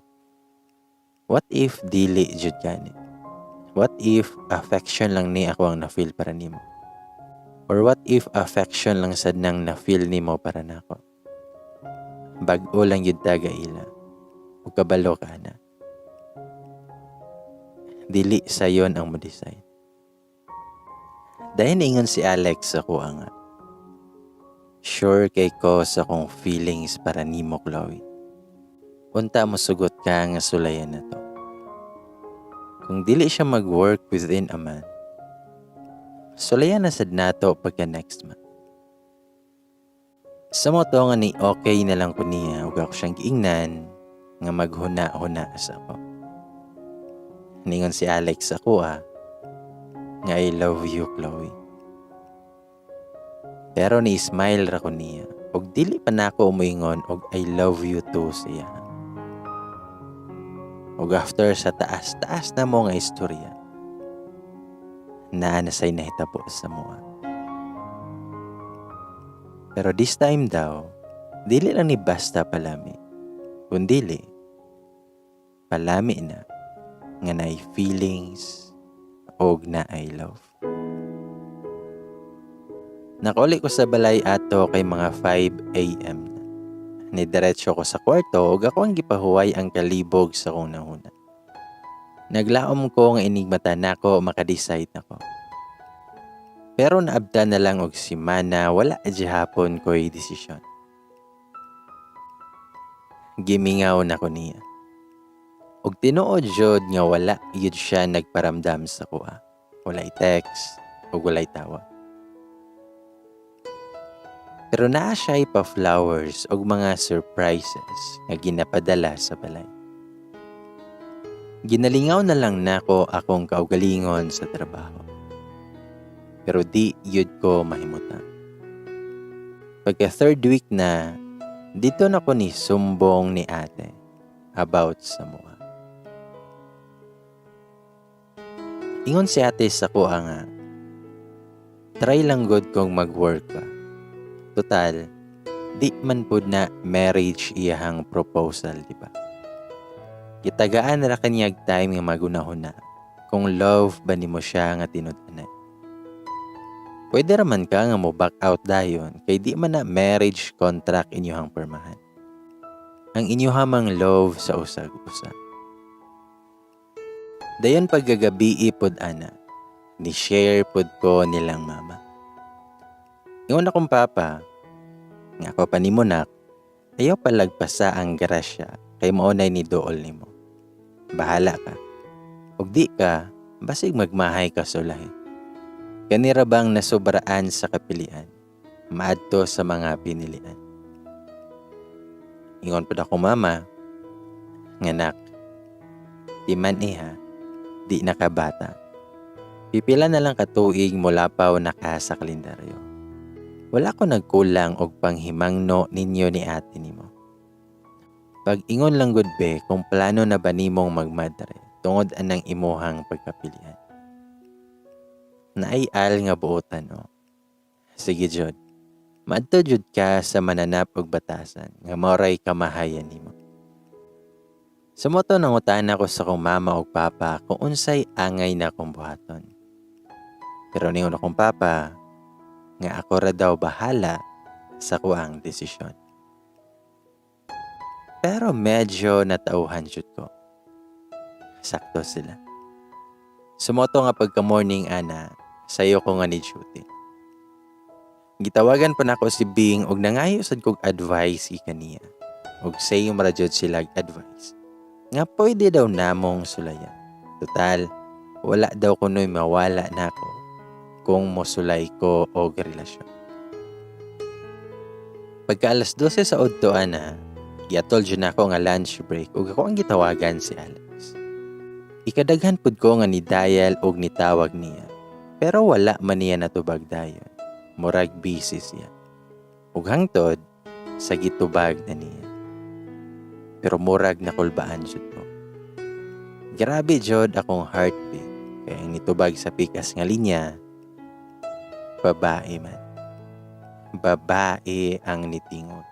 "What if dili jud gani? What if affection lang ni ako ang na-feel para nimo? Or what if affection lang sad nang na-feel nimo para nako? Bag-o lang jud ta ila. Ug kabalo ka na. Dili sayon ang mo-decide." Dayon ingon si Alex sa kuha nga, "Sure kay ko sa akong feelings para nimo, Chloe. Unta mo sugot ka nga sulayan na to. Kung dili siya mag-work within a month, sulayan na sad nato pagka next month." Sa mao to nga ni okay na lang ko niya ug ako siyang giingnan nga maghuna-huna sa ako. Ningon si Alex sa kuha nga, "I love you, Chloe." Pero ni smile ra ko niya ug dili pa nako moingon og "I love you too" siya. Ug after sa taas-taas na mo nga istorya, naa na say nahitabo sa mua. Pero this time daw, dili lang ni basta palami, kundili palami na nga naay feelings og naay love. Nakauli ko sa balay ato kay mga 5 a.m. na. Nidiretso ko sa kwarto ug ako ang gipahuway ang kalibog sa akong nahuna. Naglaom ko nga inigmata nako maka-decide nako. Pero naabtan na lang og simana, wala gihapon ko'y desisyon. Gimingaw na ko niya. Og tinuod jud nga wala gyud siya nagparamdam sa kuha. Walay text ug walay tawag. Pero naa siya'y pa-flowers ug mga surprises nga ginapadala sa balay. Ginalingaw na lang nako akong kaugalingon sa trabaho. Pero di yun ko mahimutang. Pagka third week na, dito na ko ni sumbong ni ate about sa mua. Ingon si ate sa kuha nga, "Try lang gud kong mag-work ka. Total, di man pud na marriage iyahang proposal, di ba? Gitagaan ra kanyag time nga magunahuna kung love ba nimo siya nga tinud-anay. Pwede ra man ka nga mo back out dayon kay di man na marriage contract inyohang pirmahan. Ang inyoha mang love sa usag usa." Dayon pagkagabii pod ana, ni share pod ko nilang mama. Ingon akong papa, nga ako pa nimo nak, ayaw palagpasa ang grasya kay mao nay ni duol nimo. Bahala ka. Ug di ka, basig magmahay ka sulahin. Kanira bang nasobraan sa kapilian, maadto sa mga pinilian. Ingon pod ako mama, nga nak, di man iha, di nakabata. Pipila na lang katuig mulapaw na ka sa kalendaryo. Wala ko nagkulang og panghimangno ninyo ni ate nimo. Pag-ingon lang gud be kung plano na ba nimong magmadre tungod anang imuhang pagkapilian. Naay al nga buotan no. Sige jud. Maadto jud ka sa mananap og batasan nga maoray kamahayan nimo." Sa mao to nangutana ko sa akong mama ug papa kung unsay angay na akong buhaton. Pero ningon akong papa nga ako ra daw bahala sa kuang desisyon. Pero medyo natauhan jud ko. Sakto sila. So mao to nga pagka morning ana, sayo ko nga ni duty. Gitawagan pa nako si Bing og nangayo sad kog advice gikan niya. Og same ra jud sila advice. Nga pwede daw namong sulayan. Total, wala daw kuno'y mawala nako kung mosulay ko og relasyon. Pagka alas 12 sa udto ana, giatol jud nako nga lunch break ug ako ang gitawagan si Alex. Ikadaghan pud ko nga ni dial og nitawag niya, pero wala man niya natubag dayon. Murag busy siya. Ug hangtod sa gitubag na niya. Pero murag nakulbaan jud ko. Grabe jud akong heartbeat kay ang nitubag sa pikas nga linya, babae man. Babae ang nitingog.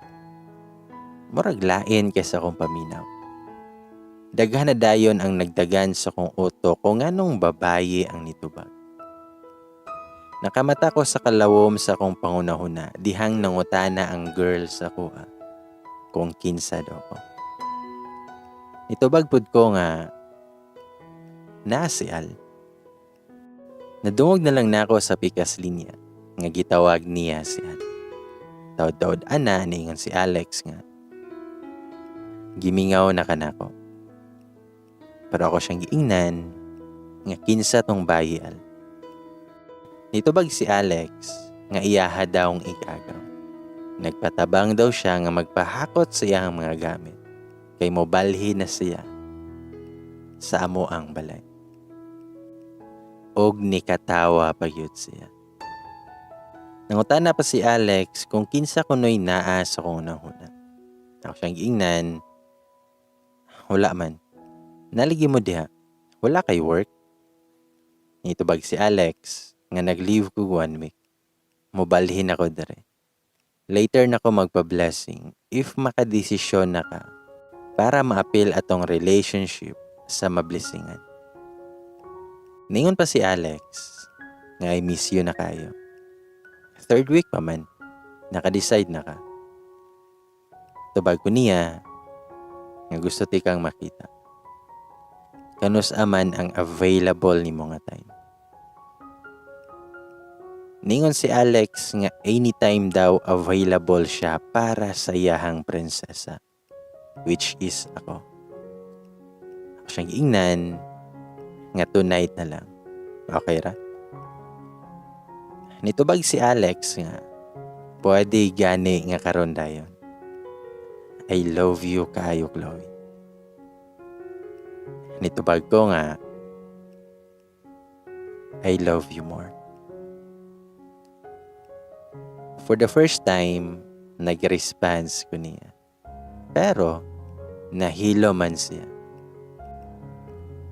Murag lain kaysa akong paminaw. Daghan na dayon ang nagdagan sa akong utok kung nganong babaye ang nitubag. Nakamata ko sa kalawom sa akong pangunahuna dihang nangutana ang girl sa akoa kung kinsa daw ko. Nitubag pud ko nga naa si Al. Nadungog na lang nako sa pikas linya nga gitawag niya si Al. Taod-taod ana niingon si Alex nga gimingaw na kanako. Pero ako siyang giingnan nga kinsa tong bayi Al. Nitubag si Alex nga iyaha daw ang igagaw. Nagpatabang daw siya nga magpahakot sa iyang mga gamit kay mobalhin na siya sa amo ang balay. Og nikatawa pa gyud siya. Nangutana pa si Alex kung kinsa kuno'y naa sa akong hunahuna. Ako siyang giingnan, wala man. Naligi mo diha, wala kay work. Nitubag si Alex nga nag-leave ko 1 week. Mobalhin ako dere. Later na ko magpa-blessing if makadesisyon na ka para maapil atong relationship sa mablessingan. Ningon pa si Alex nga I miss you na kayo. Third week pa man, naka-decide na ka. Tubag ko niya nga gusto ti kang makita. Kanus aman ang available nimo nga time. Ningon si Alex nga anytime daw available siya para sa iyahang prinsesa, which is ako. Ako siyang giingnan nga tonight na lang. Okay ra? Nitubag si Alex nga pwede gani nga karon dayon. I love you kaayo, Chloe. Nitubag ko nga I love you more. For the first time, nag-response ko niya. Pero, nahilo man siya.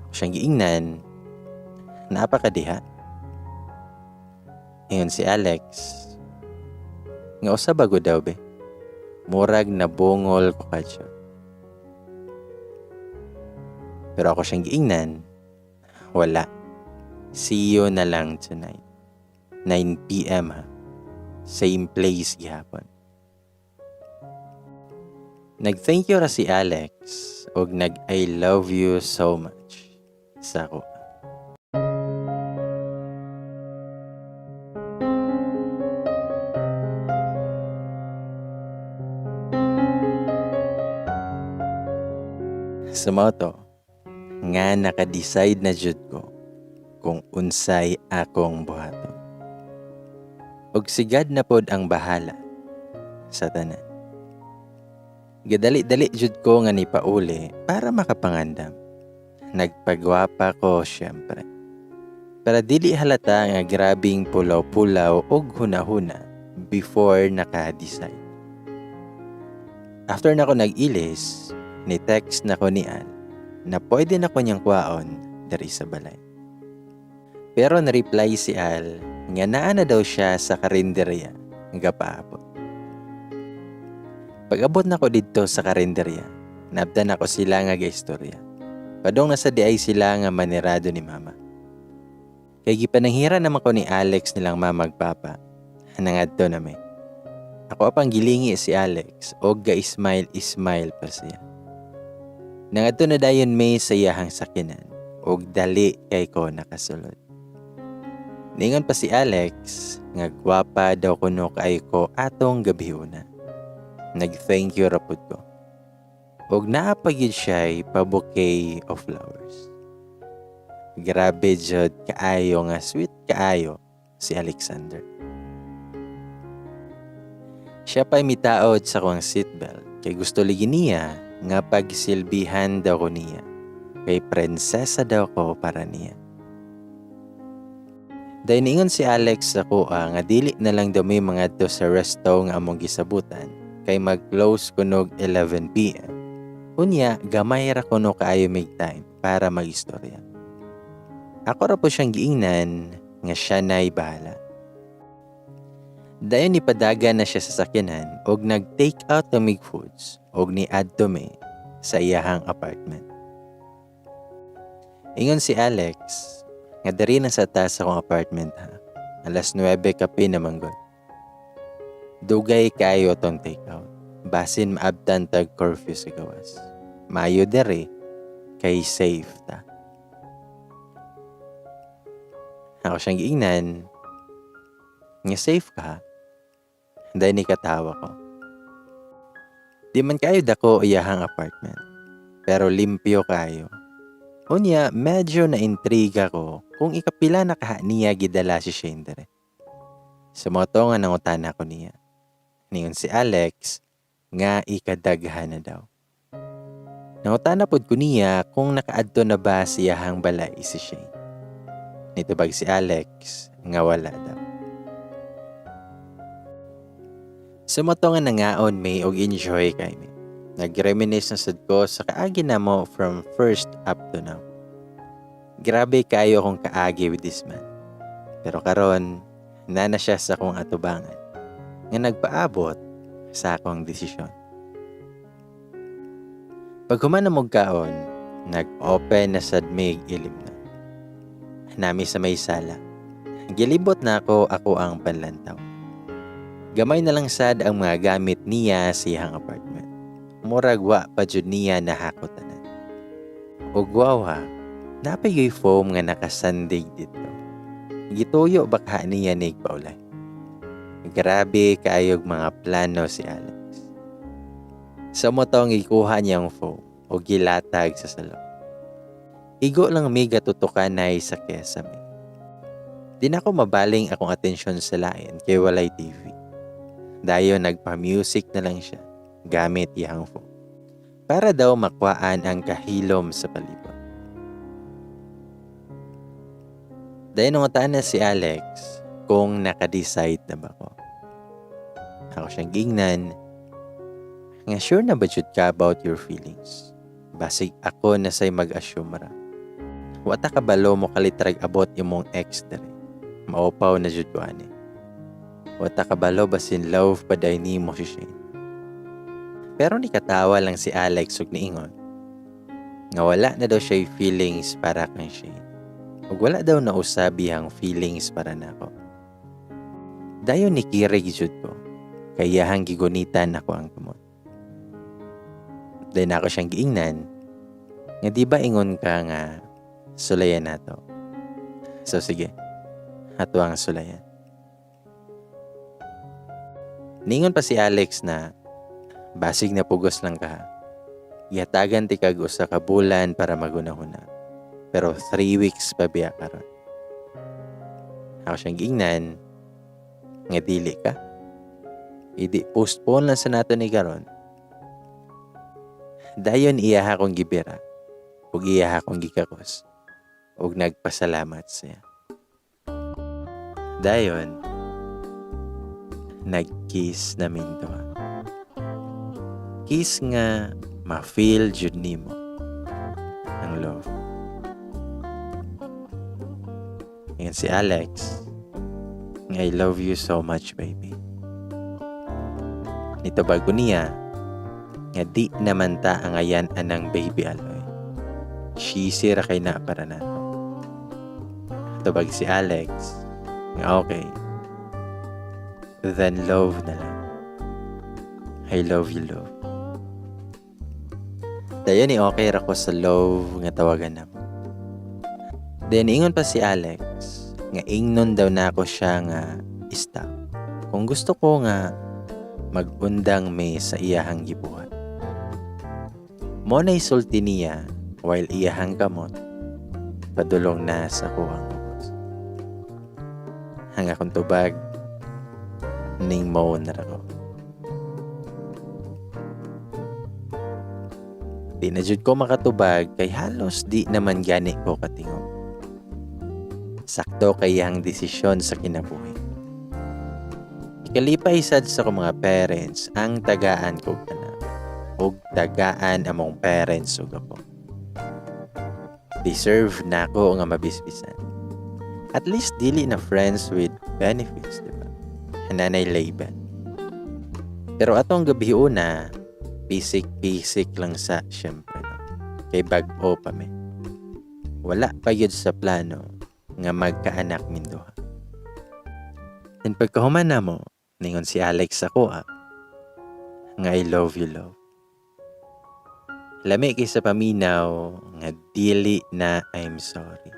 Ako siyang giingnan, napakadiha. Ingon si Alex, nga usa bago daw be. Murag nabungol ko kadyo. Pero ako siyang giingnan, wala. See you na lang tonight. 9 p.m. ha. Same place gihapon. Nag-thank you ra si Alex og nag I love you so much sa ako. Sa mao to, nga naka-decide na jud ko kung unsay akong buhaton. Og si God na pod ang bahala sa tanan. Gadali-dali jud ko nga nipauli para makapangandam. Nagpagwapa ko syempre. Para dili halata nga grabing pulaw-pulaw og hunahuna before naka-decide. After nako nag-ilis, ni text nako ni Al na pwede na ko niyang kwaon diri sa balay. Pero na-reply si Al nga naa na daw siya sa karinderya nga paabot. Pag-abot nako didto sa karinderya, naabtan nako sila nga gaistorya. Padong nasa diay sila nga manirado ni mama. Kay gipananghira naman ko ni Alex nilang mama ug papa, nangadto na mi. Ako apang gilingi si Alex og ga-smile-smile pa siya. Nangadto na dayon may sa iyahang sakyanan. Ug dali kay ko nakasulod. Ningon pa si Alex nga gwapa daw kuno kaayo ko atong gabhiona. Nag-thank you ra pud ko. Ug naa pa gyud siya'y pa-bouquet of flowers. Grabe jud kaayo nga sweet kaayo si Alexander. Siya pa'y mitaod sa akong seatbelt kay gusto lagi niya nga pagsilbihan daw ko niya. Kay prinsesa daw ko para niya. Dayon niingon si Alex sa akoa nga dili na lang daw mi mangadto sa resto nga among gisabutan kay mag-close kunog 11 p.m. Unya, gamay ra kuno kaayo mig time para magistorya. Ako ra pud siyang giingnan nga siya na'y bahala. Dayon nipadagan na siya sa sakyanan og nag-take out na mig foods og niadto mi sa iyahang apartment. Ingon si Alex nga diri na sa taas akong apartment ha. Alas 9 kape naman gud. Dugay kaayo tong take out. Basin maabtan tag curfew sa gawas. Maayo diri kay safe ta. Ako siyang giingnan nga, "Safe ka?" Dayon nikatawa ko. Di man kaayo dako iyahang apartment, pero limpyo kaayo. Unya, medyo na-intriga ko kung ikapila na kaha niya gidala si Shane diri. So mao to nga nangutana ko niya. Ningon si Alex nga ikadaghan na daw. Nangutana pod ko niya kung nakaadto na ba sa iyahang balay si Shane. Nitubag si Alex nga wala daw. So mao to nga nangaon mi og enjoy kay mi. Nag-reminisce na sad ko sa kaagi namo from first up to now. Grabe kaayo akong kaagi with this man. Pero karon, naa na siya sa akong atubangan nga nagpaabot sa akong desisyon. Paghuman namog kaon, nag-open na sad mig ilimnon. Nami sa may sala. Gilibot nako akoang panlantaw. Gamay na lang sad ang mga gamit niya sa iyang apartment. Murag wa pa jud niya nahakot tanan. Ug wow ha, naa pa gyuy foam nga nakasandig didto. Gituyo ba kaha niya nig paulay? Grabe kaayog mga plano si Alex. Sa mao tong gikuha niyang foam o gilatag sa salon. Igo lang mi gatutukanay sa kesame. Di na ako mabaling akong atensyon sa lain kay walay TV. Dayon nagpa-music na lang siya gamit iyang phone para daw makuhaan ang kahilom sa palibot. Dayon nangutan na si Alex kung naka-decide na ba ko. Ako siyang giingnan nga, "Sure na ba jud ka about your feelings? Basig ako na say mag-assume ra. Wa ta kabalo mo kalitrag abot imong ex diri. Maupaw na jud ko ani. Wa ta kabalo basin love pa diay nimo si Shane." Pero nikatawa lang si Alex ug niingon nga wala na daw siya feelings para kang Shane. Ug wala daw nausab iyang feelings para nako. Dayon nikirig jud ko kay iyahang gigunitan ako ang kamot. Dayon ako siyang giingnan nga, "Di ba ingon ka nga sulayan nato? So sige, ato ang sulayan." Ningon pa si Alex na basig na pugos lang ka. Gihatagan ti kag usa ka bulan para maghuna-huna. Pero 3 weeks pa biya karon. Ako siyang giingnan nga, "Dili ka. Idi postpone lang sa nato ni karon." Dayon iya akong gibira ug iya akong gikakos ug nagpasalamat siya. Dayon nag-kiss na min duha. Kiss nga ma-feel jud nimo ang love. Ingon si Alex nga, "I love you so much, baby." Nitubag ko niya nga di naman ta angayan anang baby aloy. Cheesy ra kay na para nato. Tubag si Alex nga, "Okay. Then love na lang. I love you, love." Dayon ni okay ra ko sa love nga tawagan namo. Then ingon pa si Alex nga ingnon daw nako siya nga stop kung gusto ko nga magundang mi sa iyahang gibuhat. Mao nay sulti niya while iyahang kamot padulong na sa akoang ubos. Ang akong tubag, ning mo na ra ko. Di na jud ko makatubag kay halos di naman gani ko katingog. Sakto kay iyang desisyon sa kinabuhi. Ikalipay sad sa akong mga parents ang tagaan kog anak ug tagaan among parents ug ako. Deserve nako nga mabisbisan. At least dili na friends with benefits, di ba? Hananay label. Pero atong gabi una, pisik-pisik lang sa syempre, no? Kay bag-o pa mi. Wala pa gyud sa plano nga magkaanak minduha. Then pagkahuman namo, ningon si Alex sa akoa nga "I love you, love." Lami kay sa paminaw nga dili na "I'm sorry,"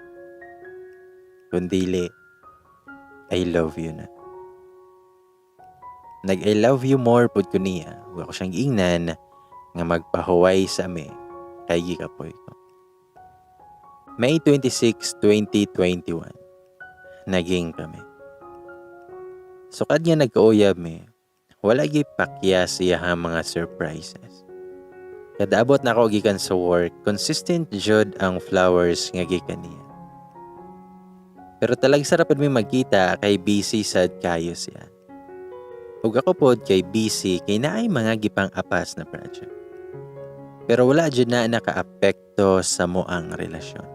kundili "I love you" na. Nag "I love you more" pud ko niya ug ako siyang giingnan nga magpahuway sa mi kay gikapoy ko. May 26, 2021, naging kami. Sukad nga nagkauyab mi, wala gyud pakya siya mga surprises. Kada abot nako gikan sa work, consistent jud ang flowers nga gikan niya. Pero talagsa ra pud mi magkita kay busy sad kayo siya. Ug ako pod kay busy kay naay mga gipang-apas na project. Pero wala jud na nakaapekto sa amoang relasyon.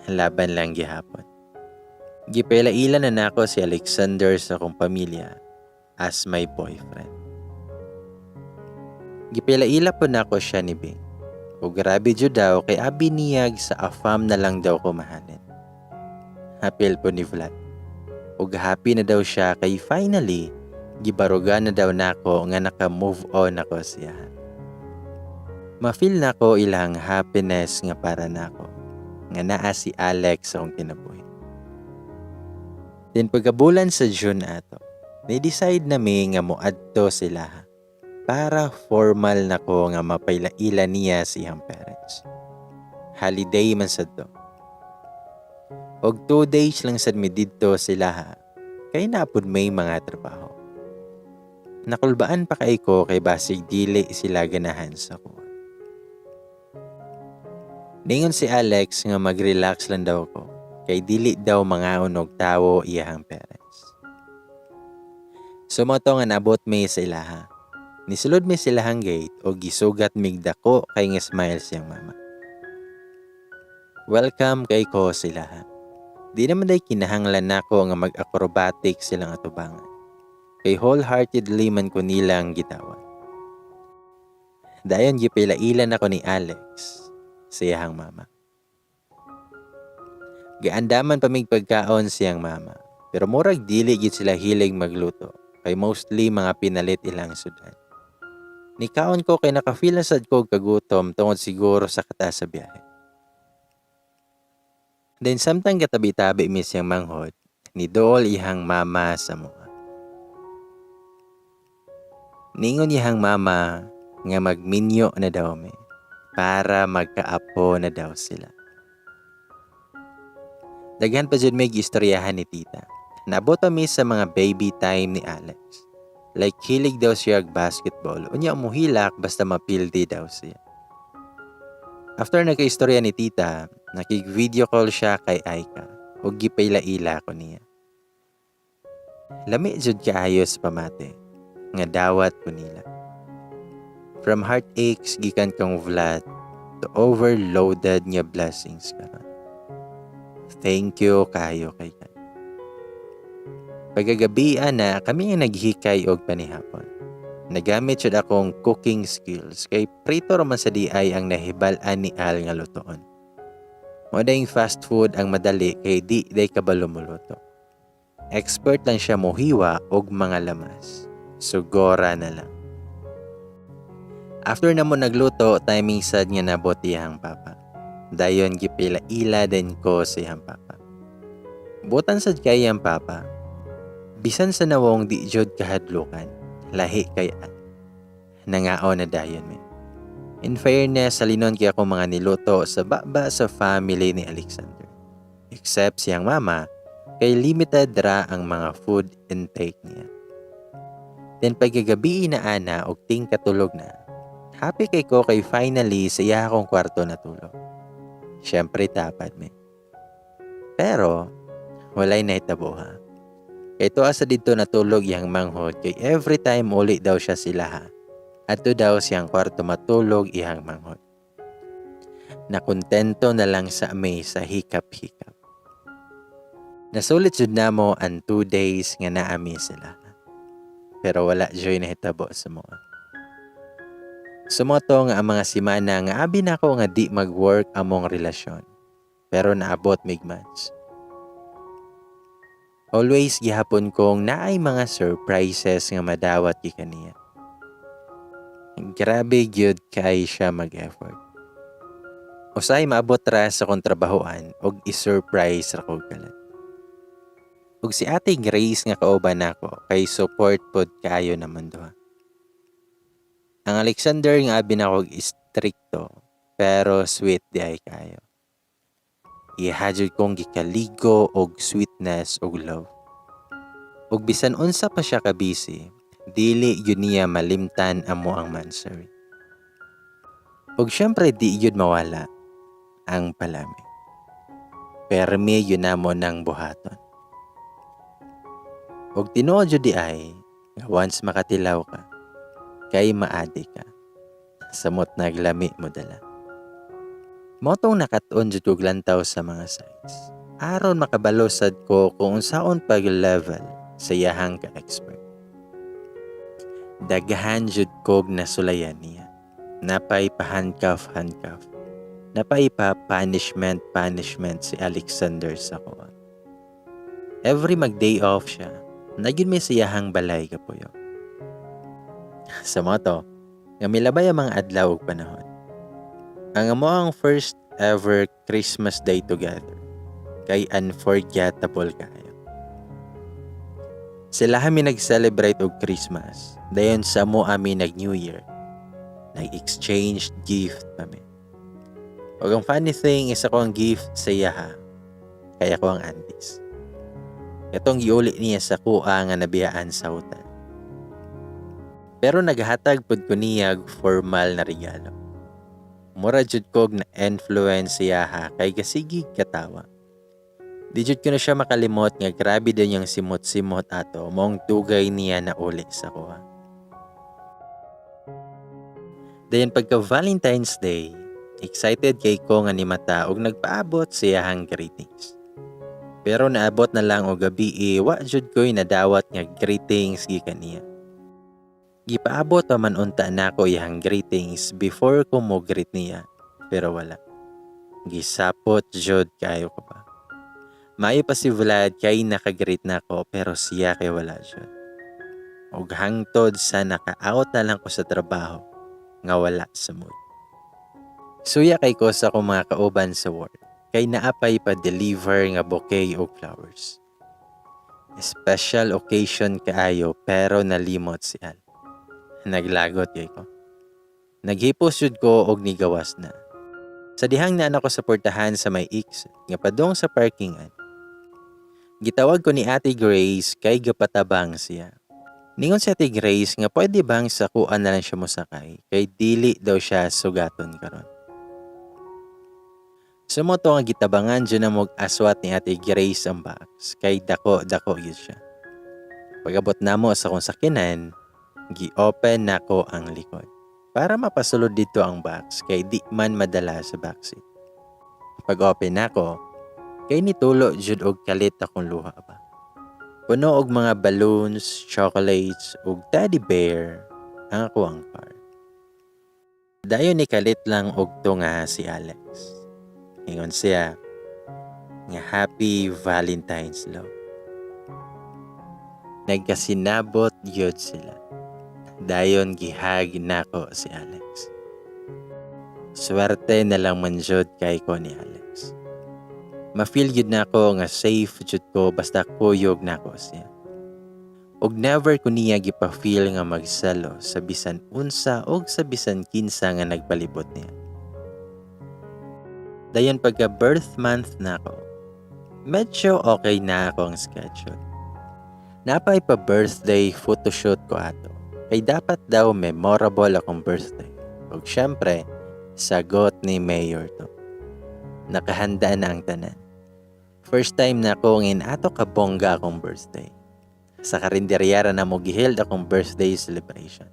Laban lang gihapon. Gipaila-ila na nako si Alexander sa akong pamilya as my boyfriend. Gipaila-ila po nako siya ni Bing. O grabe jud daw kay abi niyag sa afam na lang daw ko mahalin. Hapil po ni Vlad. Ug happy na daw siya kay finally gibarugan na daw nako nga naka-move on ako siya. Ma-feel nako ilang happiness nga para nako nga naa si Alex sa akong kinabuhi. Then pagkabulan sa June ato, ni-decide na mi nga moadto sila para formal nako nga mapaila-ila niya sa iyang parents. Holiday man sad to. Og 2 days lang sad mi didto sila kay napud may mga trabaho. Nakulbaan pa kay ko kay basig dili sila ganahan sa akoa. Ningon si Alex nga mag-relax lang daw ko kay dili daw mangaon og tawo iyahang parents. So mao to nga naabot mi sa ilaha. Nisulod mi sa ilahang gate og gisugat mig dako kay nga smile siyang mama. Welcome kay ko sa ilaha. Di naman day kinahanglan nako nga mag-acrobatic silang atubangan. Kay wholeheartedly man ko nilang gitawat. Dayon gipaila-ila nako ni Alex sa iyahang mama. Gaandaman pa mig pagkaon siyang mama. Pero murag dili gid sila hilig magluto kay mostly mga pinalit ilang sudan. Nikaon ko kay naka-feel na sad ko og kagutom tungod siguro sa kataas sa biyahe. Then samtang gatabi-tabi mi siyang manghod, niduol iyang mama sa amoa. Ningon iyang mama nga magminyo na daw mi para magkaapo na daw sila. Daghan pa jud may giistoryahan ni tita. Naabot pa mi sa mga baby time ni Alex. Like hilig daw siya og basketball. Unya muhilak basta mapildi daw siya. After nagkaistorya ni tita, nakig-video call siya kay Aika ug gipaila-ila ko niya. Lami jud kaayo sa pamati nga dawat ko nila. From heartaches gikan kang Vlad to overloaded nga blessings karon. Thank you kayo kay God. Pagkagabi ana, kami ang naghikay og panihapon. Nagamit jud akong cooking skills kay prito ra man sa diay ang nahibal-an ni Al nga lutoon. Mao dayong fast food ang madali kay di day kabalo moluto. Expert lang siya mohiwa og mga lamas. Sugora na lang. After na mo nagluto, timing sad nga nabot iyang papa. Dayon gipila-ila din ko sa iyang papa. Butan sad kay iyang papa. Bisan sa nawong di jud kahadlukan, lahi kay an. Nangaon na dayon mi. In fairness, salinon kay ako mga niluto sa baba sa family ni Alexander. Except siyang mama, kay limited ra ang mga food intake niya. Then pagkagabi na ana og ting katulog na, happy kay ko kay finally sa iya akong kwarto natulog. Siyempre tapad mi. Pero walay nahitabo ha. Kay tuwa sa didto natulog iyang manghod kay every time uli daw siya sila ha. Adto daw siyang kwarto matulog iyang manghod. Nakontento na lang sa mi sa hikap-hikap. Nasulit jud namo ang 2 days nga naami sila. Pero wala joy nahitabo sa mga. Sumoto nga ang mga simana nga abi nako nga di mag-work among relasyon. Pero naabot mig months. Always gihapon kong naay mga surprises nga madawat gikan niya. Grabe gyud kay siya mag-effort. Usay maabot ra sa akong trabahoan og i-surprise ra ko kalat. Ug si Ate Grace nga kauban nako kay support pod kaayo naman duha. Ang Alexander nga abi nako og istrikto pero sweet di ay kayo. Iyaha jud kong gikaligo og sweetness og love. Ug bisan unsa pa siya ka busy, dili gyud niya malimtan amo ang monthsary. Ug syempre di gyud mawala ang palami. Permi gyud namo nang buhaton. Ug tinuod jud di ay nga once makatilaw ka, kay maadi ka. Samot naglami mo dala. Mao tong nakat-on jud kog lantaw sa mga sites. Aron makabalo sad ko kung unsaon pag-level sa iyahang ka-expert. Daghan jud kog nasulayan niya. Napay pa handcuff handcuff. Napay pa punishment punishment si Alexander sa kuha. Every mag day off siya, nagyud may siyahang balay kapuyo. Sa moto, nga milabay ang mga adlaw ug panahon. Ang amo ang first ever Christmas Day together kay unforgettable kaayo. Sila kami nag-celebrate og Christmas. Dayon sa mo ami nag New Year. Nag-exchange gift pa mi. Ug ang funny thing is ako ang gift sa iya ha. Kaya ko ang antis. Katong giuli niya sa kuha nga nabiyaan sa hotel. Pero naghatag pud ko niya og formal na regalo. Mura jud kog na influence siya ha kay gasigig katawa. Di jud ko na siya makalimot nga grabe din yung simot-simot ato maong dugay niya na uli sa kuha. Dayon pagka Valentine's Day, excited kay ko nga nimata og nagpaabot siyahang greetings. Pero naabot na lang og gabi eh, wa jud ko'y nadawat nga greetings gikan niya. Gipaabot pa man unta nako iyang greetings before ko mo greet niya, pero wala. Gisapot jud kayo ko pa. Maayo pa si Vlad kay nakagreet nako pero siya kay wala jud. Og hangtod sa naka-out na lang ko sa trabaho nga wala sa mood. Suya kay ko sa akong mga kauban sa work kay naapay pa deliver nga bouquet og flowers. Special occasion kaayo pero nalimot si Al. Naglagot kay ko. Naghipos jud ko og nigawas na. Sa dihang naa ko sa portahan sa may X nga padung sa parkingan. Gitawag ko ni Ate Grace kay gapatabang siya. Ningon si Ate Grace nga pwede bang sa kuan na lang siya mosakay kay dili daw siya sugaton karon. Sumoto nga gitabangan jud na mog aswat ni Ate Grace ang box kay dako-dako gyud siya. Pag-abot namo sa akong sakyanan, gi-open nako ang likod para mapasulod dito ang box kay di man madala sa backseat. Pag-open nako, kay nitulo jud og kalit akong luha ba. Puno og mga balloons, chocolates ug teddy bear ang akoang car. Dayon ni kalit lang og tunga si Alex. Ingon siya nga, "Happy Valentine's, love." Nagkasinabot gyud sila. Dayon gihag nako si Alex. Swerte na lang man jud kay ko ni Alex. Ma-feel gyud nako nga safe jud ko basta kuyog nako siya. Og never ko niya gipa-feel nga magsalo sa bisan unsa og sa bisan kinsa nga nagpalibot niya. Dayon pagka birth month nako, medyo okay na ako ang schedule. Napay pa birthday photoshoot ko ato. Kay dapat daw memorable akong birthday. Og syempre, sagot ni Mayor to. Nakahanda na ang tanan. First time na ako ngin ato kabongga akong birthday. Sa karinderya ra namo giheld akong birthday celebration.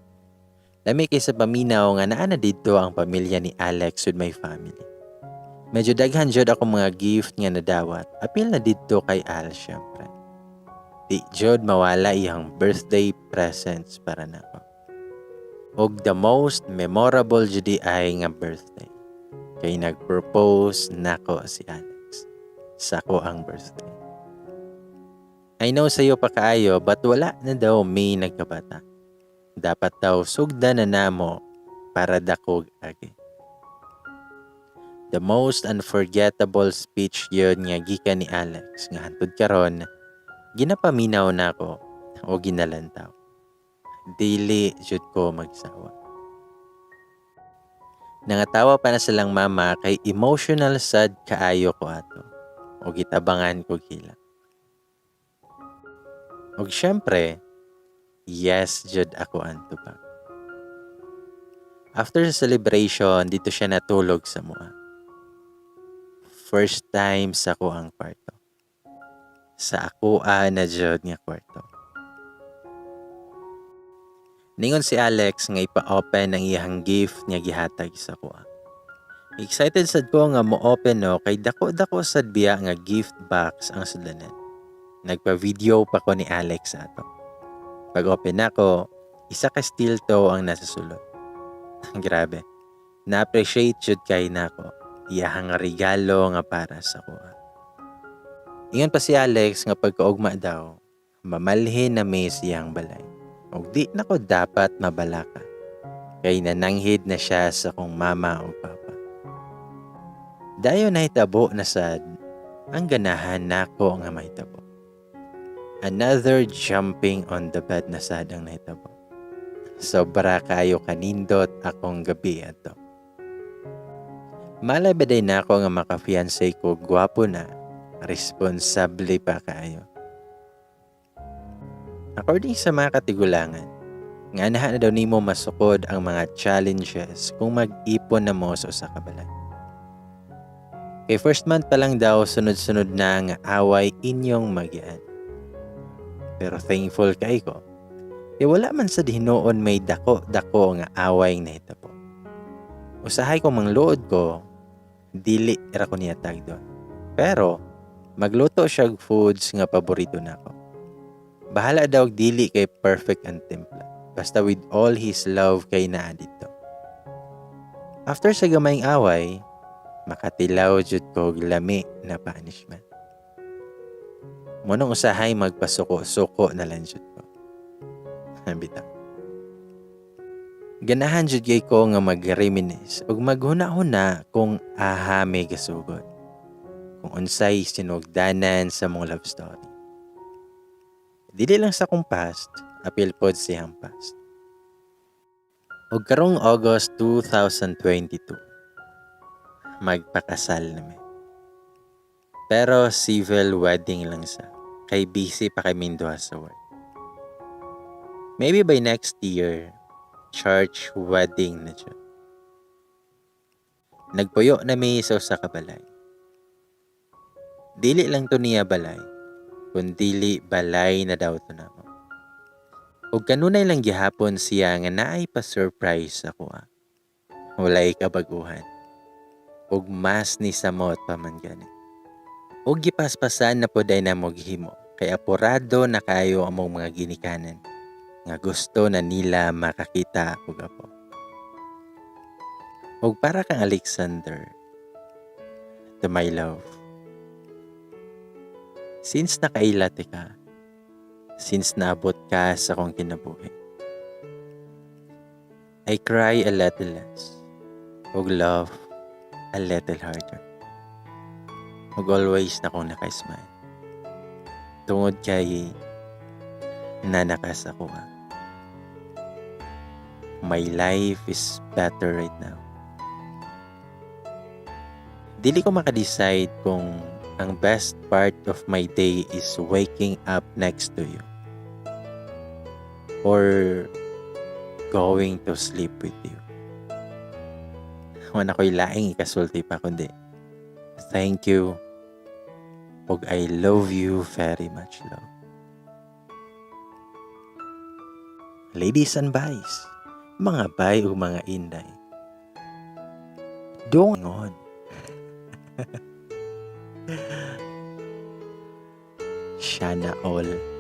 Lami kay sa paminaw nga naa na didto ang pamilya ni Alex with my family. Medyo daghan jud akong mga gift nga nadawat. Apil na didto kay Al, syempre. Di jud mawala iyang birthday presents para nako. Og the most memorable jud ay nga birthday. Kay nag-propose nako si Alex sa akoang birthday. I know sayo pa kaayo, but wala na daw may nagkabata. Dapat daw sugdan na namo para dakog agi. The most unforgettable speech yun nga gikan ni Alex nga hantod karon ginapaminaw nako o ginalantaw. Dili jud ko magsawa. Nangatawa pa na silang mama kay emotional sad kaayo ko ato o gitabangan ko hilak. Og syempre, yes jud ako ang tubag. After sa celebration, didto siya natulog sa amoa. First time sa akoang kwarto. Sa akoa na jud nga kwarto. Ningon si Alex nga ipa-open ang iyang gift nga gihatag sa akoa. Excited sad ko nga mo-open no kay dako-dako sad biya nga gift box ang sudlanan. Nagpa-video pa ko ni Alex ato. Pag-open nako, isa ka steel toe ang nasa sulod. Grabe. Na-appreciate jud kay nako iyahang regalo nga para sa akoa. Ingon pa si Alex nga pagkaugma daw, mamalhin na may siyang balay. Og di nako dapat mabalaka. Kay nananghid na siya sa kong mama o papa. Dayon nahitabo na sad ang ganahan nako nga mahitabo. Another jumping on the bed na sad ang nahitabo. Sobra kayo kanindot akong gabi ato. Malay ba day nako nga maka-fiancé ko gwapo na, responsable pa kaayo. According sa mga katigulangan, nga anahan na daw nimo masukod ang mga challenges kung mag-ipon na mo sa usa ka balay. Kay first month pa lang daw, sunod-sunod na nga away inyong magyaan. Pero thankful kay ko. Kay wala man sa hinuon may dako-dako nga away nahitabo. Usahay kung mangluod ko, dili ra ko niya tag doon. Pero magluto siya og foods nga paborito nako. Bahala daw og dili kay perfect ang timpla. Basta with all his love kay naa didto. After sa gamayng away, makatilaw jud ko og lami na punishment. Munong usahay magpasuko-suko na lang jud ko. Bitaw. Ganahan jud kay ko nga mag-reminisce ug maghuna-huna kung aha may gasugod. Kung unsay sinugdanan sa mong love story. Dili lang sa akong past, apil pod siyang past. Ug karong August 2022, magpakasal nami. Pero civil wedding lang sa, kay busy pa kami duha sa work. Maybe by next year, church wedding na siya. Nagpuyo na mi sa usa ka balay. Dili lang to niya balay, kundili balay na daw to namo. Ug kanunay lang gihapon siya nga naay pa-surprise ako ah. Walay kabaguhan. Ug mas ni samot pa man gani. Ug gipaspasan na pod ay namo gihimo kay apurado na kayo among mga ginikanan nga gusto na nila makakita og apo. Ug para kang Alexander, to my love. Since nakaila ka, since naabot ka sa akong kinabuhi, I cry a little less. Ug laugh a little harder. Ug always na kong naka-smile. Tungod kay naa na ka sa akoa. My life is better right now. Dili ko maka-decide kung ang best part of my day is waking up next to you or going to sleep with you. Wala ko'y laing ikasulti pa kundi thank you ug I love you very much, love. Ladies and bays, mga bay ug mga inday. Dungon. Siya na all.